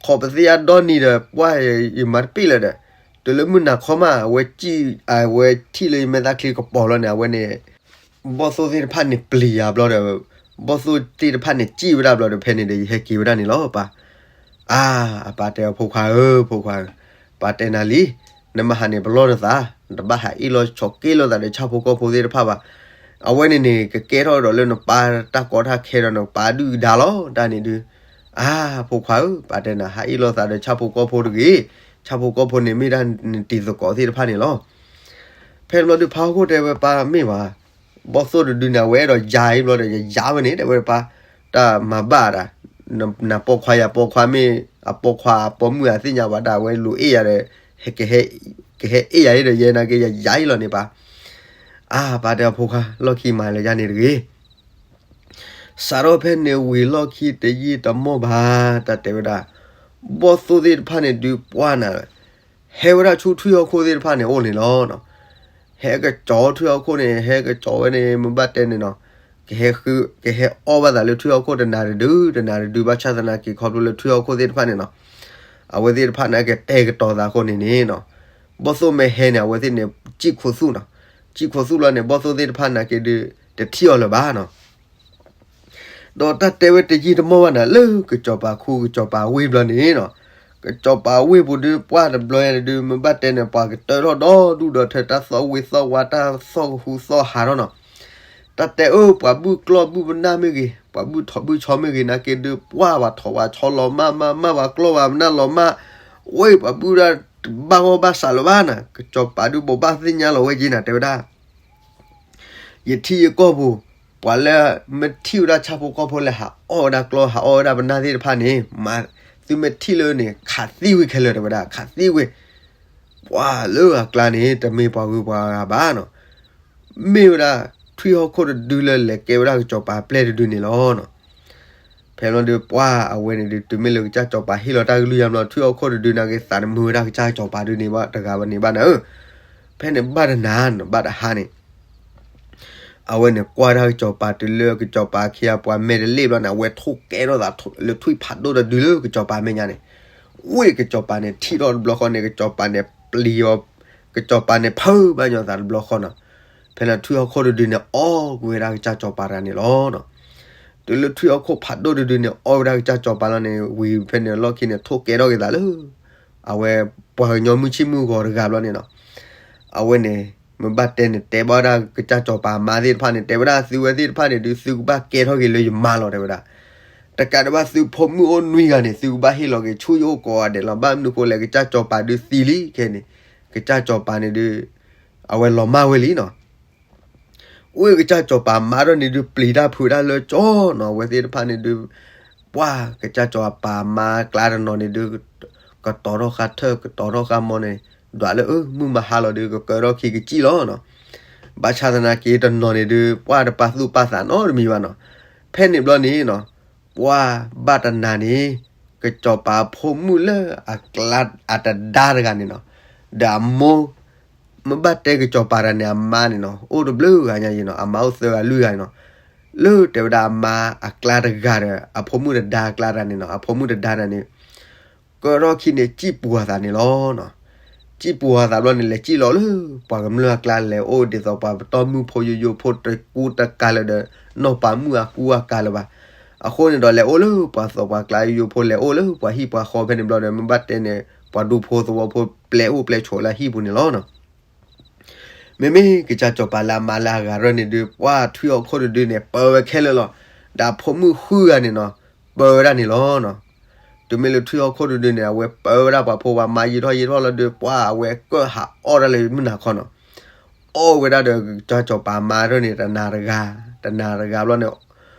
ခိးပသ့ၣ်ညါဒီနံၤဒီး ပှၢ်ယမၤတပ့ၢ်လၢၤဒီး, တုၤလၢမုၢ်နၤခီမး အဝဲစံၣ် အဝဲထံၣ်လၢယမဲာ်သၣ်ချံကပီၤလီၤန့ၣ် အဝဲန့ၣ် ဘီၣ်သိၣ်သ့ၣ်တဖၣ်န့ၣ်ပျံၤယၤဘျီဒီး, ဘီၣ်သိၣ်သ့ၣ်တဖၣ်န့ၣ်စံၣ်ဝဲဒၣ်ဘျီဒီး ဖဲန့ၣ်ဒီးယဟဲက့ၤဝဲဒၣ်န့ၣ်လီၤပၢ်. အါ, အပၢ်တဲအီၤ ဖိခွါဧၢ, ဖိခွါဧၢ, ပၢ်တဲနၤလံ, နမ့ၢ်ဟးန့ၣ်ပလီၢ်နသး, နတဘၣ်ဟးအ့ၣ်လိာ်ဆိးက့လိာ်သးဒီးဆၣ်ဖိကီၢ်ဖိသ့ၣ်တဖၣ်ဘၣ်. အဝဲန့ၣ်န့ၣ် ကကဲထီၣ်ဒီးလၢနပၢ်တၢ်ကီတၢ်ခဲဒီးနပၢ်ဒုၣ်ဒါလီၤ. တၢ်န့ၣ်ဒုး, အါ, ဖိခွါဧၢ, ပၢ်တဲနၤ ဟးအ့ၣ်လိာ်သးဒီးဆၣ်ဖိကီၢ်ဖိတဂ့ၤ, ဆၣ်ဖိကီၢ်ဖိန့ၣ်မ့ၢ်ဒၣ်နတံၤသကိးသ့ၣ်တဖၣ်န့ၣ်လီၤ. ဖဲန့ၣ်ဘျီဒုး ဖါဟီၣ်ခိၣ်တဲဝဲ ပၢ်မ့ၢ်ဘၣ်, ဘီၣ်သိၣ်တဒုန့ၣ် အဝဲအဲၣ်ဒိးယၤအံၤဘျီဒီး ယယၤဝဲန့ၣ် တဲဝဲပၢ်, တၢ်မၤဘၣ်ဒၣ်, နပိာ်ခွါယၤပိာ်ခွါမ့ၢ် အပိာ်ခွါအပိာ်မုၣ်အသ့ၣ်ညါဘၣ်ဒၣ် အဝဲလူၤအ့ၣ်ယၤဒီး ကဟဲအ့ၣ်ယၤအံၤဒီး ယဲနာ်က့ ယယၤအံၤလီၤန့ၣ်ပၢ်. အါ, ပၢ်တဲအီၤ ဖိခွါ လီၢ်ခံမၤလၢယၤန့ၣ်တဂ့ၤ. စးထီၣ်ဖဲန့ၣ်ဝံၤလီၢ်ခံတယံာ်တမီၢ်ဘၣ်, တၢ်တဲဝဲဒၣ်, ဘီၣ်သိၣ်သ့ၣ်တဖၣ်န့ၣ်ဒုးပှၢ်နၤ, ဟဲဝဲဒၣ်ဆူထွံၣ်ဟီၣ်ခိၣ်သ့ၣ်တဖၣ်န့ၣ်အိၣ်န့ၣ်လီၤ. ဟဲကစီၤထွံၣ်ဟီၣ်ခိၣ်န့ၣ် ဟဲကစီၤဝဲန့ၣ် မ့ၢ်ဘၣ်တဲန့ၣ်နီၤ, ကဟဲဃု ကဟဲအီၣ်ဘၣ်သးလၢထွံၣ်ဟီၣ်ခိၣ်တနၤတဒု တနၤတဒု ဘၣ်ဆၣ်သနာ်က့ ခီဖျိလၢထွံၣ်ဟီၣ်ခိၣ်သ့ၣ်တဖၣ်န့ၣ်နီၤ, အဝဲသ့ၣ်တဖၣ်န့ၣ်ကတဲာ်ကတီၤသးအဃိန့ၣ်န့ၣ်နီၤ, ဘီၣ်သိၣ်မ့ၢ်ဟဲန့ၣ် အဝဲသ့ၣ်န့ၣ် စံၣ်ခိၣ်သူၣ်နီၤ, စံၣ်ခိၣ်သူၣ်လီၤန့ၣ် ဘီၣ်သိၣ်သ့ၣ်တဖၣ်နာ်က့ဒုး တထံၣ်အီၤလၢၤဘၣ်နီၤ. ဒီးတၢ်တဲဝဲတယံာ်တမီၢ်ဘၣ်နၤ လၢကစီၤပၤခူကစီၤပၤဝ့ၢ်ဘျီန့ၣ်နီၤ, ကစီၤပၤဝ့ၢ်ပူၤဒုး ပှၢ်တဘျီညါန့ၣ်ဒုး မ့ၢ်ဘၣ်တဲန့ၣ် ပှၤကတၢၢ်ထီၣ်ဒီဒူၣ်ဒီထၢ တၢ်သီၣ်ဝ့သီၣ်ဝါ တၢ်သီၣ်ကဟူသီၣ်ဟးထီၣ်နီၤ. တၢ်တဲအၢ ပှၤဘုၣ်ကျီၢ်ဘုၣ်ပနၢ်မ့ၢ်ဂ့ၤ ပှၤဘုၣ်ထိးဘုၣ်ဆီမ့ၢ်ဂ့ၤနာ်က့ဒုး ပှၢ်ပှၤထိးပှၤဆီလီၤမၢ်မၢ်မၢ် ပှၤကျီၢ်ပှၤပနၢ်လီၤမၢ်, ဝ့ၢ်ပှၤဘုၣ်ဒၣ်တဘၣ်ဂီၢ်ဘၣ်စးလၢၤဘၣ်နၤ, ကစီၤပၤဒုးဘိးဘၣ်သ့ၣ်ညါလီၤဝဲက့နၤ တဲဝဲဒၣ် ယထံၣ်ယကီၢ်ပူၤ ပှၤလၢမ့ၢ်ထံၣ်ဝဲဒၣ်ဆၣ်ဖိကီၢ်ဖိလၢဟးအီၣ်ဝဲဒၣ်ကျီၢ် ဟးအီၣ်ဝဲဒၣ်ပနၢ်သ့ၣ်တဖၣ်န့ၣ် မၤ သုမ့ၢ်ထံၣ်လၢန့ၣ် ခးသံဝံၤခဲလၢာ် တဲဝဲဒၣ် ခးသံဝံၤ, ပှၤလၢအကျါန့ၣ် တမ့ၢ်ပှၤဂုၤပှၤဂၤဘၣ်နီၤ, မ့ၢ်ဝဲဒၣ် ထွံၣ်ဟီၣ်ခိၣ်တဒုလၢလဲၤကဲဝဲဒၣ်ကစီၤပၤပျဲၢ်တဒုန့ၣ်လီၤနီၤ. ဖဲလီၤဒုး ပှၢ်အဝဲန့ၣ်ဒုး တုၤမ့ၢ်လၢကစၢ်စီၤပၤဟ့ၣ်လီၤတၢ်ကလုၢ်ယါဘျီ ထွံၣ်ဟီၣ်ခိၣ်တဒုနာ်က့ သးတမုာ်ဝဲဒၣ်ကစၢ်စီၤပၤဒုန့ၣ်ဘၣ်တဂၤဘၣ်န့ၣ်ဘၣ်နၤဧၢ, ဖဲန့ၣ်ဘၣ်တနၤနီၤ ဘၣ်တဟါန့ၣ် အဝဲန့ၣ်ကွၢ်တၢ်ကစီၤပၤတုၤလၢကစီၤပၤခံဂၤပှၤမဲာ်တလ့ၣ်ဘျီန့ၣ် အဝဲထိၣ်ကဲထီၣ်သးလၢထွံၣ်ဖးဒိၣ်တဒုလၢကစီၤပၤမဲာ်ညါန့ၣ်, ဝ့ၢ်ကစီၤပၤန့ၣ်ထံၣ်ထီၣ်တဘျီဃီန့ၣ် ကစီၤပၤန့ၣ်ပျံၤအီၤ, ကစီၤပၤန့ၣ်ဖုးဘၣ်ညီသးတဘျီဃီနီၤ, ဖဲန့ၣ်ထွံၣ်ဟီၣ်ခိၣ်တဒုန့ၣ် အီၣ်ကွံာ်ဝဲဒၣ်ကစၢ်စီၤပၤတဂၤန့ၣ်လီၤနီၤ. တုၤလၢထွံၣ်ဟီၣ်ခိၣ်ဖးဒိၣ်တဒုန့ၣ် အီၣ်ဝဲဒၣ်ကစၢ်စီၤပၤလီၤန့ၣ် ဝံၤဖဲန့ၣ်လီၢ်ခံန့ၣ် ထိၣ်ကဲထီၣ်က့ၤသးလၢ အဝဲပှၤကညီမုၢ်ဆ့ၣ်မုၢ်ဂီၤတဂၤဘျီန့ၣ်နီၤ, အဝဲန့ၣ် မ့ၢ်ဘၣ်တဲန့ၣ် တဲဘၣ်ဝဲဒၣ်ကစၢ်စီၤပၤမါသ့ၣ်တဖၣ်န့ၣ် တဲဝဲဒၣ်သုဝဲသ့ၣ်တဖၣ်န့ၣ်ဒုး သုကဘၣ်ကဲထီၣ်က့ၤလၢယမါလီၤ တဲဝဲဒၣ်, တကးဒံးဘၣ်သုဖိမုၣ်အိၣ်နွံဂၤန့ၣ် သုကဘၣ်ဟ့ၣ်လီၤက့ၤဆူယအိၣ်ကိးဂၤဒဲးလီၤ. ဘၣ်မနုၤဃိလဲၣ် ကစၢ်စီၤပၤဒုးသံလံခဲန့ၣ်, ကစၢ်စီၤပၤန့ၣ်ဒုး အဝဲလီၤမၢ်ဝဲလံနီၤ. ဝ့ၢ်ကစၢ်စီၤပၤမါထီၣ်န့ၣ်ဒုး ပျံၤတၢ်ဖုးတၢ်လၢကၠီနီၤ အဝဲသ့ၣ်တဖၣ်န့ၣ်ဒုး ပှၢ်ကစၢ်စီၤပၤမါကျါတနီၤန့ၣ်ဒုး ကတီၤထီၣ်ဃာ်ထၢၣ် ကတီၤထီၣ်ဃာ်မီန့ၣ် ဒွးလၢအၢ မုၢ်မဟါလီၤဒုး ကကၢထီၣ်ခံကစံၣ်လီၤနီၤ. ဘၣ်ဆၣ်သနာ်က့တနီၤန့ၣ်ဒုး ပှၢ်တပာ်သူၣ်ပာ်သးနီတမံၤဘၣ်နီၤ. ဖဲန့ၣ်ဘျီန့ၣ်နီၤ ပှၢ်ဘၣ်တနၤန့ၣ် ကစီၤပၤဖိမုၣ်လၢအကျါအတဒါတဂၤန့ၣ်နီၤ ဒီးအမိၢ် မ့ၢ်ဘၣ်တဲကစီၤပၤတဂၤန့ၣ် အမါန့ၣ်နီၤ အိၣ်တဘျုးဂၤညါအံၤနီၤ အမါအိၣ်သၢဂၤလွံၢ်ဂၤနီၤ. လၢတဲဝဲဒၣ်အမါအကျါတဂၤဒီး အဖိမုၣ်တဒါအကျါတဂၤန့ၣ်နီၤ အဖိမုၣ်တဒါန့ၣ် ကၢထီၣ်ခံန့ၣ် စံၣ်ပူၤအသးန့ၣ်လီၤနီၤ. စံၣ်ပူၤအသးဘျီန့ၣ် လဲၤစံၣ်လီၤလၢပှၤကမျၢၢ်အကျါ လဲၤအိၣ်ဒ်သိးပှၤပတီၢ်မုၢ်ဖိယိယိဖိတကူတကၤလၢၤဒီး နီၢ်ပၤမုၣ်အကူအကၤလၢၤဘၣ်. အဃိန့ၣ်ဒီး လဲၤအိၣ်လၢပှၤသိးပှၤကျါယိယိဖိ လဲၤအိၣ်လၢပှၤဟံၣ်ပှၤဃီဖဲန့ၣ်ဘျီဒီး မ့ၢ်ဘၣ်တဲန့ၣ် ပှၤဒူဖိသဝီဖိပျဲအိၣ်ပျဲဆိးလၢအဟံၣ်ပူၤန့ၣ်လီၤနီၤ. မ့မ့ၢ်ကစၢ်စီၤပၤလၢအမါလၢအဂၤရၢၢ်န့ၣ်ဒုး ပှၢ်ထွံၣ်ဟီၣ်ခိၣ်တဒုန့ၣ် ပၢဝဲခဲလၢာ်လီၤ. ဒီးအဖိမုၣ်ဃုဂၤန့ၣ်နီၤ ပၢဝဲဒၣ်န့ၣ်လီၤနီၤ. တုၤမ့ၢ်လၢထွံၣ်ဟီၣ်ခိၣ်တဒုန့ၣ် အဝဲပၢဝဲဒၣ်ပှၤဖိပှၤမါယံာ်ထီၣ်ယံာ်ထီၣ်လီၤဒီး ပှၢ်အဝဲကၢၢ်ဟးအီၣ်တၢ်လၢမုၢ်နၤခီနီၤ. အီၣ်ဝဲဒၣ်ဒီးကစၢ်စီၤပၤမါရၢၢ်န့ၣ် တနၤတဂၤ တနၤတဂၤဘျီန့ၣ်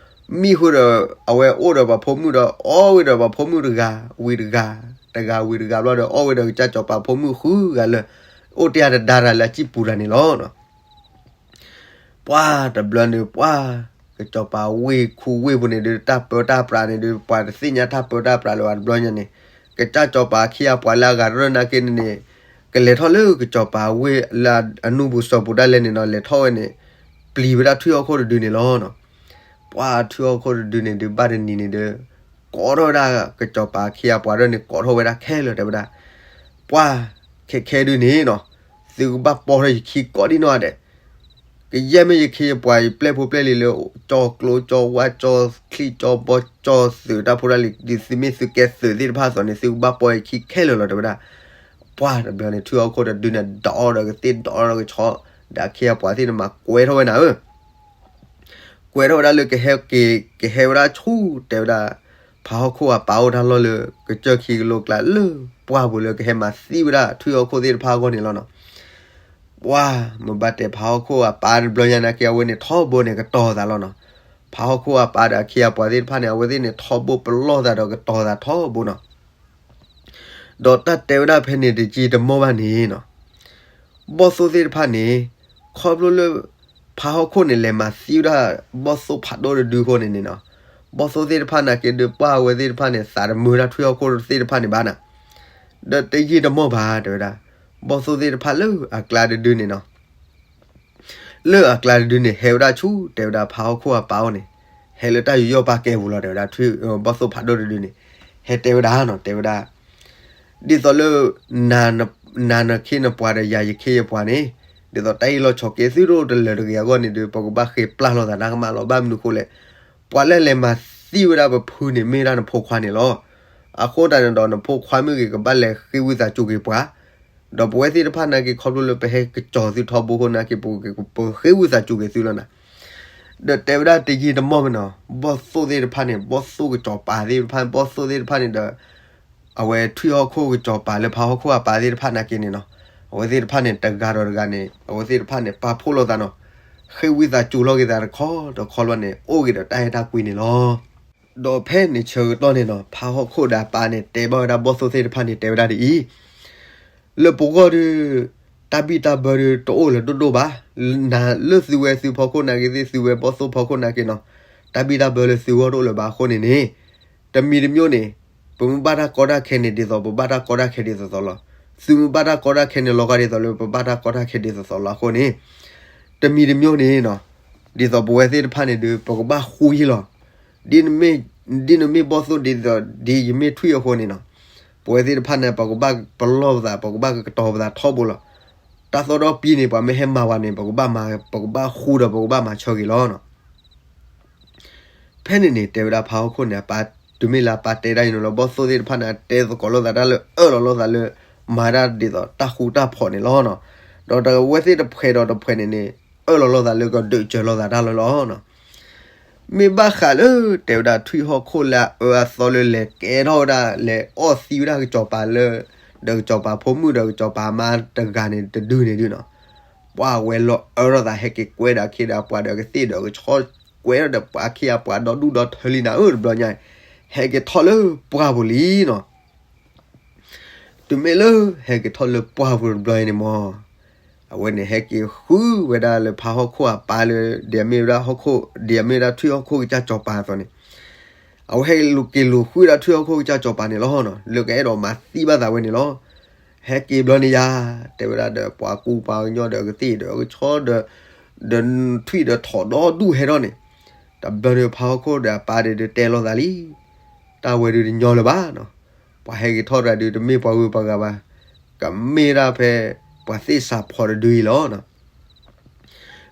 မံဃုာ်ဒီး အဝဲအိၣ်ဒီးပှၤဖိမုၣ်ဒီး အီၣ်ဝဲဒီးပှၤဖိမုၣ်တဂၤဝံၤတဂၤ တဂၤဝံၤတဂၤဘျီဒီး အီၣ်ဝဲဒီးကစၢ်စီၤပၤဖိမုၣ်ဃုဂၤလၢ အိၣ်တ့ၢ်အတဒါတၢ်လၢအစံၣ်ပူၤတၢ်န့ၣ်လီၤနီၤ. ပှၢ်တဘျီန့ၣ် ပှၢ်ကစီၤပၤဝ့ၢ်ခူဝ့ၢ်ပူၤန့ၣ်ဒုး တၢ်ပၢတၢ်ပြးန့ၣ်ဒုး ပှၤတသ့ၣ်ညါတၢ်ပၢတၢ်ပြးလၢၤဘၣ်တဘျီညါန့ၣ် ကစၢ်စီၤပၤခံဂၤပှၤလၢအဂၤရၢၢ်နာ်က့န့ၣ်န့ၣ် ကလဲၤထီၣ်လၢကစီၤပၤဝ့ၢ်လၢအနူပူၤစီၤပူၤဒၣ်လဲာ်န့ၣ်နီၤ လဲၤထီၣ်ဝဲန့ၣ် ပျံၤဝဲဒၣ်ထွံၣ်ဟီၣ်ခိၣ်တဒုန့ၣ်လီၤနီၤ. ပှၢ်ထွံၣ်ဟီၣ်ခိၣ်တဒုန့ၣ်ဒုး ဘၣ်တနံၤန့ၣ်ဒီး ကိးထီၣ်ဝဲဒၣ်ကစီၤပၤခံဂၤပှၤဒၢန့ၣ် ကိးထီၣ်ဝဲဒၣ်ခဲလၢာ်တဲဝဲဒၣ်, ပှၢ်ခဲခဲဒုန့ၣ်နီၤ သုကဘၣ်ပီထီၣ်ယခံကိးဒံနီၢ်ဂၤဒဲး ကယဲၢ်မ့ၢ်ယခံယပှၤယပျဲၢ်ဖိပျဲၢ်လံၤလၢ ကၠီကျိကၠီဝါကၠီချံကၠီဘီကၠီသုးတၢ်ဖိတၢ်လံၤ ဒ်သုမ့ၢ်သုကဲသုးသ့ၣ်တဖၣ်အသိးန့ၣ် သုကဘၣ်ပီယခံခဲလၢာ်လီၤတဲဝဲဒၣ်. ပှၢ်တဘျီန့ၣ် ထွံၣ်ဟီၣ်ခိၣ်တဒုန့ၣ် ဒိးဒီးကသ့ၣ်ဒိးဒီးကဆီ ဒီးခံဂၤပှၤသ့ၣ်န့ၣ်မၤကွဲထီၣ်ဝဲနၤဧၢ ကွဲထီၣ်ဝဲဒၣ်လၢကဟဲက့ၤ ကဟဲဝဲဒၣ်ဆူ တဲဝဲဒၣ် ဖးဟီၣ်ခိၣ်အပၢ်အိၣ်တၢ်လီၢ်လၢ ကစၢၢ်ခံကလိကျါလၢ ပှၢ်ပူၤလၢကဟဲမၤသံဝဲဒၣ်ထွံၣ်ဟီၣ်ခိၣ်သ့ၣ်တဖၣ်အဂီၢ်န့ၣ်လီၤနီၤ. ပှၢ်မ့ၢ်ဘၣ်တဲဖးဟီၣ်ခိၣ်အပၢ်တဘျီညါနာ်က့ အဝဲန့ၣ်ထီဘိန့ၣ် ကတီၤသးလီၤနီၤ. ဖးဟီၣ်ခိၣ်အပၢ်ဒီးအခ့အပှၤသ့ၣ်တဖၣ်န့ၣ် အဝဲသ့ၣ်န့ၣ်ထီဘိပလီၢ်သးဒီးကတီၤသးထီဘိနီၤ. ဒီးတၢ်တဲဝဲဒၣ်ဖဲန့ၣ်တက့ၢ်တမီၢ်ဘၣ်န့ၣ်နီၤ, ဘီၣ်သိၣ်သ့ၣ်တဖၣ်န့ၣ် ခီဖျိလၢ ဖးဟီၣ်ခိၣ်န့ၣ် လဲၤမၤသံဝဲဒၣ် ဘီၣ်သိၣ်ဖးဒိၣ်တဒုအဃိန့ၣ်န့ၣ်နီၤ, ဘီၣ်သိၣ်သ့ၣ်တဖၣ်နာ်က့ဒုး ပှၢ်အဝဲသ့ၣ်တဖၣ်န့ၣ် သးတမုာ်ဝဲဒၣ်ထွံၣ်ဟီၣ်ခိၣ်သ့ၣ်တဖၣ်န့ၣ်ဘၣ်နီၤ. ဒီးတယံာ်တမီၢ်ဘၣ်တဲဝဲဒၣ် ဘီၣ်သိၣ်သ့ၣ်တဖၣ်လၢအကျါတဒုန့ၣ်နီၤ လၢအကျါတဒုန့ၣ် ဟဲဝဲဒၣ်ဆူ တဲဝဲဒၣ်ဖါဟီၣ်ခိၣ်အပၢ်အိၣ်န့ၣ်, ဟဲလၢတၢ်ယူးယီၣ်ပာ်ကဲပူၤလီၤ တဲဝဲဒၣ်ထွံၣ် ဘီၣ်သိၣ်ဖးဒိၣ်တဒုန့ၣ်, ဟဲတဲဝဲဒၣ်နီၤ တဲဝဲဒၣ် ဒ်သိးလၢ နၤနခ့နပှၤဒီးယၤယခ့ယပှၤန့ၣ်, ဒ်သိးတၢ်အ့ၣ်လိာ်ဆိးက့သုတအိၣ်တလၢာ်တဂ့ၤအဂီၢ်န့ၣ်ဒီး ပကဘၣ်ဃ့ပျၢ်လိာ်သးတၢ်ကမၣ်လီၤ. ဘၣ်မနုၤအဃိလဲၣ်, ပှၤလၢလဲၤမၤသံဝဲဒၣ်ပဖုန့ၣ် မ့ၢ်ဒၣ်နဖိခွါန့ၣ်လီၤ. အဃိတၢ်န့ၣ်ဒီး နဖိခွါမ့ၢ်ဂ့ၤ ကဘၣ်လဲၤဃ့ဝံသးစူၤက့ၤပှၤ ဒီးပဝဲသ့ၣ်တဖၣ်နာ်က့ ခီဖျိလၢပဟဲကစီၤသုထီဘိအဃိနာ်က့ ပကပဃ့ဝံသးစူၤက့ၤသုလီၤနၤ. ဒီးတဲဝဲဒၣ်တယံာ်တမီၢ်ဘၣ်နီၤ, ဘီၣ်သိၣ်သ့ၣ်တဖၣ်န့ၣ် ဘီၣ်သိၣ်ကစီၤပၤသ့ၣ်တဖၣ် ဘီၣ်သိၣ်သ့ၣ်တဖၣ်န့ၣ်ဒီး အဝဲထွံၣ်ဟီၣ်ခိၣ်ကစီၤပၤလၢဖါဟီၣ်ခိၣ်အပၢ်သ့ၣ်တဖၣ်နာ်က့န့ၣ်နီၤ, အဝဲသ့ၣ်တဖၣ်န့ၣ် တဂၤဒီးတဂၤန့ၣ် အဝဲသ့ၣ်တဖၣ်န့ၣ် ပာ်ဖှိၣ်လိာ်သးနီၤ, ဃ့ဝံသးစူၤလိာ်က့ၤသးတခီတခီလီၤန့ၣ် အိၣ်က့ၤဒီးတၢ်အဲၣ်တၢ်ကွံန့ၣ်လီၤ. ဒီးဖဲန့ၣ်ဆၢကတီၢ်န့ၣ်နီၤ, ဖါဟီၣ်ခိၣ်ဒီးအပၢ်န့ၣ် တဲဘၣ်ဝဲဒၣ်ဘီၣ်သိၣ်သ့ၣ်တဖၣ်န့ၣ် တဲဝဲဒၣ်ဒ်အံၤ, လၢပဂီၢ်ဒီး တၢ်ဘံၣ်တၢ်ဘၢဒီးတအိၣ်လၢၤဒိၣ်ဒိၣ်ဘၣ်. နၤလၢသုဝဲသုဖီခိၣ်နာ်က့သ့ၣ် သုဝဲဘီၣ်သိၣ်ဖီခိၣ်နာ်က့နီၤ, တၢ်ဘံၣ်တၢ်ဘၢလၢသုဂီၢ်တအိၣ်လၢၤဘၣ်အဃိန့ၣ်န့ၣ်, တမံၤတမံၤန့ၣ် ပမ့ၢ်ဘၣ်တၢ်ကီတၢ်ခဲန့ၣ် ဒ်သိးပဘၣ်တၢ်ကီတၢ်ခဲဒ်သိးသိးလီၤ. သုမ့ၢ်ဘၣ်တၢ်ကီတၢ်ခဲန့ၣ် လီၤဂာ်ဒ်သိးလၢပဘၣ်တၢ်ကီတၢ်ခဲဒ်သိးသိးလီၤအဃိန့ၣ်, တမံၤတမံၤန့ၣ်နီၤ, ဒ်သိးပဝဲသ့ၣ်တဖၣ်န့ၣ်ဒီး ပကဘၣ်ဃူယံလီၤ. ဒ်နမ့ၢ်ဘီၣ်သိၣ်ဒ်သိး ဒ်ယမ့ၢ်ထွံၣ်အဃိန့ၣ်နီၤ, ပဝဲသ့ၣ်တဖၣ်န့ၣ် ပကဘၣ်ပလီၢ်ပသး ပကဘၣ်ကတီၤပသးထီဘိလီၤ. တၢ်သီၣ်ဒီပံန့ၣ် ပှၤမ့ၢ်ဟဲမၤဝဲန့ၣ် ပကဘၣ်မၤ ပကဘၣ်ဃူဒီးပကဘၣ်မၤဆၢက့ၤလီၤနီၤ. ဖဲန့ၣ်န့ၣ် တဲဝဲဒၣ်ဖါဟီၣ်ခိၣ်န့ၣ် အပၢ်တုၤမ့ၢ်လၢအပၢ်တဲဒၣ်အံၤန့ၣ်လီၤ ဘီၣ်သိၣ်သ့ၣ်တဖၣ်န့ၣ် တဲသကိးလိာ်သးတၢ်လၢအၢၣ်လီၤလိာ်သးလၢ မၤဒၣ်ဒ်သိးတၢ်ဃူတၢ်ဖိးန့ၣ်လီၤနီၤ. ဒီးတဝဲသ့ၣ်တဖှဲးဒီးတဖှဲးန့ၣ်န့ၣ် အၢၣ်လီၤလိာ်သးလၢကဒုးစၢၤလိာ်သးတၢ်လီၤလီၤနီၤ. မ့ၢ်ဘၣ်ဃးလၢ တဲဝဲဒၣ်ထွံၣ်ဟီၣ်ခိၣ်လၢအအၢအသီလၢလဲၤကဲထီၣ်ဝဲဒၣ် လဲၤအီၣ်သံဝဲဒၣ်ကစီၤပၤလၢ ဒီးကစီၤပၤဖိမုၣ်ဒီးကစီၤပၤမါတဂၤန့ၣ်တဒုန့ၣ်ဒုနီၤ, ပှၤဝဲလီၤအၢထီၣ်သး ဟဲက့ၤကွဲဒီးအခ့ဒီးပှၤဒီးကသ့ၣ်ဒီးကဆီ ကွဲဒီးပှၤအခ့အပှၤဒီဒူၣ်ဒီထၢလံနၤဧၢတဘျီညါ, ဟဲက့ၤထီၣ်လၢပှၢ်ပူၤလံနီၤ. တုၤမ့ၢ်လၢဟဲက့ၤထီၣ်လၢပှၢ်ပူၤတဘျီအံၤန့ၣ်မ့ၢ် အဝဲန့ၣ်ဟဲက့ၤဃုဝဲဒၣ်လၢဖါဟီၣ်ခိၣ်အပၢ်လၢ ဒ်အမ့ၢ်ဝဲဒၣ်ဟီၣ်ခိၣ် ဒ်အမ့ၢ်ဝဲဒၣ်ထွံၣ်ဟီၣ်ခိၣ်ကစၢ်စီၤပၤအသိးန့ၣ်, အဝဲဟဲက့ၤလိာ်ဃုဝဲဒၣ်ထွံၣ်ဟီၣ်ခိၣ်ကစၢ်စီၤပၤန့ၣ်လီၤနီၤ, လၢကအဲၣ်ဒိးမၤသံဘၣ်သးဝဲန့ၣ်လီၤ. ဟဲက့ၤဘျီန့ၣ်ယၤ တဲဝဲဒၣ်ဒီးပှၤကူပှၤကညီဒီးကသ့ၣ်ဒီးကဆီဒီး ဒီးထွံၣ်ဒီးထိးဒီဒူၣ်ဟဲထီၣ်န့ၣ်, တဘျီန့ၣ်ဖါဟီၣ်ခိၣ်ဒီးအပၢ်ဒီးတဲလိာ်သးလံ, တၢ်ဝဲဒုးတညီလၢၤဘၣ်နီၤ, ပှၤဟဲက့ၤထီၣ်တဂၤဒုးတမ့ၢ်ပှၤဂုၤပှၤဂၤဘၣ်, ကမ့ၢ်ဒၣ်ဖဲ ပှၤသ့ၣ်စးဖီးတဒုအံၤလီၤနီၤ.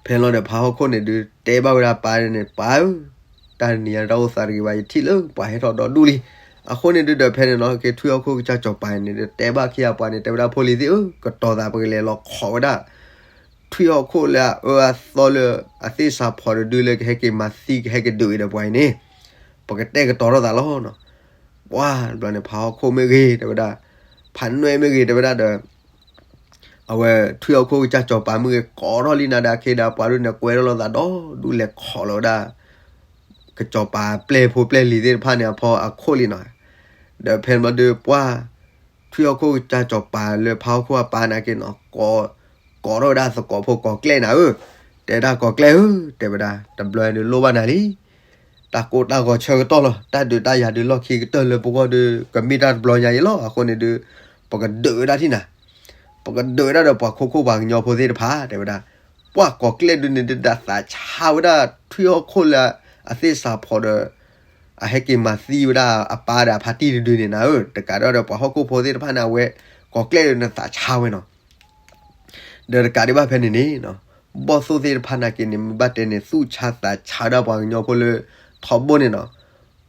ဖဲလီၤဒီးဖါဟီၣ်ခိၣ်န့ၣ်ဒုးတဲဘၣ်ဝဲဒၣ်ပၢ်န့ၣ် ပၢ်ဧၢ, တၢ်တနံၤအံၤတၢ်အိၣ်သးတဂ့ၤဘၣ် ယထံၣ်လၢပှၤဟဲထီၣ်ဒီဒူၣ်လံ. အဃိန့ၣ်ဒုးဒီးဖဲန့ၣ်နီၤ က့ၤထွံၣ်ဟီၣ်ခိၣ်ကစၢ်စီၤပၤန့ၣ်ဒီးတဲဘၣ်အခ့အပှၤန့ၣ် တဲဝဲဒၣ်ဖိလံၤသ့ၣ်ဧၢ, ကတီၤသးပကလဲၤလီၤခိးဝဲဒၣ် ထွံၣ်ဟီၣ်ခိၣ်လၢအအၢအသီလၢ အသ့ၣ်စးဖီးတဒုလၢကဟဲက့ၤမၤသံကဟဲက့ၤဒုးအံၤဒီးပှၤအံၤန့ၣ်, ပကတဲာ်ကတီၤထီၣ်သးလီၤနီၤ. ပှၤတဘျီန့ၣ် ဖါဟီၣ်ခိၣ်မ့ၢ်ဂ့ၤ တဲဝဲဒၣ်, ဖါနွဲၣ်မ့ၢ်ဂ့ၤ တဲဝဲဒၣ်ဒီး အဝဲထွံၣ်ဟီၣ်ခိၣ်ကစၢ်စီၤပၤမ့ၢ်ဂ့ၤ ကိးထီၣ်လံနၤဒီးအခ့ဒီးပှၤဒုးန့ၣ် ကွဲထီၣ်လိာ်သးဒီဒူၣ်လဲၤခိးလီၤဝဲဒၣ် ကစီၤပၤပျဲၢ်ဖိပျဲၢ်လံၤသ့ၣ်တဖၣ်န့ၣ်အဖီအခိၣ်လံနီၤ. ဒီးဖဲန့ၣ်ဘျီဒုးပှၢ် ထွံၣ်ဟီၣ်ခိၣ်ကစၢ်စီၤပၤလၢဖါဟီၣ်ခိၣ်အပၢ်နာ်က့နီၤ ကိးထီၣ်ဝဲဒၣ်သကိးဖိကိးကျဲၣ်နၤဧၢ, တဲဒၣ်ကိးကျဲၣ်ဧၢ တဲဝဲဒၣ် တဘျီဒုးလိၣ်ဘၣ်နၤလံ တၢ်ကိၢ်တၢ်ဂီၤဆၢကတီၢ်လီၤ. တၢ်ဒုးတၢ်ယၤဒုးလီၢ်ခံကတၢၢ်လၢပဂီၢ်ဒီး ကမ့ၢ်တၢ်တဘျီညါအံၤလီၤ. အဃိန့ၣ်ဒုး ပကဒုးဝဲဒၣ်ထံၣ်နၤ, ပကဒုးဝဲဒၣ်ဒီးပှၤခိခိၣ်ပှၤကညီဖိသ့ၣ်တဖၣ် တဲဝဲဒၣ်. ပှၤကိးကျဲၣ်ဒုးန့ၣ်ဒုးဒၣ်သးဆါဝဲဒၣ် ထွံၣ်ဟီၣ်ခိၣ်လၢအသ့ၣ်စးဖီးဒီး အဟဲက့ၤမၤသံဝဲဒၣ်အပၢ်ဒီးအဖါတံၢ်တဒုန့ၣ်နၤဧၢ, တကးဒီးပှၤဟီၣ်ခိၣ်ဖိသ့ၣ်တဖၣ်န့ၣ် အဝဲကိးကျဲၣ်ဒုးန့ၣ်သးဆါဝဲနီၤ. ဒီးတကးဒံးဘၣ်ဖဲန့ၣ်န့ၣ် ဘီၣ်သိၣ်သ့ၣ်တဖၣ်နာ်က့န့ၣ် မ့ၢ်ဘၣ်တဲန့ၣ် သူၣ်ဆါသးဆါဝဲဒၣ်ပှၤကညီဖိလၢထီဘိန့ၣ်နီၤ.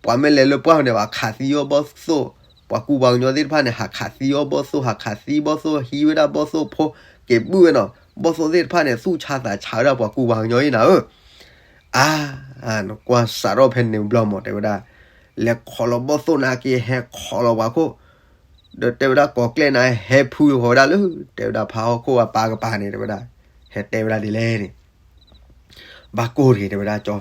ပှၤမ့ၢ်လဲၤလၢပှၢ်န့ၣ် ဘၣ်ခးသံအီၣ်ဘီၣ်သိၣ်, ပှၤကူပှၤကညီသ့ၣ်တဖၣ်န့ၣ် ဟးခးသံအီၣ်ဘီၣ်သိၣ်, ဟးခးသံဘီၣ်သိၣ်, ဟံးဝဲဒၣ်ဘီၣ်သိၣ်ဖိက့ၤဘုၣ်ဝဲနီၤ. ဘီၣ်သိၣ်သ့ၣ်တဖၣ်န့ၣ် သူၣ်ဆါသးဆါဝဲဒၣ်ပှၤကူပှၤကညီအံၤနၤဧၢ. အါ, နကွၢ်စးထီၣ်ဖဲန့ၣ်ဘျီမး တဲဝဲဒၣ်, လဲၤခိးလီၤဘီၣ်သိၣ်နာ်က့ ဟဲခိးလီၤပှၤခိၣ်, ဒီးတဲဝဲဒၣ်ကိးကျဲၣ်နၤ ဟဲဖုဃီၤဝဲဒၣ်လၢ တဲဝဲဒၣ်ဖါဟီၣ်ခိၣ်အပၢ်ကပၤန့ၣ် တဲဝဲဒၣ်, ဟဲတဲဝဲဒၣ်ဒ်လဲၣ်န့ၣ် ဘၣ်ကိၢ်တဂ့ၤ တဲဝဲဒၣ်ကၠီ,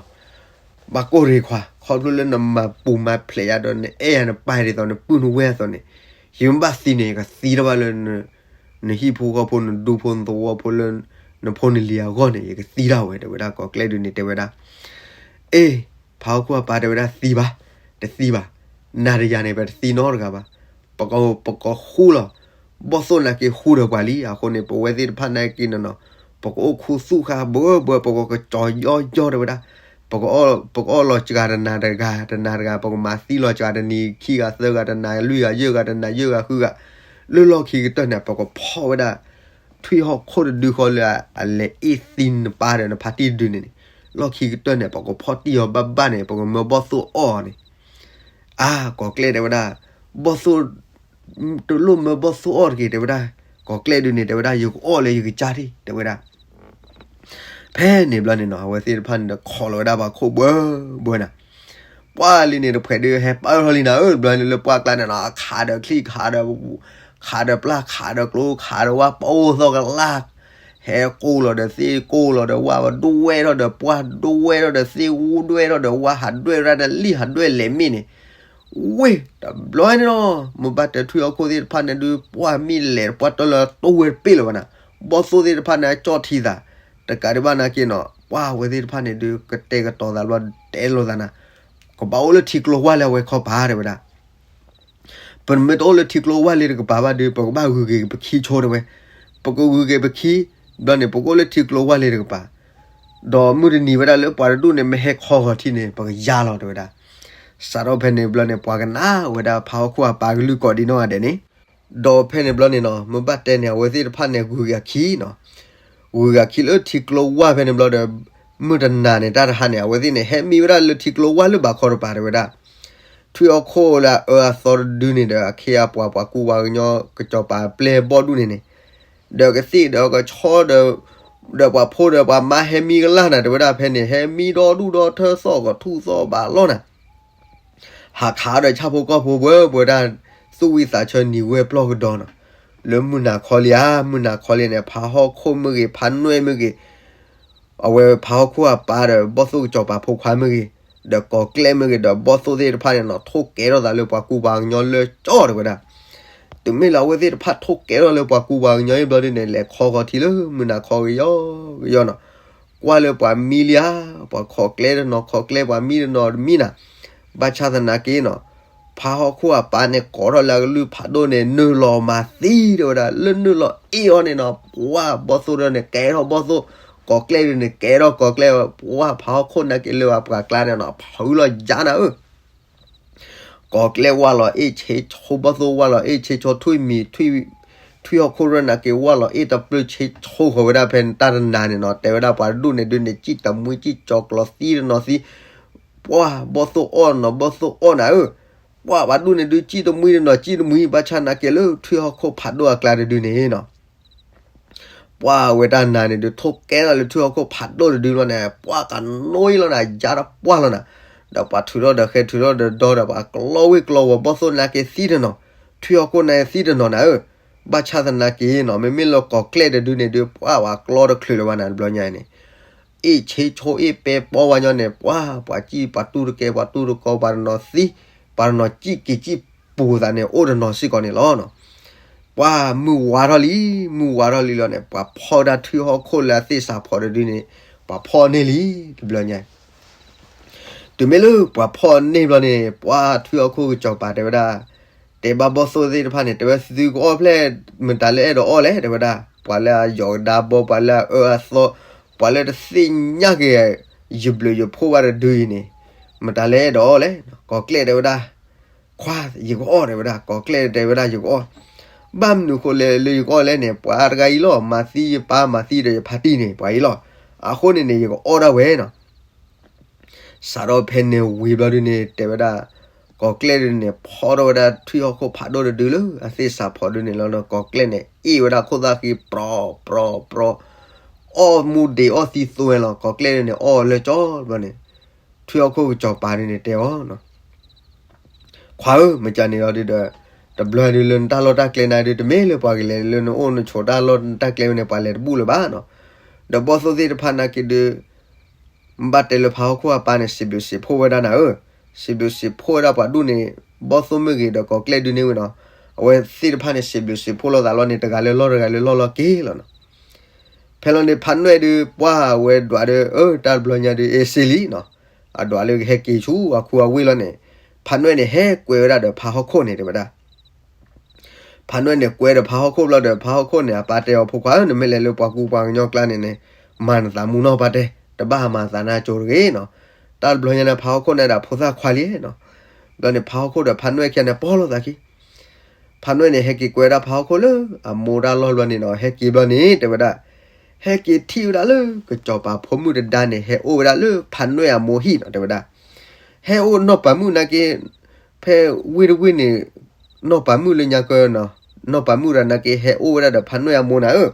ဘၣ်ကိၢ်တဂ့ၤခွါ, ခီဖျိလၢနမၤပူၤမၤဖျဲးယၤဒီး နအဲၣ်ယၤနပၢ်ယၤဒ်သိး နပုၢ်နဝဲၢ်အသိးန့ၣ်, ယမ့ၢ်ဘၣ်သံန့ၣ် ယကသံတၢ်ဘၣ်လၢ နဟံၣ်ဖိဃီဖိ နဒူဖိနသဝီဖိလၢ နဖိနလံၤအဂီၢ်န့ၣ် ယကသံတၢ်ဝဲ တဲဝဲဒၣ်. ကိးကျဲၣ်ဒုးန့ၣ် တဲဝဲဒၣ်, အ့, ဖါဟီၣ်ခိၣ်အပၢ်တဲဝဲဒၣ် သံဘၣ်, တသံဘၣ်, နၤဒီးယၤန့ၣ် ပတသံနီတဂၤဘၣ်. ပကဃူလီၤ, ဘီၣ်သိၣ်နာ်က့ဃူဒီးပှၤလံ. အဃိန့ၣ် ပဝဲသ့ၣ်တဖၣ်နာ်က့နီၤနီၤ, ပကအိၣ်ခူသူၣ်ဃာ်ဘၢဘၢ ပကကၠီၤယီယီ တဲဝဲဒၣ်. ပကအီၣ်လီၤစှၤတနၤတဂၤ တနၤတဂၤ ပကမၤသံလီၤစှၤတနံၤခံဂၤသၢဂၤ တနၤလွံၢ်ဂၤယဲၢ်ဂၤ တနၤယဲၢ်ဂၤဃုဂၤ, လၢလီၢ်ခံကတၢၢ်န့ၣ် ပကဖီၣ်ဝဲဒၣ် ထွံၣ်ဟီၣ်ခိၣ်တဒုဃီလၢအလဲၤအ့ၣ်သံနပၢ်ဒီးနဖါတံၢ်တဒုန့ၣ်န့ၣ်, လီၢ်ခံကတၢၢ်န့ၣ် ပကဖီၣ်တံၢ်အီၤဘၣ်ဘၣ်န့ၣ် ပကမၢဘီၣ်သိၣ်အီၣ်အီၤန့ၣ်. အါ ကီၤကျဲၢ်တဲဝဲဒၣ်, ဘီၣ်သိၣ် တလိၣ်မၢဘီၣ်သိၣ်အီၣ်တဂ့ၤ တဲဝဲဒၣ်. ကီၤကျဲၢ်ဒုန့ၣ် တဲဝဲဒၣ် ယကအီၣ်လၢယကစၢ်ထံၣ် တဲဝဲဒၣ်. ဖဲန့ၣ်ဘျီန့ၣ်နီၤ အဝဲသ့ၣ်တဖၣ်န့ၣ်ဒီးခိးလီၤဝဲဒၣ်ပှၤခိၣ်ဘှၢဘှၢနၤ. ပှၢ်လံန့ၣ်တဖှဲးဒုးဟဲပၢၢ်ထီၣ်လံနၤဧၢ, တဘျီန့ၣ်လၢပှၢ်ကျါန့ၣ်နီၤ ခးဒီးချံၣ် ခးဒီး ခးဒီးပျၢ် ခးဒီးကျိ ခးဒီးဝၣ် ပိၢ်သီၣ်ကလၢ်, ဟဲကိၢ်လီၤဒီးသ့ၣ် ကိၢ်လီၤဒီးဝၣ် ဒွဲၣ်ထီၣ်ဒီးပှၢ် ဒွဲၣ်ထီၣ်ဒီးသ့ၣ် ဒွဲၣ်ထီၣ်ဒီးဝၣ် ဟးဒွဲၣ်ဝဲဒၣ်ဒီးလံၣ် ဟးဒွဲၣ်လဲၤမ့ၢ်န့ၣ် ဝ့ၢ် တဘျီန့ၣ်နီၤ မ့ၢ်ဘၣ်တဲထွံၣ်ဟီၣ်ခိၣ်သ့ၣ်တဖၣ်န့ၣ်ဒုး ပှၢ်မ့ၢ်လဲၤပှၢ်တၢၢ်လၢတိၢ်ဝဲတပ့ၢ်လၢၤဘၣ်နၤ, ဘီၣ်သိၣ်သ့ၣ်တဖၣ်န့ၣ်ကၠီၣ်ထံသး, တကးဒံးဘၣ်နာ်က့နီၤ ပှၢ်အဝဲသ့ၣ်တဖၣ်န့ၣ်ဒုး ကတဲာ်ကတီၤသးဘျီ တဲလိာ်သးနၤ, ကဘၣ်အိၣ်လၢထံကျိဝၢ်လၢအဝဲခီပၤ တဲဝဲဒၣ်. ပမ့ၢ်တအိၣ်လၢထံကျိဝၢ်လၢတကပၤဘၣ်ဒုး ပကဘၣ်ဂုၤက့ၤပခံဆိတဲဝဲ, ပကဂုၤက့ၤပခံ ဘျီန့ၣ် ပကအိၣ်လၢထံကျိဝၢ်လၢတကပၤ ဒီးမုၢ်တနံၤဝဲဒၣ်လၢပှၤတဒူၣ်န့ၣ် မ့ၢ်ဟဲခီဂီၤထံန့ၣ် ပကယါလီၤ တဲဝဲဒၣ်. စးထီၣ်ဖဲန့ၣ်ဘျီန့ၣ် ပှၤကနၣ်ဝဲဒၣ်ဖးဟီၣ်ခိၣ်အပၢ်ကလုၢ်ကိးဒံနီၢ်ဂၤဒဲးန့ၣ်, ဒီးဖဲန့ၣ်ဘျီန့ၣ်နီၤ မ့ၢ်ဘၣ်တဲန့ၣ် အဝဲသ့ၣ်တဖၣ်န့ၣ် ဂုၤက့ၤအခံနီၤ, ဂုၤက့ၤအခံလၢထံကျိဝၢ်ဖဲန့ၣ်ဘျီဒီး မုၢ်တနၤန့ၣ် တၢ်တဟါန့ၣ် အဝဲသ့ၣ်န့ၣ် ဟဲမံဝဲဒၣ်လၢထံကျိဝၢ်လၢဘးခီတပၤ တဲဝဲဒၣ်. ထွံၣ်ဟီၣ်ခိၣ်လၢအအၢအသီတဒုန့ၣ်ဒီး အခ့အပှၤ ပှၤကူပှၤကညီ ကစီၤပၤပျဲၢ်ဘီၣ်ဒူၣ်န့ၣ်န့ၣ် ဒီးကသ့ၣ်ဒီးကဆီဒီး ဒီးပှၤဖိဒီးပှၤမါဟဲမံကလၢ်နၤ တဲဝဲဒၣ်. ဖဲန့ၣ် ဟဲမံဒီဒူၣ်ဒီထၢ သီၣ်ကထူၣ်သီၣ်ဘးလီၢ်နၤ, ဟးခးဒီးဆၣ်ဖိကီၢ်ဖိ ပှဲၤပှဲၤဒၣ် သူၣ်ဝံသးဆၢနံၤဝဲပျီၢ်ကဒီးနီၤ. လၢမုၢ်နၤခီလံဧါ မုၢ်နၤခီလံန့ၣ် ဖးဟီၣ်ခိၣ်မ့ၢ်ဂ့ၤ ဖးနွဲၣ်မ့ၢ်ဂ့ၤ အဝဲဖးဟီၣ်ခိၣ်အပၢ်ဒီး ဘီၣ်သိၣ်ကစီၤပၤဖိခွါမ့ၢ်ဂ့ၤ, ဒီးကီၤကျဲၢ်မ့ၢ်ဂ့ၤ ဒီးဘီၣ်သိၣ်သ့ၣ်တဖၣ်န့ၣ်နီၤ ထိၣ်ကဲထီၣ်သးလၢပှၤကူပှၤကညီလၢကၠီ တဲဝဲဒၣ်. တုၤမ့ၢ်လၢအဝဲသ့ၣ်တဖၣ်ထိၣ်ကဲထီၣ်လၢပှၤကူပှၤကညီအံၤဘျီဒုန့ၣ် လဲၤခီဂီၤထံလၢမုၢ်နၤခီကယီကယီနီၤ, ကွၢ်လၢပှၤမံလံဧါ, ပှၤခိးကျဲတနီၤ ခိးကျဲ ပှၤမံတနီၤတမံနၤ, ဘၣ်ဆၣ်သနာ်က့နီၤ ဖးဟီၣ်ခိၣ်အပၢ်န့ၣ် ကိးထီၣ်လၢအကလုၢ်ဖးဒိၣ်န့ၣ် နုာ်လီၤမၤသံ တဲဝဲဒၣ်. လၢနုာ်လီၤအ့ၣ်အီၤန့ၣ်နီၤ ပှၢ်ဘီၣ်သိၣ်ဒီးန့ၣ် ကဲထီၣ်ဘီၣ်သိၣ်, ကီၤကျဲၢ်ဒုန့ၣ် ကဲထီၣ်ကီၤကျဲၢ်, ပှၢ်ဖးဟီၣ်ခိၣ်နာ်က့လၢအပှၤကျါန့ၣ်နီၤ ဖုးလီၤယါနၤဧၢ ကီၤကျဲၢ်ဝၢ်လီၤအ့ၣ်ဆ့ဆိ ဘီၣ်သိၣ်ဝၢ်လီၤအ့ၣ်ဆ့ဆိ ထွံၣ်မံၤ ထွံၣ်ဟီၣ်ခိၣ်ရၢၢ်နာ်က့ ဝၢ်လီၤအ့ၣ်တပျုၢ်ဆ့ဆိဃီၤဝဲဒၣ်ဖဲန့ၣ် တၢ်တနၤန့ၣ်နီၤ တဲဝဲဒၣ်ပှၤတဒူၣ်န့ၣ်ဒုန့ၣ် စံၣ်တမှံစံၣ်ကၠီၤကျီသံတနီၤသံ, ပှၢ်ဘီၣ်သိၣ်အီၣ်နီၤ ဘီၣ်သိၣ်အီၣ်နၤဧၢ, ပှၢ်ပှၤဒူၣ်န့ၣ်ဒု စံၣ်တမှံတနီၤ စံၣ်တမှံ ဘၣ်ဆၣ်နာ်က့လၢထွံၣ်ဟီၣ်ခိၣ်ဖးဒိၣ်အကျါတဒုန့ၣ်နီၤ ပှၢ်ဝဲတၢ်နၤန့ၣ်ဒုး ထိၣ်ကဲထီၣ်လၢထွံၣ်ဟီၣ်ခိၣ်ဖးဒိၣ်တဒုလီၤန့ၣ် ပှၢ်ကနိအံၤလီၤနၤ ယါတပှၢ်လီၤနၤ, ဒီးပှၤထုးထီၣ်ဒီးဃဲထုးထီၣ်ဒီးဒီဒီး ပှၤကျီဝ့ၢ်ကျီဝီၤဘီၣ်သိၣ်နာ်က့သံတနီၤ, ထွံၣ်ဟီၣ်ခိၣ်နာ်က့သံတနီၤနၤဧၢ, ဘၣ်ဆၣ်သနာ်က့နီၤ မ့မ့ၢ်လၢကီၤကျဲၢ်တဒုန့ၣ်ဒုး ပှၢ်ပှၤကျီတချုးလၢၤဘၣ်နၤတဘျီညါအံၤန့ၣ် အ့ၣ်ဆ့ဆိအ့ၣ်ပဲပီဝါညီန့ၣ် ပှၢ်ပှၤစံၣ်ပှၤတူၢ်တကဲ ပှၤတူၢ်တကီ ပှၤတနီၤသံ, ပှၤတနီၤစံၣ်က့ၤစံၣ်ပူၤသးန့ၣ် အိၣ်တနီၤစ့ၢ်ကီးန့ၣ်လီၤနီၤ. ပှၢ်မုၢ်ဝါထီၣ်လံ, မုၢ်ဝါထီၣ်လံလီၤန့ၣ် ပှၤဖီၣ်ဝဲဒၣ်ထွံၣ်ဟီၣ်ခိၣ်လၢအသ့ၣ်စးဖီးတဒုန့ၣ် ပှၤဖီၣ်န့ၢ်လံတဘျီညါ တုၤမ့ၢ်လၢပှၤဖီၣ်န့ၢ်ဘျီန့ၣ် ပှၢ်ထွံၣ်ဟီၣ်ခိၣ်ကစီၤပၤတဲဝဲဒၣ်, တဲဘၣ်ဘီၣ်သိၣ်သ့ၣ်တဖၣ်န့ၣ် တဲဝဲသုကအီၣ်ဖျဲၣ် မတၤလၢအဲၣ်ဒိးအီၣ်လဲၣ် တဲဝဲဒၣ်, ပှၤလၢအယီၤကဒါဘီ ပှၤလၢအအၢအသီ, ပှၤလၢတသ့ၣ်ညါက့ၤ ယဘျုးယဖှိၣ်ဘၣ်တဒုအံၤန့ၣ် မတၤလၢအဲၣ်ဒိးအီၣ်လဲၣ်, ကီၤကျဲၢ်တဲဝဲဒၣ်, ခွါ ယကအီၣ်တဲဝဲဒၣ်, ကီၤကျဲၢ်တဲဝဲဒၣ်ယကအီၣ်, ဘၣ်မနုၤဃိလဲၣ်လၢယကအီၣ်လဲၣ်န့ၣ် ပှၤတဂၤအံၤလီၤ မၤသံယပၢ် မၤသံဒီးယဖါတံၢ်န့ၣ် ပှၤအံၤလီၤ, အဃိန့ၣ်န့ၣ် ယကအီၣ်ဒၣ်ဝဲနီၤ စးထီၣ်ဖဲန့ၣ်ဝံၤဘျီဒုန့ၣ် တဲဝဲဒၣ်, ကီၤကျဲၢ်ဒုန့ၣ် ဖီၣ်ထီၣ်ဝဲဒၣ်ထွံၣ်ဟီၣ်ခိၣ်ဖးဒိၣ်တဒုလၢအသ့ၣ်စးဖီးဒုန့ၣ်လီၤနီၤ, ကီၤကျဲၢ်န့ၣ် အ့ၣ်ဝဲဒၣ်ခိၣ်သၣ်ဃံ ပြီၤ ပြီၤ ပြီၤ, အီၣ်မူဒံးအီၣ်သံသိဝဲလီၤ, ကီၤကျဲၢ်ဒုန့ၣ် အီၣ်လၢကၠီဘျီန့ၣ်, ထွံၣ်ဟီၣ်ခိၣ်ကစီၤပၤဒုန့ၣ်တဲအီၤ ခွါဧၢ, မ့ၢ်ကန့ၣ်လီၤဒုဒီး, တဘျီဒုလၢနတၢ်လီၢ်တၢ်ကျဲနၤဒု တမ့ၢ်လၢပှၤကလဲၤလၢနအိၣ်နဆိးတၢ်လီၢ်တၢ်ကျဲဝဲန့ၣ် ပှၤလဲၤတဘူၣ်လၢၤဘၣ်နီၤ, ဒီးဘီၣ်သိၣ်သ့ၣ်တဖၣ်နာ်က့ဒု ဘၣ်တဲလၢဖးဟီၣ်ခိၣ်အပၢ်န့ၣ် စံးဘျုးစံးဖှိၣ်ဝဲဒၣ်နၤဧၢ, စံးဘျုးစံးဖှိၣ်ဝဲဒၣ်ပှၤဒူၣ်န့ၣ်, ဘီၣ်သိၣ်မ့ၢ်ဂ့ၤဒီးကီၤကျဲၢ်ဒုန့ၣ်ဝဲနီၤ, အဝဲသ့ၣ်တဖၣ်န့ၣ် စံးဘျုးစံးဖှိၣ်လိာ်သးလီၤန့ၣ် တဂၤလၢလီၢ်တဂၤလၢလီၢ်လီၤက့ၤလီၤနီၤ ဖဲလီၤန့ၣ် ဖးနွဲၣ်ဒုး ပှၢ်ဝဲဒွးဒီး အၢ တၢ်တဘျီညါဒုး အ့စ့လံနီၤ, အဒွးလၢကဟဲက့ၤဆူအခူအဝ့ၢ်လီၤန့ၣ်, ဖးနွဲၣ်န့ၣ် ဟဲကွဲးဝဲဒၣ်ဒီးဖးဟီၣ်ခိၣ်န့ၣ် တဲဝဲဒၣ်, ဖးနွဲၣ်န့ၣ်ကွဲဒီးဖးဟီၣ်ခိၣ်ဘျီဒီး ဖးဟီၣ်ခိၣ်န့ၣ် အပၢ်တဲအီၤ ဖိခွါဧၢ, နမ့ၢ်လဲၤလၢပှၤကူပှၤကညီကျါန့ၣ်န့ၣ် မၤနသးမူနီၢ်ပၢ်တဲ, တဘၣ်မၤသးနါကၠိတဂ့ၤနီၤ. တၢ်တဘျီညါန့ၣ် ဖးဟီၣ်ခိၣ်န့ၣ်ဒၣ်ဖိသၣ်ခွါလံနီၤ. ဘျီန့ၣ် ဖးဟီၣ်ခိၣ်ဒီးဖးနွဲၣ်ခံဂၤန့ၣ် ပိာ်လိာ်သးခံ. ဖးနွဲၣ်န့ၣ် ဟဲက့ၤကွဲဝဲဒၣ်ဖးဟီၣ်ခိၣ်လၢအမိၢ်တၢ်လီၢ်ဘျီန့ၣ်နီၤ, ဟဲက့ၤဘျီန့ၣ် တဲဝဲဒၣ်, ဟဲက့ၤထံၣ်ဝဲဒၣ်လၢ ကစီၤပၤဖိမုၣ်တဒါန့ၣ် ဟဲအိၣ်ဝဲဒၣ်လၢဖးနွဲၣ်အမိၢ်ဟံၣ်နီၤ တဲဝဲဒၣ်. ဟဲအိၣ်နီၢ်ပၤမုၣ်နာ်က့ ဖဲဝ့ၢ်တဝ့ၢ်န့ၣ် နီၢ်ပၤမုၣ်လၢညါကၢနီၤ, နီၢ်ပၤမုၣ်တဂၤနာ်က့ ဟဲအိၣ်ဝဲဒၣ်ဒီးဖးနွဲၣ်အမိၢ်နၤဧၢ.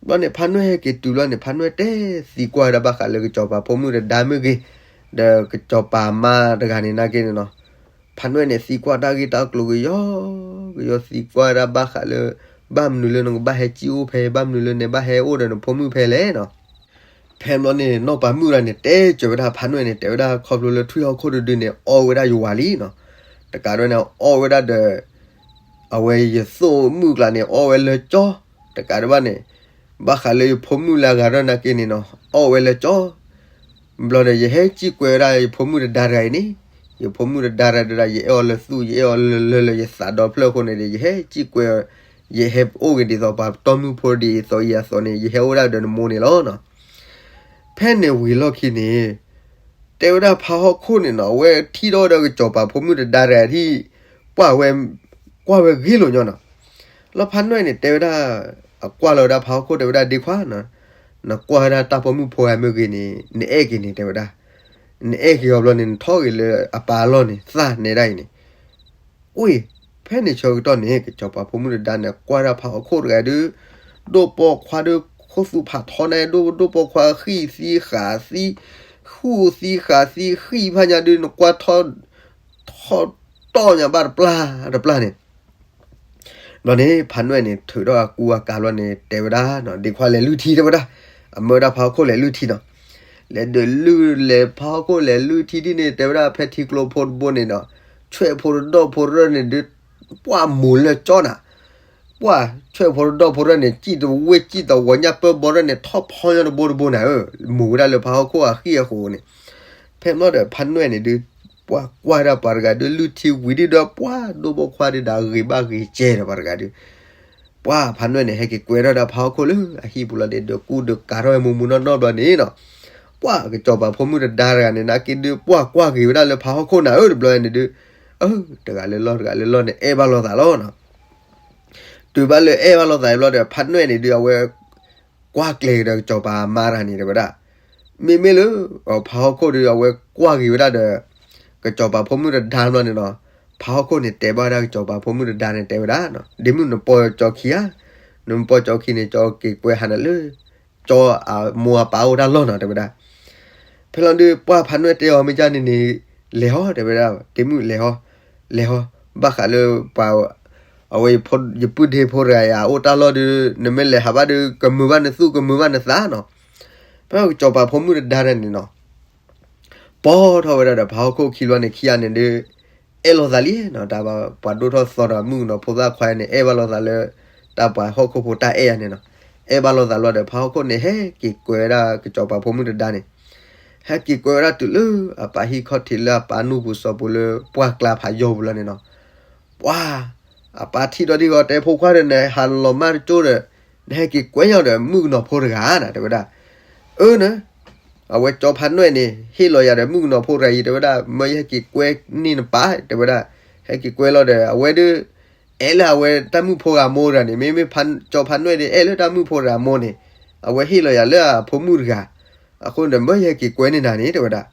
ဘျီန့ၣ် ဖးနွဲၣ်ဟဲက့ၤတုၤဘျီန့ၣ် ဖးနွဲၣ်တဲသံကွၢ်ဝဲဒၣ်ဘၣ်ဃးလၢကစီၤပၤဖိမုၣ်တဒါမ့ၢ်ဂ့ၤ, ဒီးကစီၤပၤမါတဂၤန့ၣ်နာ်က့န့ၣ်နီၤ, ဖးနွဲၣ်န့ၣ်သံကွၢ်တၢ်ဂ့ၢ်တၢ်ကျိၤကယီကယီ, သံကွၢ်ဝဲဒၣ်ဘၣ်ဃးလၢ ဘၣ်မနုၤလၢနကဘၣ်ဟဲစံၣ်အိၣ်ဖဲ, ဘၣ်မနုၤလၢနဘၣ်ဟဲအိၣ်ဒီးနဖိမုၣ်ဖဲလဲၣ်နီၤ. ဖဲဘျီန့ၣ် နီၢ်ပၤမုၣ်တဂၤန့ၣ် တဲစၢၤဝဲဒၣ်ဖးနွဲၣ်န့ၣ် တဲဝဲဒၣ် ခီဖျိလၢထွံၣ်ဟီၣ်ခိၣ်တဒုန့ၣ် အီၣ်ဝဲဒၣ်ယဝၤလံနီၤ. တကးဒံးန့ၣ် အီၣ်ဝဲဒၣ်ဒီး အဝဲယသိၣ်မုၣ်ကျါန့ၣ် အီၣ်ဝဲလၢကၠီ, တကးဒံးဘၣ်န့ၣ် ဘၣ်ဃးလၢယဖိမုၣ်လၢအဂၤထီၣ်နာ်က့န့ၣ်နီၤ အီၣ်ဝဲလၢကၠီ. ဘျီဒီး ယဟဲစံၣ်ကွဲဝဲဒၣ်ယဖိမုၣ်တဒါတဂၤအံၤန့ၣ်, ယဖိမုၣ်တဒါတဂၤဒီး ယအဲၣ်အီၤလၢသူၣ် ယအဲၣ်အီၤလၢလၢလၢယသးဒီဖျၢၣ်အဃိန့ၣ်ဒီး ယဟဲစံၣ်ကွဲ, ယဟဲအိၣ်က့ၤဒ်သိးပှၤတီမုၣ်ဖိဒ်သိးအံၤအသိးန့ၣ် ယဟဲအိၣ်ဒၣ်ဒီးနမိၢ်န့ၣ်လီၤနီၤ. ဖဲန့ၣ်ဝံၤလီၢ်ခံန့ၣ် တဲဝဲဒၣ်ဖးဟီၣ်ခိၣ်န့ၣ်နီၤ အဝဲထံၣ်ထီၣ်ဒီးကစီၤပၤဖိမုၣ်တဒါတဂၤအံၤ ပှၢ်ဝဲ, ကွၢ်ဝဲဂ့ၤလိာ်ညီနီၤ. လီၤဖးနွဲၣ်န့ၣ် တဲဝဲဒၣ်, အကွၢ်လီၤဝဲဒၣ်ဖးဟီၣ်ခိၣ် တဲဝဲဒၣ် ဒ့ခွါနီၤ, နကွၢ်ဝဲဒၣ်တၢ်ပိာ်မုၣ်ဖိဂၤမ့ၢ်ဂ့ၤန့ၣ် နအဲၣ်က့ၤန့ၣ် တဲဝဲဒၣ်, နအဲၣ်က့ၤအီၤဘျီန့ၣ် နထီၣ်က့ၤလၢအပၢ်အလီၢ်န့ၣ် သၣ်နဲဒၣ်အံၤန့ၣ်. အိၣ်, ဖဲန့ၣ်ဆၢကတီၢ်န့ၣ် ကစီၤပၤဖိမုၣ်တဒါန့ၣ် ကွၢ်ဒၣ်ဖးဟီၣ်ခိၣ်တဂၤဒုး, ဒိၣ်ပိာ်ခွါဒုး ခိၣ်သူဖးထီန့ၣ် ဒိၣ်ဒိၣ်ပိာ်ခွါဃံၣ်သံဃာ်သံ, ဃူသံဃာ်သံဃံၣ်ဖးညါဒုး နကွၢ်ထီၣ်, ထီၣ်တီၢ်ညါဘၣ်တပျၢ်တပျၢ်န့ၣ် ဘျီန့ၣ် ဖးနွဲၣ်န့ၣ် ထုးထီၣ်အကူအကၤဘျီန့ၣ် တဲဝဲဒၣ်နီၤ, ဒ့ခွါလဲၤလုၢ်ထံ တဲဝဲဒၣ်, အမၢဝဲဒၣ်ဖးဟီၣ်ခိၣ်လဲၤလုၢ်ထံနီၤ. လဲၤဒုးလုၢ်လဲၤ ဖးဟီၣ်ခိၣ်လဲၤလုၢ်ထံဒ်န့ၣ် တဲဝဲဒၣ် ဖဲထံကျိဖိတဘိန့ၣ်ဒီး ဆွဲၣ်ဖိတဒီၣ်ဖိရၢၢ်န့ၣ်ဒုး ပှၢ်မိၤလၢကၠီနၤ, ပှၢ်ဆွဲၣ်ဖိတဒီၣ်ဖိရၢၢ်န့ၣ် စံၣ်တဝ့ၢ်စံၣ်တဝီၤညၣ်ပၢၢ်ဘီရၢၢ်န့ၣ် ထီၣ်ဖီညါတဘိတဘိနၤဧၢ, မိၤဝဲဒၣ်လၢဖးဟီၣ်ခိၣ်အဃံၢ်အဃိန့ၣ်. ဖဲဘျီဒီး ဖးနွဲၣ်န့ၣ်ဒုး ပှၢ်ကွၢ်ဒၣ်ပှၤတဂၤဒုး လုၢ်ထံဝံၤဒုးဒီး ပှၢ်ဒိၣ်ပိာ်ခွါဒုးဒီးဂ့ၤဘၣ်ဂ့ၤကဲဒီးပှၤတဂၤဒုး, ပှၢ်ဖးနွဲၣ်န့ၣ် ဟဲက့ၤကွဲထီၣ်ဒၣ်ဖးဟီၣ်ခိၣ်လၢအဟံၣ်ပူၤလီၤဒီး ဒုးကူဒုးကၤထီၣ်ဝဲမူမူနီၢ်နီၢ်ဘျီန့ၣ်နီၤ, ပှၢ်ကစီၤပၤဖိမုၣ်တဒါတဂၤန့ၣ် နာ်က့ဒုး ပှၢ်ကွၢ်က့ၤဝဲဒၣ်လၢဖးဟီၣ်ခိၣ်နၤဧၢ တဘျီန့ၣ်ဒုး, အၢ တဂၤလၢလီၢ်တဂၤလၢလီၢ်န့ၣ် အဲၣ်ဘၣ်လိာ်သးလီၤနီၤ. တုၤဘၣ်လၢအဲၣ်ဘၣ်လိာ်သးဘျီဒီး ဖးနွဲၣ်န့ၣ်ဒုး အဝဲ ကွၢ်ကျဲၤကဒီးကစီၤပၤအမါတဂၤန့ၣ် တဲဝဲဒၣ်, မ့မ့ၢ်လၢ ဖးဟီၣ်ခိၣ်ဒုး အဝဲကွၢ်က့ၤဝဲဒၣ်ဒီး ကစီၤပၤဖိမုၣ်တဒါဘျီန့ၣ်နီၤ, ဖးဟီၣ်ခိၣ်န့ၣ် တဲဘၣ်ဝဲဒၣ်ကစီၤပၤဖိမုၣ်တဒါန့ၣ် တဲဝဲဒၣ်, ဒ့မုၣ်နပိာ်ကၠီခံဧါ, နမ့ၢ်ပိာ်ကၠီခံန့ၣ် ကၠီက့ၤကွဲဟးနၤလၢ ကၠီအမိၢ်အပၢ်အိၣ်တၢ်လီၢ်နီၤ တဲဝဲဒၣ်. ဖဲလီၤဒုး ပှၢ်ဖးနွဲၣ်တဲအီၤမ့ၢ်ကၢ်န့ၣ်န့ၣ်, လဲၤဟီ တဲဝဲဒၣ်, ဒ့မုၣ်လဲၤဟီ, လဲၤဟီ, ဘၣ်ဃးလၢပှၤ အဝဲယပုၢ်ဒ့ဖိတဂၤအံၤ အအိၣ်တၢ်လီၢ်ဒုး နမ့ၢ်လဲၤဟးဘၣ်ဒုး ကမုာ်ဘၣ်နသူၣ် ကမုာ်ဘၣ်နသးနီၤ. ဖဲကစီၤပၤဖိမုၣ်တဒါတဂၤန့ၣ်နီၤ, ပိာ်ထီၣ်ဝဲဒၣ်ဒီးဖးဟီၣ်ခိၣ်ခံဘျီန့ၣ် ခံဂၤန့ၣ်ဒုး အဲၣ်လိာ်သးလံနီၤ, တၢ်ပှၤဒိၣ်ထီၣ်သီဒီးမုၣ်ကနီၤဖိသၣ်ခွါန့ၣ် အဲၣ်ဘၣ်လိာ်သးလၢ တၢ်ပှၤဟီၣ်ခိၣ်ဖိတၢ်အဲၣ်ယၤန့ၣ်နီၤ. အဲၣ်ဘၣ်လိာ်သးလီၤဒီး ဖးဟီၣ်ခိၣ်န့ၣ် ဟဲက့ၤကွဲဝဲဒၣ်ကစီၤပၤဖိမုၣ်တဒါန့ၣ်, ဟဲက့ၤကွဲဝဲဒၣ်တုၤလၢအပၢ်ဟံၣ်ခီၣ်ထံးလၢအပၢ်နူၢ်ပူၤစီၤပူၤလၢပှၢ်ကျါဖးယိာ်ပူၤလီၤန့ၣ်နီၤ. ပှၢ် အပၢ်ထံၣ်ဒီးဒ်ဂီၤတဲ ဖိခွါဒီး နဟးလီၤမၢ်တကၠိဒီး နဟဲက့ၤကွဲညီဒီးမုၣ်ကနီၤဖိတဂၤနၤ တဲဝဲဒၣ်. အၢန အဝဲကၠီဖးနွဲၣ်န့ၣ် ဟ့ၣ်လီၤယၤဒီးမုၣ်ကနီၤဖိတဂၤအံၤ တဲဝဲဒၣ်, မၢယဟဲက့ၤကွဲန့ၢ်နပၢ် တဲဝဲဒၣ်. ဟဲက့ၤကွဲလီၤဒီး အဝဲဒုး အဲၣ်လၢအဝဲတၢ်မုၣ်ဖိဂၤမိၢ်တဂၤန့ၣ်, မ့မ့ၢ်ကၠီဖးနွဲၣ်ဒီး အဲၣ်လၢတၢ်မုၣ်ဖိတဂၤမိၢ်န့ၣ်, အဝဲဟ့ၣ်လီၤယၤလၢအဖိမုၣ်တဂၤ, အဃိန့ၣ်ဒီး မၢယဟဲက့ၤကွဲန့ၢ်နၤန့ၣ် တဲဝဲဒၣ်.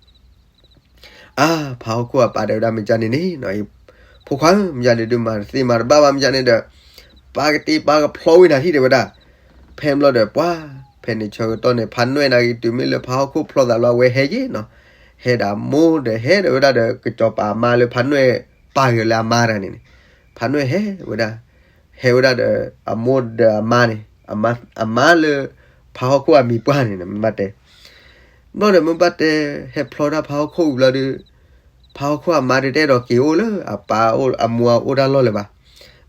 အါ ဖးဟီၣ်ခိၣ်အပၢ်တဲဝဲဒၣ် မ့ၢ်ကၢ်န့ၣ်န့ၣ်, ဖိခွါဧၢ, မ့ၢ်ကၢ်န့ၣ်ဒုး မၤတသ့မၤတဘၣ်ဘၣ် မ့ၢ်ကၢ်န့ၣ်ဒီး ပၢ်ကတ့ပၢ်ကဖျီဝံၤနၤထံၣ် တဲဝဲဒၣ်. ဖဲဘျီဒီးပှၢ် ဖဲန့ၣ်ဆၢကတီၢ်န့ၣ် ဖးနွဲၣ်နာ်က့ တုၤမ့ၢ်လၢဖးဟီၣ်ခိၣ်ဖျီသးလီၤ အဝဲဟဲက့ၤနီၤ, ဟဲဒီးအမိၢ်ဒီး ဟဲဒီးဝဲဒၣ်ဒီး ကစီၤပၤအမါလၢဖးနွဲၣ်ပာ်ဂ့ၤလၢအမါတဂၤန့ၣ်န့ၣ်, ဖးနွဲၣ်ဟဲဝဲဒၣ် ဟဲဝဲဒၣ်ဒီး အမိၢ်ဒီးအမါန့ၣ်, အမါလၢ ဖးဟီၣ်ခိၣ်အမံၤပှၢ်န့ၣ် မ့ၢ်ဘၣ်တဲ. ဘျီဒီးမ့ၢ်ဘၣ်တဲ ဟဲဖျီတၢ်ဖးဟီၣ်ခိၣ်ဝံၤဘျီဒီး ဖးဟီၣ်ခိၣ်အမါဒုးတအဲၣ်ဒိးက့ၤအိၣ်လၢအပၢ်အမိၢ်အအိၣ်တၢ်လီၢ်လၢၤဘၣ်.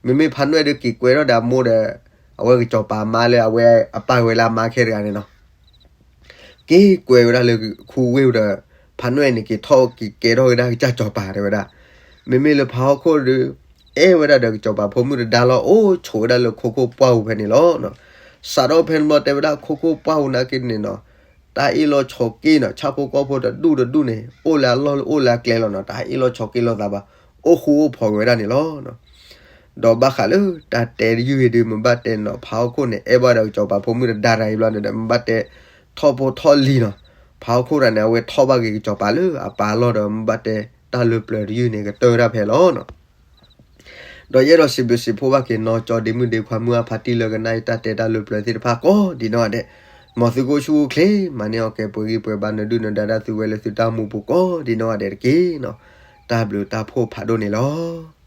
မ့မ့ၢ်ဖးနွဲၣ်ဒုးက့ၤကွဲထီၣ်ဒီးအမိၢ်ဒီး အဝဲကစီၤပၤအမါလၢအဝဲအပာ်ဝဲလၢအမါခဲတဂၤန့ၣ်နီၤ. က့ၤကွဲဝဲဒၣ်လၢခူဝ့ၢ်ဒီး ဖးနွဲၣ်န့ၣ် က့ၤထီၣ်က့ၤကဲထီၣ်ဝဲဒၣ်ကစၢ်စီၤပၤတဲဝဲဒၣ်. မ့မ့ၢ်လၢဖးဟီၣ်ခိၣ်ဒီး အဲၣ်ဝဲဒၣ်ဒီးကစီၤပၤဖိမုၣ်တဒါလီၤ အိၣ်ဆိးဝဲဒၣ်လၢခိခိၣ်ပှၢ်ပူၤဖဲန့ၣ်လီၤ. စးထီၣ်ဖဲန့ၣ်ဘျီတဲဝဲဒၣ်ခိခိၣ်ပှၢ်ပူၤနာ်က့န့ၣ်နီၤ, တၢ်အ့ၣ်လိာ်ဆိးက့နီၤ, ဆၣ်ဖိကီၢ်ဖိတဒူၣ်တဒူၣ်န့ၣ် အိၣ်လၢအလီၢ်လၢအိၣ်လၢအကျဲလီၤနီၤ, တၢ်အ့ၣ်လိာ်ဆိးက့လိာ်သးဘၣ်, အိၣ်ဃူအိၣ်ဖိးက့ၤဝဲဒၣ်န့ၣ်လီၤ. ဒီးဘၣ်ဃးလၢတၢ်တဲတယုၢ်အံၤဒုး မ့ၢ်ဘၣ်တဲနီၤ ဖးဟီၣ်ခိၣ်န့ၣ် အဲၣ်ဘၣ်ဒီးကစီၤပၤဖိမုၣ်တဒါတၢ်အံၤဘျီန့ၣ်ဒီး မ့ၢ်ဘၣ်တဲထီၣ်ဖိထီၣ်လံၤနီၤ, ဖးဟီၣ်ခိၣ်တၢ်န့ၣ် အဝဲထီၣ်ဘၣ်က့ၤကစီၤပၤလၢအပၢ်အလီၢ်ဒီး မ့ၢ်ဘၣ်တဲတၢ်လၢပျၢၤတယုၢ်န့ၣ် ကတၢၢ်ဝဲဒၣ်ဖဲလီၤနီၤ. ဒီးယအဲၣ်ဒိးစံးဘျုးစံးဖှိၣ်ဘၣ်က့ၤနီၢ်ကၠီဒ့မုၣ်ဒ့ခွါမုၢ်အါဖးတံၢ်လၢကနၣ်အံၤတၢ်တဲတၢ်လၢပျၢၤသ့ၣ်တဖၣ်ကိးဒ်နီၢ်ဂၤဒဲး, မ်သုကအိၣ်ဆူၣ်အိၣ်ချ့ မၤန့ၢ်အီၣ်ကဲပှဲၤဂံၢ်ပှဲၤဘါနၢၤဒုၣ်နၢၤဒါတၢ်သူဝဲလၢသုတၢ်အိၣ်မူပူၤကိးဒ်နီၢ်ဂၤဒဲးတက့ၢ်နီၤ. တၢ်ဘျုးတၢ်ဖှိၣ်ဖးဒိၣ်န့ၣ်လီၤ.